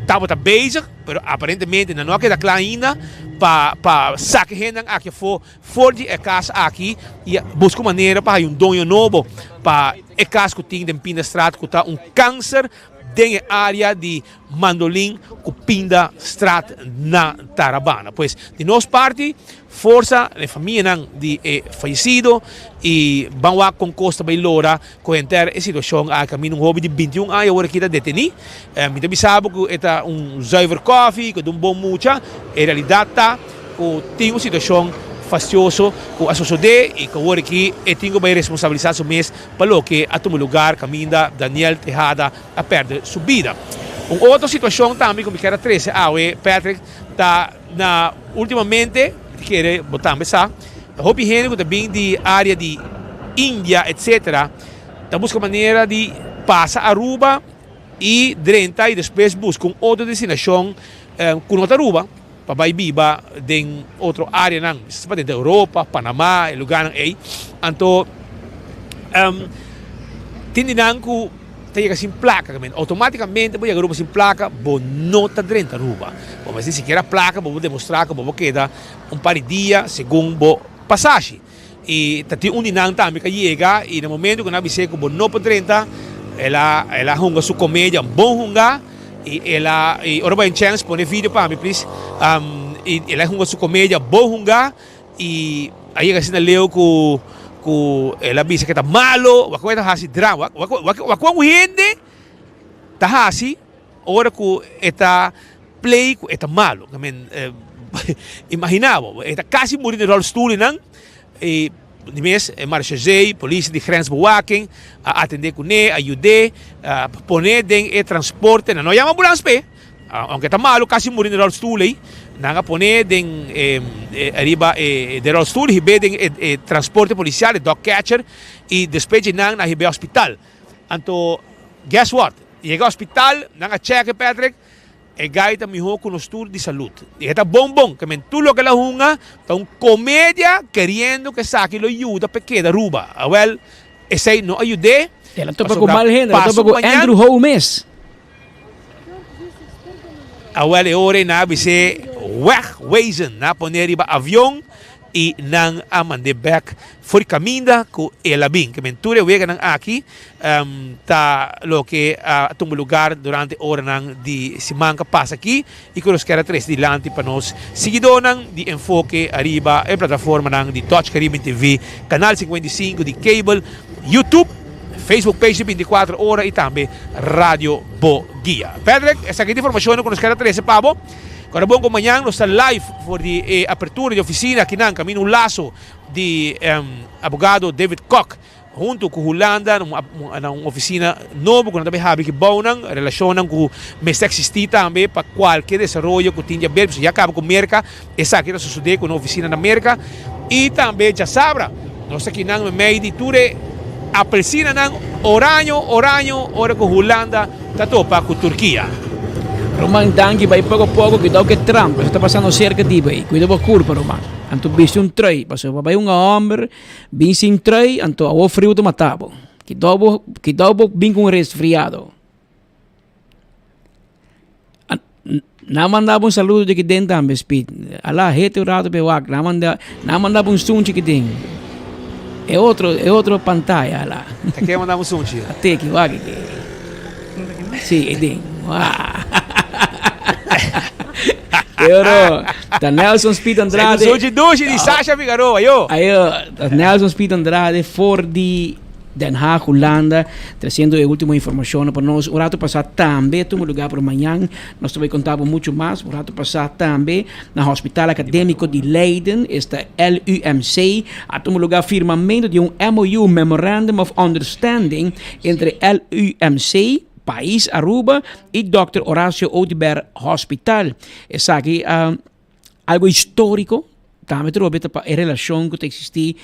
tabata bezig pero aparentemente nan no a keda kla ainda pa pa saka e hendenan aki afó for di e kas aki i buska un manera pa haya un doño nobo pa e kas ku tin den Pindastraat ku ta un kanser den e area di Mandolin cu Pinda Straat na Tarabana. Pues di nos parti forsa na e famianan di e fayecido y ban wak con cos ta bay lora cu henter e situacion aki. Caminda un hoben di bintiun aña awor aki ta deteni. Mi ta bisa bo cu e ta un zuiver koffie, cu ta un bon mucha. E realidad ta cu tin un situacion fastioso cu a sosode y cu awor aki e tin cu bay responsabilisa su mes pa loke a tuma lugar caminda Daniel Tejada a perde su bida. Un otro situacion tambe cu mi kier a trece awe, Patrick, ta na ultimamente, mi ta kere bo tambe sa, hopi hende cu ta bin di area di India etcetera ta busca manera di pasa Aruba y drenta y despues busca un otro destinacion cu no ta Aruba pa bay biba den otro areanan, pa drenta Europa, Panama, e lugarnan ey. Anto tin di nan cu ta yega sin placa, automaticamente bo yega Aruba sin placa, bo no ta drenta Aruba. Bo mester sikiera placa bo por demostra cu bo por keda un par di dia segun bo pasashi. Y ta tin un di nan tambe cu a yega y na momento cu nan a bis'é cu bo no por drenta, el a el a hunga su comedia bon hunga y el a y ora bo hay un chance pone video pa mi please y el a hunga su comedia bon hunga y a yega asina leu cu cu el a bisa cu e ta malo, wak cu e ta haci drama, wak wak wak cu un hende ta haci Ora ku e ta play ku e ta malu. I mean, imagina bo, e ta kasi muri den rolstoel einan, i di mes e marechaussee, polis di grensbewaking a atendé kuné, a yud'é, a pon'é den e transporte, nan no a yama ambulans p'e, aunke e ta malu kasi muri den rolstoel ei, nan a pon'é den e ariba e den rolstoel, hib'é den e transporte polisial, e dog catcher, i despues dje nan a hib'é hospital. Anto, guess what? Yega hospital, nan a check Patrick, e guy ta miho cu nos tur di salud. Y e ta bon bon, ke men tur loke el a hunga ta un comedia keriendo cu esaki lo yuda p'e keda Aruba. Awel, esey no a yud'é. El a topa cu mal hende, el a topa cu Andrew Ho mes. Awel e ora ei nan a bis'é wegwezen, nan a pon'é riba avion. i nan a mand'é bèk for di kaminda ku el a bin. Ke men tur e weganan aki ta loke a tuma lugar durante oranan di siman ku a pasa aki i ku nos kier a trese dilanti pa nos siguidónan di Enfoke ariba e plataformanan di Dutch Caribbean TV, Kanal 55 di Cable, YouTube, Facebook page di 24 ora i tambe Radio Bo Guia. Patrick, esaki ta informashonnan ku nos kier a trese pa bo. Kòrda bon ku mañan nos ta live for di e apertura di ofisina akinan kaminda un laso di abogado David Kok huntu ku Hulanda na un ofisina nobo ku nan ta bai habri ki bounan, relashonnan ku mester eksistí tambe pa kualke desaroyo ku tin di aber, pasobra ya kaba ku Merka esaki ta sosodé ku nan ofisina na Merka i tambe djasabra nos ta kinan meimei di tur e apelsinanan oraño oraño ora ku Hulanda ta topa ku Turkia. Ruman danki bai poko poko cuidao ke trampa ta pasando cerca di bai cuida bo curpa ruman anto bisti un trui pasobra bai un homber bin sin trui anto awo friu ta mata bo cuidao bo cuidao bo bin cu un resfriado nan manda bo un saludo di kiden tambe speed ala hete un rato pe wak nan manda nan manda bo un sunchi kiden e otro e otro pantaya ala. Ta ken manda bo un sunchi? A teki wak ke si e den wa Pero ta Nelson Speed Andrade. Un sunchi dushi di Sasha Figaroa yo. Ayo ta Nelson Speed Andrade for di Den Haag, Hulanda, treciendo e ultimo informacionnan pa nos. Un rato pasá tambe tuma lugar, pero mañan nos ta bay conta bo mucho mas. Un rato pasá tambe na Hospital Académico di Leiden, esta LUMC, a tuma lugar firmamento di un MOU, Memorandum of Understanding, entre LUMC, Pais Aruba y Dòkter Horacio Oduber Hospital. Esaki a algo historico, tambe trobe ta pa e relacion cu ta existi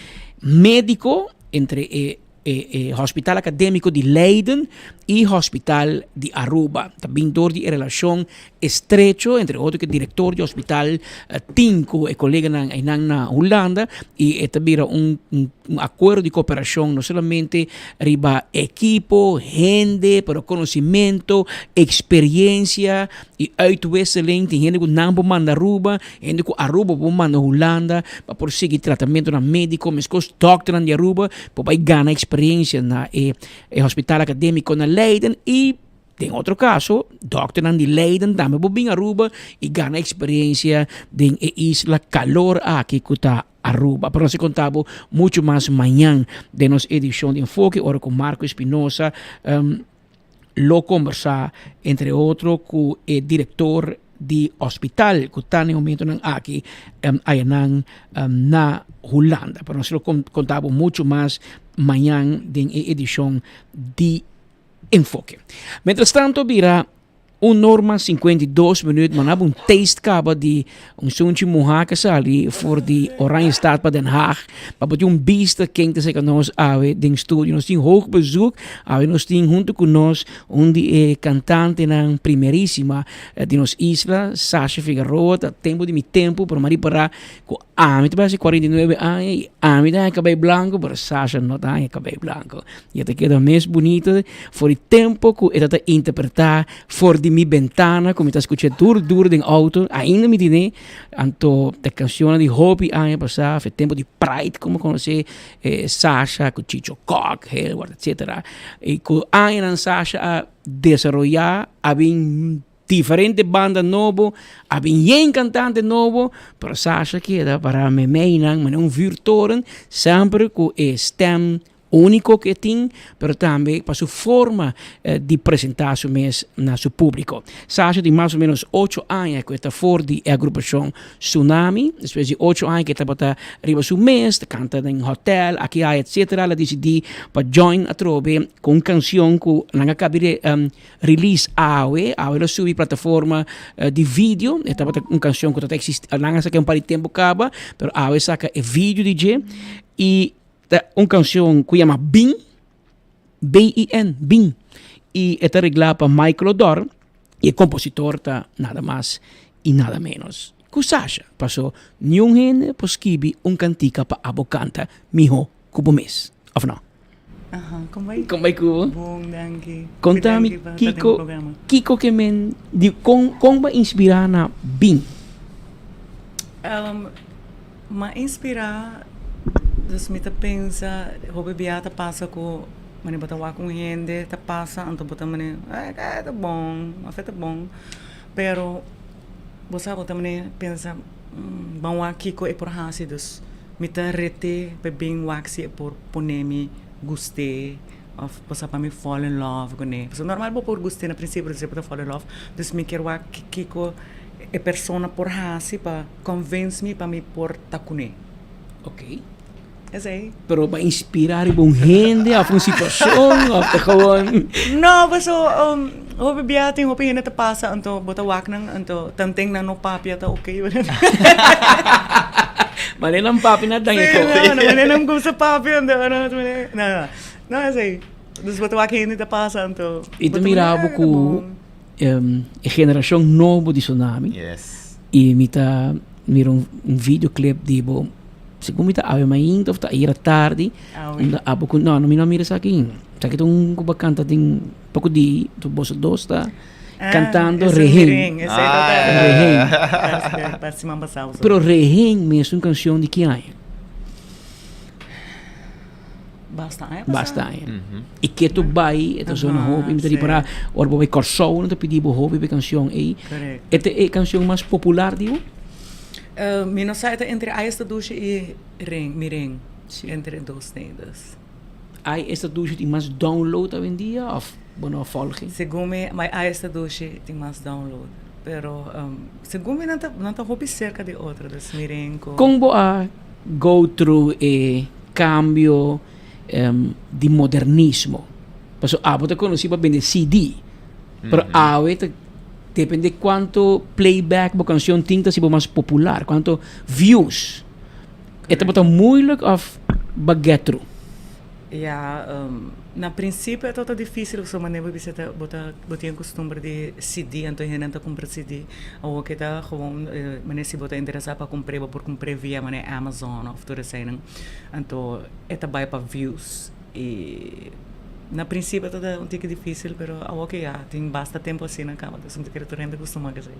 medico entre e e e Hospital Academico di Leiden y Hospital di Aruba. Ta bin door di e relacion estrecho entre otro cu e director di hospital tin cu e coleganan eynan na Hulanda y e ta bira un un acuerdo di cooperacion no solamente riba ekipo, hende, pero conocimento, experiencia y uitwisseling. Tin hende cu nan por manda Aruba, hende cu Aruba por manda Hulanda pa por sigui tratamentonan medico. Mescos dokternan di Aruba por bay gana experiencia na e e hospital academico na Leiden y den otro caso dokternan di Leiden tambe por bin Aruba y gana experiencia den e isla calor aki cu ta Aruba. Pero nos a conta bo mucho mas mañan den nos edicion di Enfoke ora cu Marco Espinosa lo conversa entre otro cu e director di hospital cu ta na e momentonan aki ayanan na Hulanda. Pero nos lo conta bo mucho mas mañan den e edicion di Enfoke. Mientras tanto bira Un norma 52 minuut, ma naba un taste kaba di un sunchi muha ke sali for di Oranjestad pa Den Haag. Pa bo tin un bista ken ta seka nos awe den studio. Nos tin hoog bezoek, awe nos tin hunto ku nos un di e kantantenan primerisima di nos isla, Sasha Figaroa. Ta tempo di mi tempo, pero mi a ripara ku ami ta bai hasi 49 aña i ami ta haña kabei blanko, pero Sasha no ta haña kabei blanko. I e ta keda mes bunita for di tempo ku e ta ta interpretá for di mi bentana ku mi ta skuch'é duru duru den outo, ainda mi tine. Anto e kanshonnan di hopi aña pasá, for e tempo di Pride ku mi konosé Sasha ku Chicho Kok, Hailward etsetera. I ku añanan Sasha a desaroyá a bin diferente banda nobo, a bin yen kantante nobo, pero Sasha keda para meimeinan manera un vuurtoren, semper ku e stèm Úniko ku e tin, pero tambe pa su forma di presentá su mes na su públiko. Sasha tin mas o ménos ocho aña ku e ta for di e agrupashon Tsunami. Despues di ocho aña ku e tabata riba su mes, ta kanta den hòtèl, aki aya etsetera, el a disidí pa join atrobe ku un kanshon ku nan a kaba di release awe. Awe el a subi plataforma di video. E tabata un kanshon ku tabata eksistí, nan a saka un par di tempu kaba, pero awe a saka e video di dje i. Ta un canción cu yama Bin, B-I-N, Bin. Y e ta regla pa Michael Odor y e compositor ta nada mas y nada menos cu Sasha. Paso niun hende por skibi un cantica pa abo canta miho cu bo mes, of no? Aha, con bai? Con bai cu bo? Bon, danki. Conta mi kico, kico ke men di con, con bo a inspira na Bin? Um. M'a inspirá, dus mi ta pensa hopi bia ta pasa ku manera bo ta wak un hende ta pasa anto bo ta manera eh ta bon of e ta bon pero bo sa bo ta manera pensa ban wak kiko e por hasi dus mi ta ret'é pa e bin wak si e por pone mi gust'é of bo sa pa mi fall in love kuné pasobra normal bo por gust'é na prinsipio pero bo ta fall in love dus mi kier wak kiko e persona por hasi pa convince mi pa mi por ta kuné. Ok. Esei. Pero pa inspira riba un hende of un situacion of ta gewoon. No, paso hopi bia tin hopi hende ta pasa anto bo ta wak nan anto tanten nan no papia ta ok. Manera nan papia nan daña Sí, no, no, manera nan gusta papia anto no, no, no, esei. Dus bo ta wak hende ta pasa anto. I ta mira bo ku e generashon nobo di Tsunami. Yes. I mi ta mira un videoclip di bo, segun mi ta awe mainta of ta ayera tardi, unda abo ku, no, mi no a mira esaki. Esaki ta un ku bo a kanta den poko di, boso dos ta kantando Rehen. Rehen. Pero Rehen mes un kanshon di ki aña? Basta aña pasá. Basta aña. I ke tu bai e ta zona hopi. Mi ta ripará ora bo bai Kòrsou nan ta pidi bo hopi pa e kanshon ei. Korekto. E ta e kanshon mas popular di bo? Mi no sa e ta entre Ai esta dushi i Ren, Mi Ren. Entre e dos nei dus. Ai esta dushi tin mas download awendia òf bo no a fòlg'e? Segun mi Ai esta dushi tin mas download. Pero segun mi nan ta nan ta hopi serka di otro dus Mi Ren ku. Kon bo a go through e cambio di modernismo. Pasobra abo ta conoci pa bende CD, pero awe ta depende cuanto playback bo cancion tin ta haci bo mas popular, cuanto views. E tabata moeilijk of bo a get through? Ya, na principio e tabata dificil pasobra manera bo bisa ta bo ta bo tin e costumber di CD anto e hendenan ta cumpra CD. Awor ke ta gewoon manera si bo ta interesa pa cumpr'e bo por cumpr'e via manera Amazon of tur eseinan. Anto e ta bai pa views y na principio tabata un tiki dificil pero awor ke ya tin basta tempo asina caba dus mi ta kere tur hende costuma cu esei.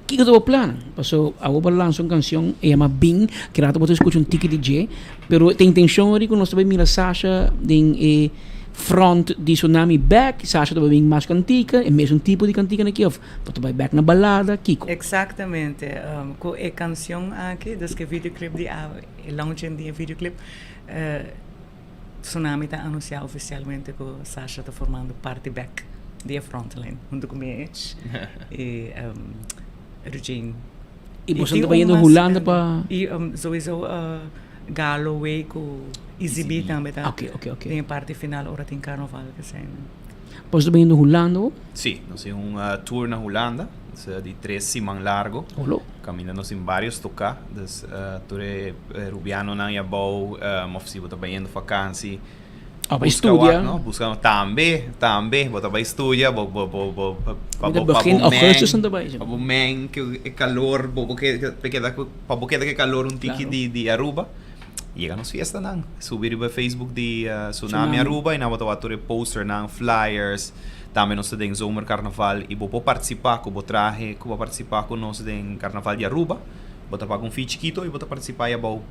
Kiko ta bo plan? Paso awor bo lansa un cancion e yama Bin, ki rato bo ta scucha un tiki di dje, pero ta intencion ori cu nos ta bay mira Sasha den e front di Tsunami bek, Sasha ta bay bin mas cantica, e mesun tipo di cantica na ki of bo ta bay bek na balada, kiko? Exactamente, cu e cancion aki, dus cu e videoclip di awe, e launching di e videoclip, Tsunami ta anuncia oficialmente cu Sasha ta formando parti bek di e frontline hunto cu Mitch y Rugene. Y boso ta bayendo Hulanda pa. Y sowieso Galo Way cu Easy B tambe ta den e parti final ora tin carnaval. Boso ta bayendo Hulanda bo? Si, nos tin un tour na Hulanda di tres siman largo. Caminda nos tin varios toca. Dus tur e Rubianonan y abou of si bo ta bayendo vakantie. Of bay studia. No, busca tambe, tambe bo ta bay studia bo bo bo bo pa bo begin augustus nan ta bay. Pa bo men cu e calor bo bo keda pa bo keda cu e calor un tiki di di Aruba. Yega nos fiestanan. Subi riba Facebook di Tsunami Aruba y nan bo ta wak tur e posternan, flyers. Tambe nos ta den zomercarnaval y bo por participa cu bo trahe cu bo participa cu nos den carnaval di Aruba. Bo ta paga un fee chikito y bo ta participa ahí abou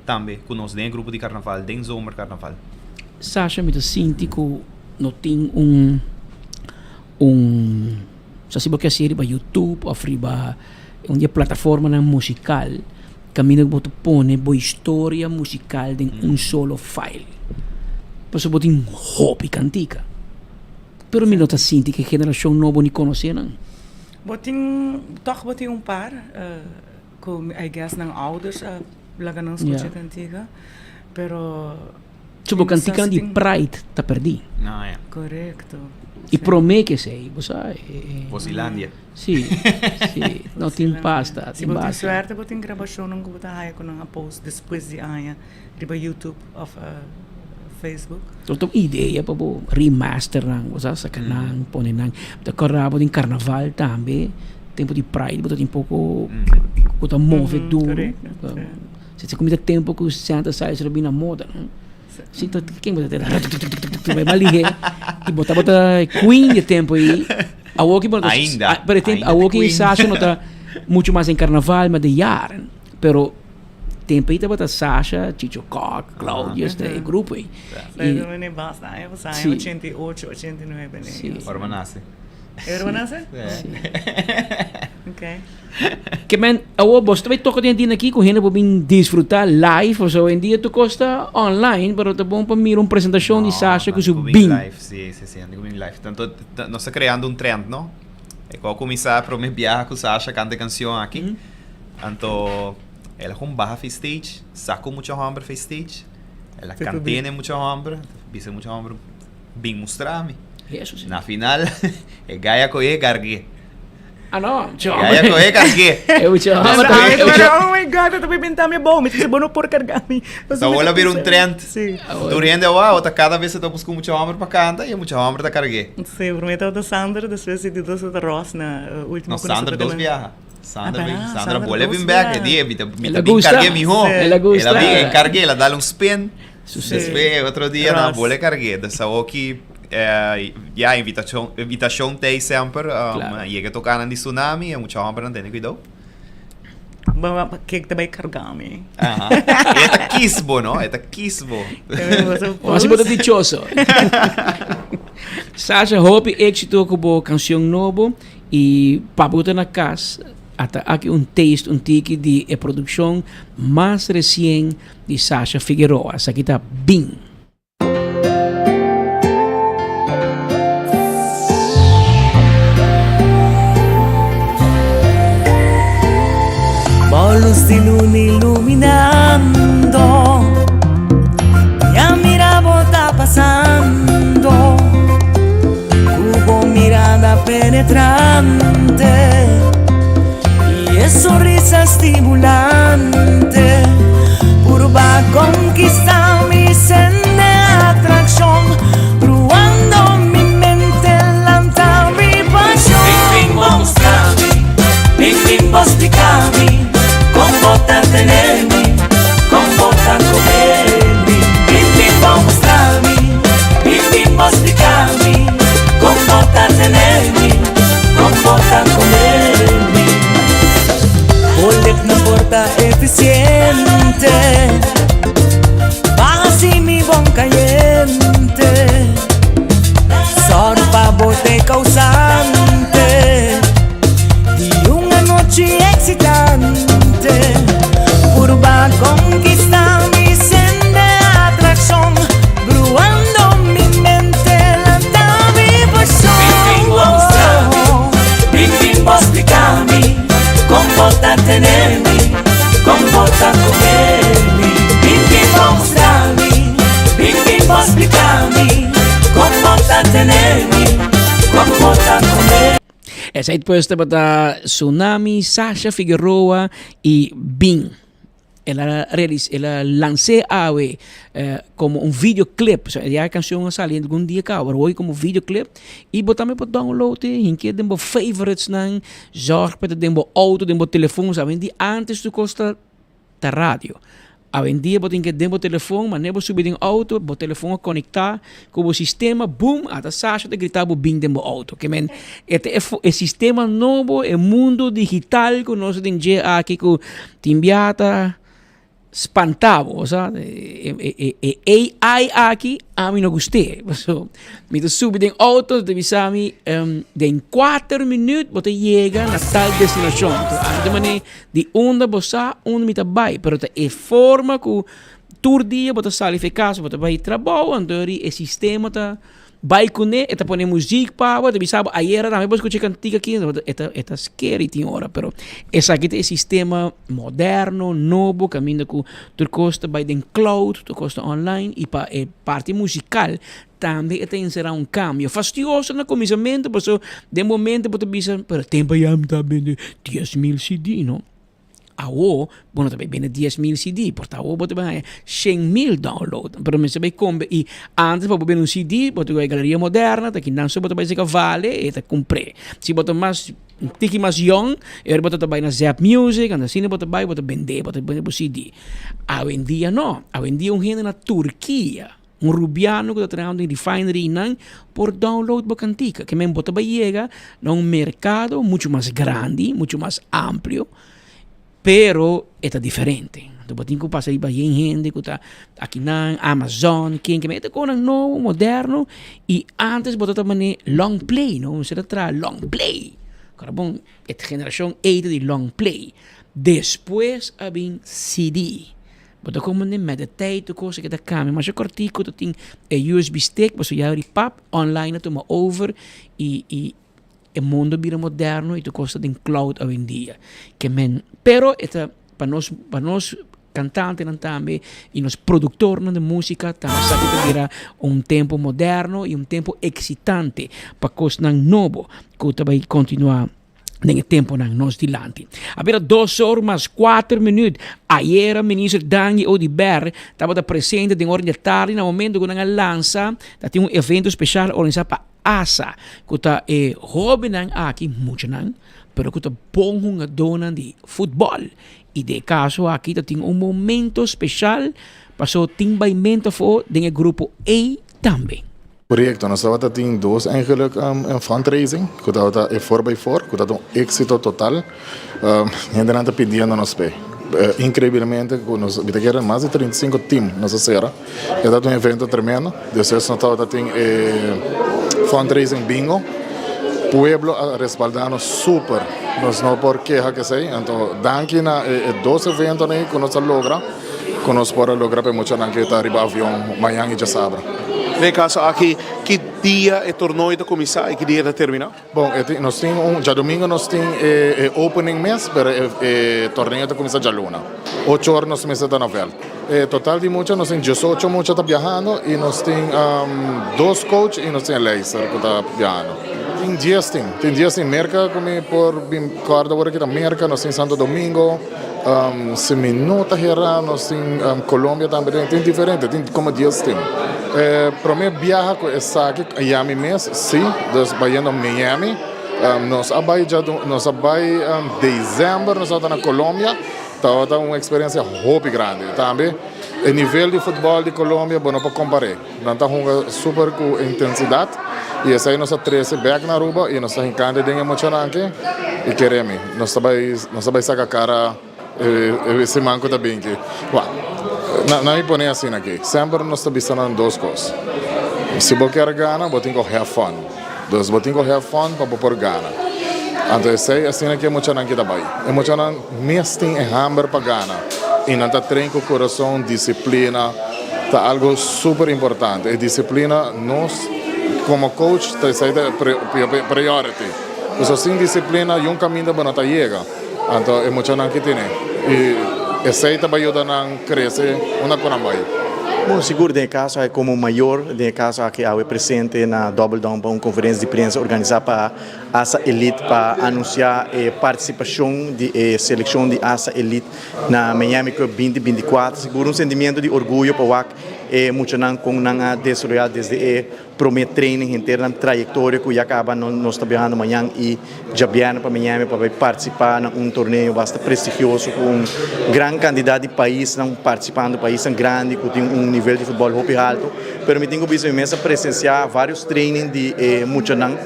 tambe cu nos den e grupo di carnaval den zomercarnaval. Sasha mi ta sinti cu no tin un un sa si bo ke haci riba YouTube of riba un di e plataformanan musical caminda cu bo ta pone bo historia musical den un solo file pasobra bo tin hopi cantica pero mi no ta sinti cu e generacion nobo ni conoce nan. Bo tin, tòg bo tin un par ku I guess nan ouders a laga nan skucha kantika, pero. So bo kantikanan di Pride ta pèrdí. Korekto. I promé ke esei, bo sa. Bosilandia. Si, si. No tin pasta, Si bo tin suerte bo tin grabashonnan ku bo ta haya ku nan a post despues di aña riba YouTube òf Facebook. Lo ta un idea pa bo remaster nan, bo sa, saca nan, pone nan. Ta corda bo den carnaval tambe, tempo di Pride bo ta tin poco cu ta move duro. Si ta cuminsa tempo cu synthesizer a bini na moda, no? Si ta ken bo ta ta bai mas lihe y bo tabata queen di e tempo ey. Awor ki bo no ta, Ainda. pero e tempo, awor ki Sasha no ta mucho mas den carnaval, mas den jaren, pero. Tempo ei tabata Sasha, Chicho Kok, Claudius, e grupo ei. Pero mene basta aña pasá, aña 88, 89 ne. Sí. Ora bo nase. Ora bo nase? Sí. Ok. Ke men, awor boso ta bai toka den dia aki ku hende por bin disfruta live, pasobra hoy en dia tur kos ta online, pero ta bon pa mira un presentashon di Sasha ku su bin. Live, sí, sí, sí, hende ku bin live. Tanto nos ta kreando un trend, no? E ku a kuminsá promé biaha ku Sasha kanta e kanshon aki, anto el a kon baha fi stage, saka un mucha hòmber fi stage, el a kant'é na e mucha hòmber, bisa e mucha hòmber, Bin mustra mi. Na final, e gai a kohe karg'é. Ah no, E gai a kohe karg'é. Oh my God, ta ta benta mi abou. Mi ta bisa bo no por karga mi. Ta awor a bira un trend. Tur hende awor ta kada bes ta buska un mucha hòmber pa kanta i e mucha hòmber ta karg'é. Sí, promé tabata Sander, despues di dos tabata Ross na ultimo No, Sander dos biaha. Sandra, Ah, pará, Sandra Sandra bole dos bin bek. E biaha. di, mi ta, mi El ta a bin gusta. karg'é mihó. El a gusta. El a bin karg'é, el a dal un spin. Sí. Despues otro dia nan Ross. bole karg'é. Dus awoki eh, ya invitashon, invitashon t'ei semper. Um, Claro. Yega toka nan di Tsunami, e mucha hòmbernan tene kuidou. Ba, ba, ba, kek ta bai karga mi. Aha. E ta kiss bo, no? E ta kiss bo. O así bo ta dichoso. Sasha, hopi éxito ku bo canción nobo i pa bo ta na kas, ata aki un taste, un tiki di e produccion mas recien di Sasha Figueroa. Esaki ta Bin. Bo luz di luna iluminando Mi a mira bo ta pasando Ku bo mirada penetrante Y e sonrisa stimulante Purba conquista mi sende atraccion Bruando mi mente lanta mi pasion Bin bin bo mustra mi, bin bin bo splica mi Con bo ta tene mi, con bo ta come mi Bin bin bo mustra mi, bin bin bo splica mi Con bo ta tene mi, con bo ta come mi Bo lep no por ta eficiente Pa haci mi bon cayente Sòru pa bo t'e causante Di un anochi excitante Purba conquista mi sende atraccion Bruando mi mente lanta mi pasion Bin bin bo mustra mi, bin bin bo splica mi Con bo ta tene mi, con bo ta come mi Bin bin bo mustra mi, bin bin bo splica mi Con bo ta tene mi, con bo ta come Esei pues tabata Tsunami, Sasha Figueroa y Bin. El a realis el a lans'é awe komo un videoclip. So ya e kanshon a sali algun dia kaba, pero hoy komo videoclip i bo tambe por download e hink'é den bo favorites nan, zòrg pa e ta den bo outo, den bo telefon. Awendia antes tur kos ta ta radio. Awendia bo tin ke den bo telefon, manera bo subi den outo, bo telefon a konektá ku bo sistema, boom, ata Sasha ta grita bo bin den bo outo. Ke men e ta e sistema nobo, e mundo digital ku nos ta den dje aki ku Tin bia ta spanta bo, sa. E AI aki ami no gust'é. Paso mi ta subi den auto, ta bisa mi den kuater minuut bo ta yega na tal destinashon. Ami ta manera di unda bo sa unda mi ta bai, pero ta e forma ku tur dia bo ta sali for e kas bo ta bai trabou, anto e sistema ta Bai kuné, e ta pone muziek pa bo, e ta bisa bo ayera tambe bo skucha e kantika aki, e ta e ta scary tin ora, pero esaki ta e sistema moderno, nobo, kaminda ku tur kos ta bai den cloud, tur kos ta online i pa e parti musikal tambe e ta enserá un kambio. Fastioso na kuminsamentu pasobra den momento bo ta bisa, pero tempu ayá mi ta bende 10,000 CD no. Awo bo no ta bay bende 10,000 CD, por ta awo bo ta bay haña 100,000 download. Pero mester bay kombe i antes pa bo bende un CD bo ta bay Galeria Moderna, ta kinan so bo ta bay seka Vale e ta kumpr'é. Si bo ta mas un tiki mas yong e ora bo ta bay na Zep Music anto asina bo ta bay bo ta bende bo ta bende bo CD. Awendia no, awendia un hende na Turkia. Un rubiano ku ta trahando den refinery nan por download bo kantika. Ke men bo ta bai yega na un merkado muchu mas grandi, muchu mas amplio, pero e ta diferente. Anto bo tin ku pasa riba yen hende ku ta akinan, Amazon, ken ke men. E ta konan nobo, moderno i antes bo ta ta manera long play no, mester a traha long play. Kora bon e generashon ei ta di long play. Despues a bin CD. Bo ta komprende met de tijd tur kos a keda kambia. Masha kòrtiku ta tin e usb stick pasobra ya ri pap online a tuma over i i e mundo a bira moderno i tur kos ta den cloud awendia. Ke men pero e ta pa nos pa nos kantantenan tambe i nos produktornan di musika tambe sa ki ta bira un tempu moderno i un tempu eksitante pa kosnan nobo ku ta bai kontinuá den e temponan nos dilanti. A bira dos or mas kuater minuut. Ayera Minister Dangui Oduber tabata presente den ora di tardi na momento ku nan a lansa ta tin un evento speshal organisá pa asa ku ta e hóbennan aki, muchanan, pero ku ta bon hungadónan di futbòl. I den e kaso aki ta tin un momento speshal paso tin baimento afó den e grupo ei tambe. Korekto, nos tabata tin dos eigenlijk fundraising ku tabata e four by four ku tabata un éksito total. Hendenan ta pidiendo nos p'e. Inkreiblemente ku nos mi ta kere mas di 35 team nos a sera. E tabata un evento tremendo. Despues nos tabata tin e fundraising bingo. Pueblo a respalda nos super. Nos no por keha kesei. Anto danki na e dos eventonan ei ku nos a logra. Ku nos por a logra pa e muchanan ke ta riba avion mañan i djasabra. Den e kaso aki, ki dia e tornoyo ta kuminsá i ki dia e ta terminá? Bon, e tin, nos tin un, djadumingu nos tin e e opening mes, pero e e torneo ta kuminsá djaluna. Ocho or nos mester ta na vèlt. E total di mucha, nos tin diesocho mucha ta biahando i nos tin dos coach i nos tin e leister ku ta biahando. Tin dies tin, tin dies tin. Merka ku mi por bin kòrda awor aki ta Merka, nos tin Santo Domingo. Si mi no ta hera nos tin Colombia tambe den, tin diferente, tin como dies tin. E prome biaha cu esaki Miami mes, si, dus bayendo Miami, nos a bay dja nos a bay december nos tabata na Colombia, tabata un experiencia hopi grandi. Tambe e nivel di futbol di Colombia bo no por compare, nan ta hunga super cu intensidad y esey nos a trece bek na Aruba y nos ta hincando den e muchanan aki y kere mi. Nos ta bai nos ta bai saca cara e siman cu ta bin aki. Wak, na mi pone asina aki, semper nos ta bisa nan dos cos, si bo kier gana bo tin cu have fun, dus bo tin cu have fun pa bo por gana. Anto esey asina cu e muchanan ki ta bai. E muchanan mes tin e hamber pa gana y nan ta train cu curason, disciplina ta algo super importante. E disciplina nos como coach ta esey ta e priority. Pasobra sin disiplina yun kaminda bo no ta yega. Anto e muchanan ki tene i esei ta bai yuda nan krese unda ku nan bai. Bon, sigur den e kaso aki komo mayor den e kaso aki awe presente na Double Down pa un konferensia di prensa organisá pa asa Elite pa anunsiá e partisipashon di e selekshon di asa Elite na Miami Cup binti 24. Sigur un sentimiento di orguyo pa wak e muchanan kon nan a desaroyá desde e Prome training henter nan trayectoria cu ya caba nos ta biahando mañan y djabièrnè pa Miami pa bay participa na un torneo basta prestigioso cu un gran cantidad di paisnan participando, paisnan grandi cu tin un nivel di futbol hopi halto. Pero mi tin cu bisa mi mes a presencia varios training di e muchanan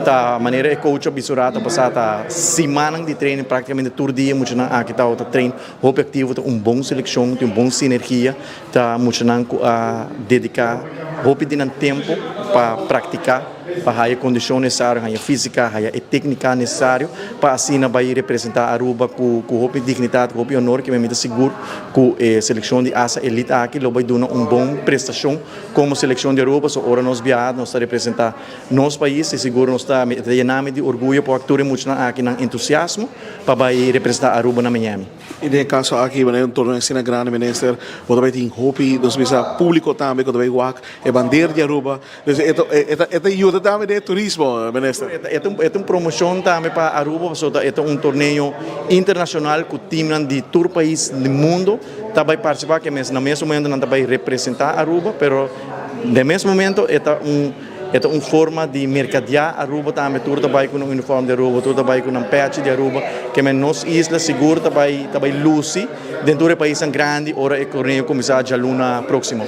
ta manera e coach a bisa un rato pasa ta simannan di training practicamente tur dia e muchanan aki tabata train hopi activo ta un bon seleccion tin un bon sinergia. Ta muchanan ku a dediká hopi di nan tempu pa praktiká, pa haya e kondishon nesesario, haya físika, haya e téknika nesesario pa asina bai representá Aruba ku ku hopi dignidat, ku hopi honor. Kimen mi ta sigur ku e selekshon di asa Elite aki lo bai duna un bon prestashon komo selekshon di Aruba. So ora nos biaha nos ta representá nos pais i sigur nos ta mi ta yena mi di orguyo pa wak tur e muchanan aki nan entusiasmo pa bai representá Aruba na Miami. I den e kaso aki, wanneer un torneo asina grandi, minister, bo ta bai tin hopi, nos bisa, públiko tambe ku ta bai wak e bandera di Aruba. Dus e ta, e ta, e ta yuda tambe den e turismo, minister. E ta un, e ta un promoshon tambe pa Aruba, pasobra e ta un torneo internashonal ku timnan di tur pais di mundo ta bai partisipá, ke mes na mes momento nan ta bai representá Aruba, pero den mes momento e ta un. E ta un forma di mercadeá Aruba tambe, tur ta bai ku nan uniform di Aruba, tur ta bai ku nan pechi di Aruba, ke men nos isla sigur ta bai ta bai lusi den tur e paisnan grandi ora e torneo kuminsá djaluna próksimo.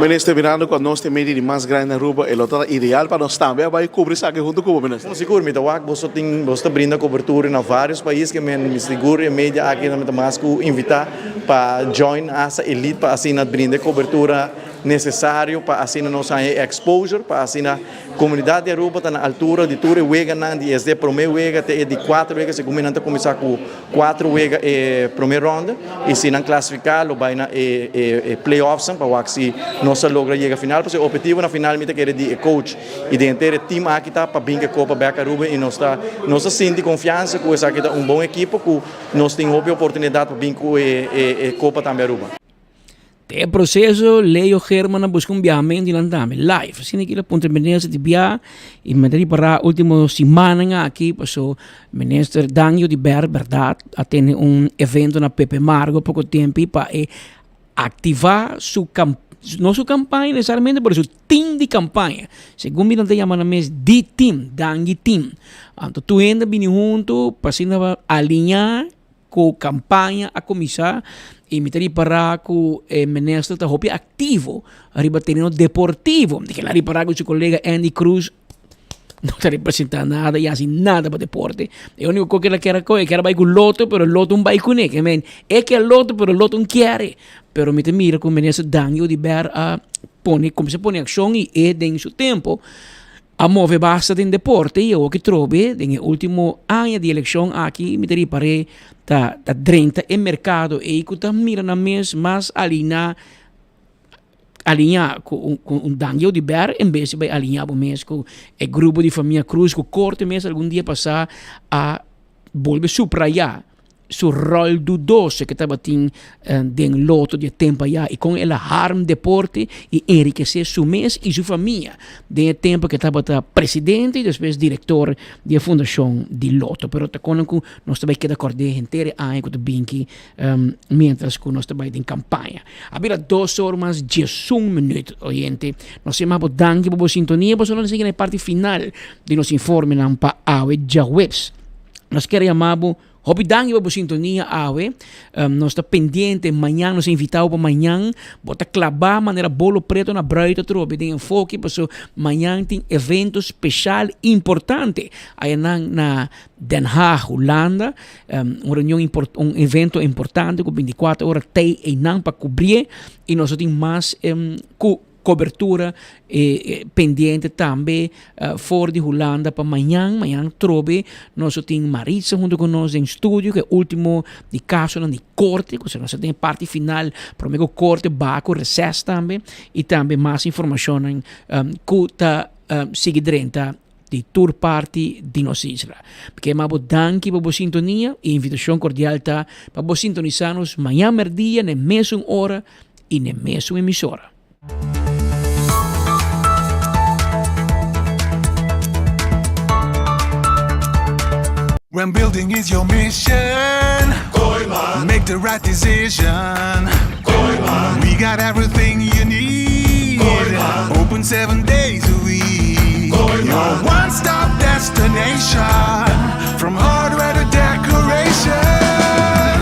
Minister, mirando cu nos ta e medio di mas grandi na Aruba, e lo ta ideal pa nos tambe a bay cubri esaki hunto cu bo, Minister. No, sigur, mi ta wak boso tin, boso ta brinda cobertura na varios pais, ke men mi sigur e media aki ta mas cu invita pa join ASA Elite pa asina brinda e cobertura necesario pa asina nos haña e exposure, pa asina Comunidad di Aruba ta na altura di tur e weganan di esde prome wega te e di cuater wega, segun mi nan ta cuminsa cu cuater wega e prome ronde y si nan clasifica lo bay na e e playoffsnan pa wak si nos ta logra yega final, pasobra e obhetivo na final mi ta kere di e coach y di henter e team aki ta pa bin cu e copa bek Aruba y nos ta nos ta sinti confiansa cu esaki ta un bon ekipo cu nos tin hopi oportunidad pa bin cu e e copa tambe Aruba. Den e proceso Leo German a busca un biahamento y nan tambe live. Asina ki el a puntra minister di bia y mi ta ripara ultimo simannan aki paso minister Dangio di Ber berdad a tene un evento na Pepe Margo poco tempi pa e activa su cam no su campaña necesariamente pero su team di campaña. Segun mi nan ta yama nan mes di team, Dangui team. Anto tur hende a bini hunto pa asina alinea Ku kampaña a kuminsá i mi ta ripará ku e minister ta hopi aktivo riba tereno deportivo. Mi ta keda ripará ku su kolega Andy Cruz no ta representá nada i hasi nada pa deporte. E úniko kos ku el a kere kohe, e kere bai ku loto pero loto no bai kuné. Ke men e ke loto pero loto no kere. Pero mi ta mira ku minister Dangui Oduber a pone kuminsá pone akshon i e den su tempo A move basta den deporte y awor ki trobe den e ultimo aña di eleccion aki mi ta ripar'é ta ta drenta e mercado ey cu ta mira nan mes mas aliná aliñá cu un cu un Dangio di Ber en bes di bay aliñá bo mes cu e grupo di famia Cruz cu corte mes algun dia pasá a bolbe subrayá su rol dudoso ke tabatin den loto di e tempo aya i kon el a harm deporte i enrikesé su mes i su famia den e tempo ke tabata presidente i despues direktor di e fundashon di loto. Pero ta kono ku nos ta bai keda kòrd'é henter e aña ku ta binki mientras ku nos ta bai den kampaña. A bira dos or mas diesun minüt, oyente. Nos ta yama bo danki pa bo sintonia pasobra nos a yega na e parti final di nos informenan pa awe djaweps. Nos kier yama bo hopi danki pa bo sintonia awe. Nos ta pendiente mañan, nos a invita bo pa mañan. Bo ta klabá manera bolo preto na bruid atrobe den enfoke paso mañan tin evento speshal importante ayanan na Den Haag, Hulanda. Un reunion impor-, un evento importante ku bintikuater ora tei einan pa kubrié i nos lo tin mas ku. Cobertura pendiente tambe for di Hulanda pa mañan. Mañan trobe nos lo tin Maritza hunto cu nos den studio cu e ultimo di casonan di corte cu nos ta den e parti final prome cu corte baha cu reces tambe y tambe mas informacionnan cu ta sigui drenta di tur parti di nos isla. P'e ma bo danki pa bo sintonia y invitacion cordial ta pa bo sintonisa nos mañan merdia n'e mesun ora y n'e mesun emisora. When building is your mission, Kooiman. Make the right decision. Kooiman. We got everything you need. Kooiman. Open seven days a week. Kooiman. Your one-stop destination. From hardware to decoration.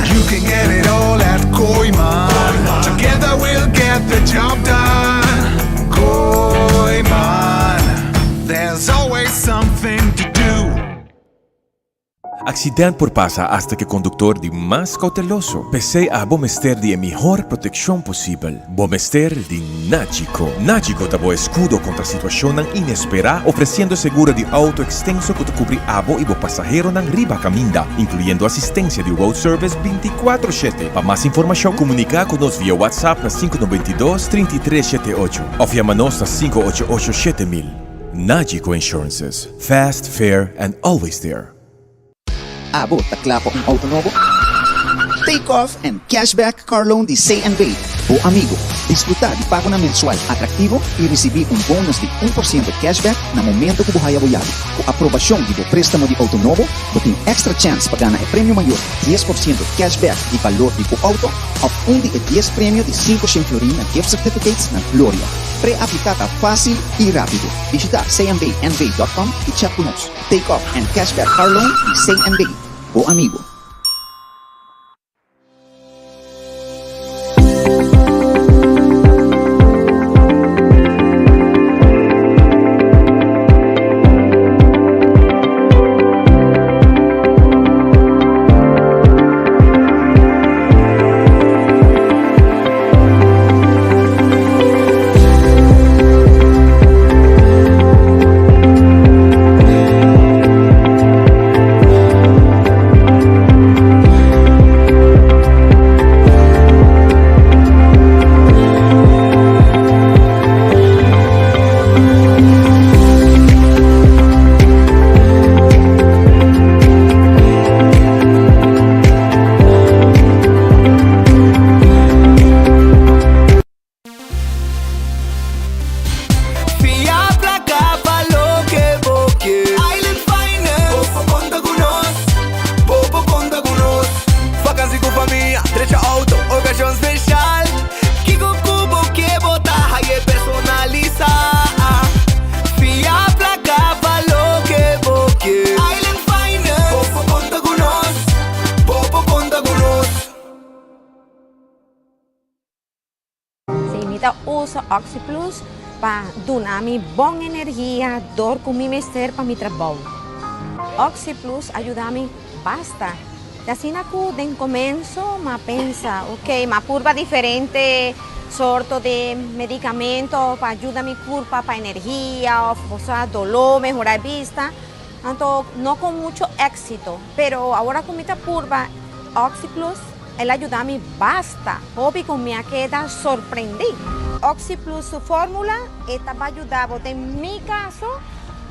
You can get it all at Kooiman. Kooiman. Together we'll get the job done. Kooiman. There's always something to do. Accident por pasa hasta cu e conductor di mas cauteloso. P'esey abo mester di e mihor proteccion posibel. Bo mester di Nagico. Nagico ta bo escudo contra situacionnan inespera, ofreciendo seguro di auto extenso cu ta cubri abo y bo pasaheronan riba caminda, incluyendo asistencia di road service binticuatro shete. Pa mas informacion, comunica cu nos via WhatsApp na sinku 92 33 shete ocho of yama nos na sinku ocho ocho 7000. Nagico Insurances. Fast, fair and always there. Abo ta kla pa un auto nobo? Take off and cashback car loan di CNB, bo amigo. Disfrutá di pagonan mensual atraktivo i risibí un bonus di 1% cashback na momento ku bo haya bo yabi. Ku aprobashon di bo préstamo di auto nobo, bo tin èkstra chèns pa gana e premio mayor, 10% cashback di balor di bo auto òf un di e dies premio di 500 florin na gift certificates na Gloria. Pre-apliká ta fásil i rápido. Bishitá cnbnv.com i chat ku nos. Take off and cashback car loan di CNB, bo amigo. ta usa OxiPlus pa duna mi bon energia dor ku mi mester pa mi trabou. OxiPlus a yuda mi basta. Ta asina ku den komenso m'a pensa, ok, m'a purba diferente sorto di medikamento pa yuda mi kurpa pa energia òf osea doló, mehorá e bista, anto no ku mucho éksito. Pero awor ku mi ta purba OxiPlus, El a yuda mi basta hopi ku mi a keda sorprendí. OxiPlus su fórmula e ta ba yuda bo. Den mi kaso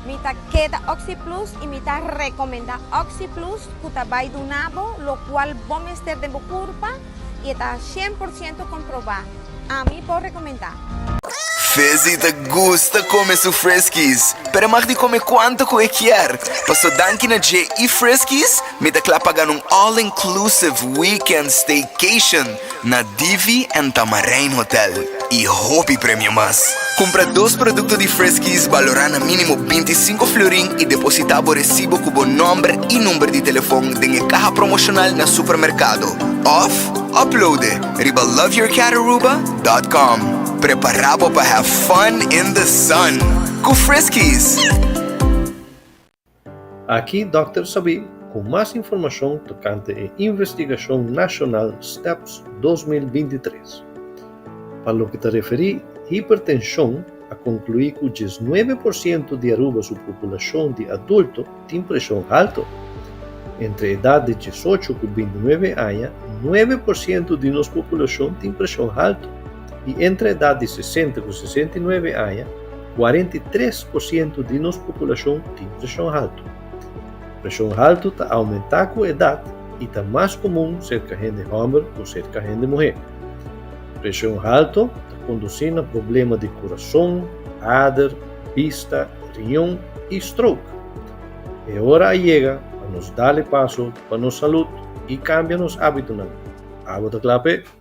mi ta keda OxiPlus i mi ta rekomendá OxiPlus ku ta bai duna bo lokual bo mester den bo kurpa i e ta 100% komprobá. Ami por rekomendá. Fizzy ta gusta come su Friskies, pero e mag di come cuanto cu e kier, paso danki na dje y Friskies mi ta cla pa gana un all inclusive weekend staycation na Divi and Tamarijn Hotel y hopi premio mas. Cumpra dos producto di Friskies balora na minimo 25 florin y deposita bo recibo cu bo nomber y number di telefon den e caha promocional na supermercado of upload e. Riba loveyourcataruba.com. Prepara bo pa have fun in the sun cu Friskies! Aki Dòkter Sabí ku mas informashon tokante e investigashon nashonal Steps 2023. Pa loke ta referí hipertenshon a konkluí ku 19% di Aruba su populashon di adulto tin preshon halto. Entre edat di 18 ku 29 aña, 9% di nos populashon tin preshon halto i entre edat di 60 ku 69 aña, 43% di nos populashon tin preshon halto. Preshon halto ta oumentá ku edat i ta mas komun serka hende hòmber ku serka hende muhé. Preshon halto ta kondusí na problema di kurason, ader, bista, riñon i stroke. E ora a yega pa nos dal e paso pa nos salud i kambia nos ábitonan. Abo ta kla p'e?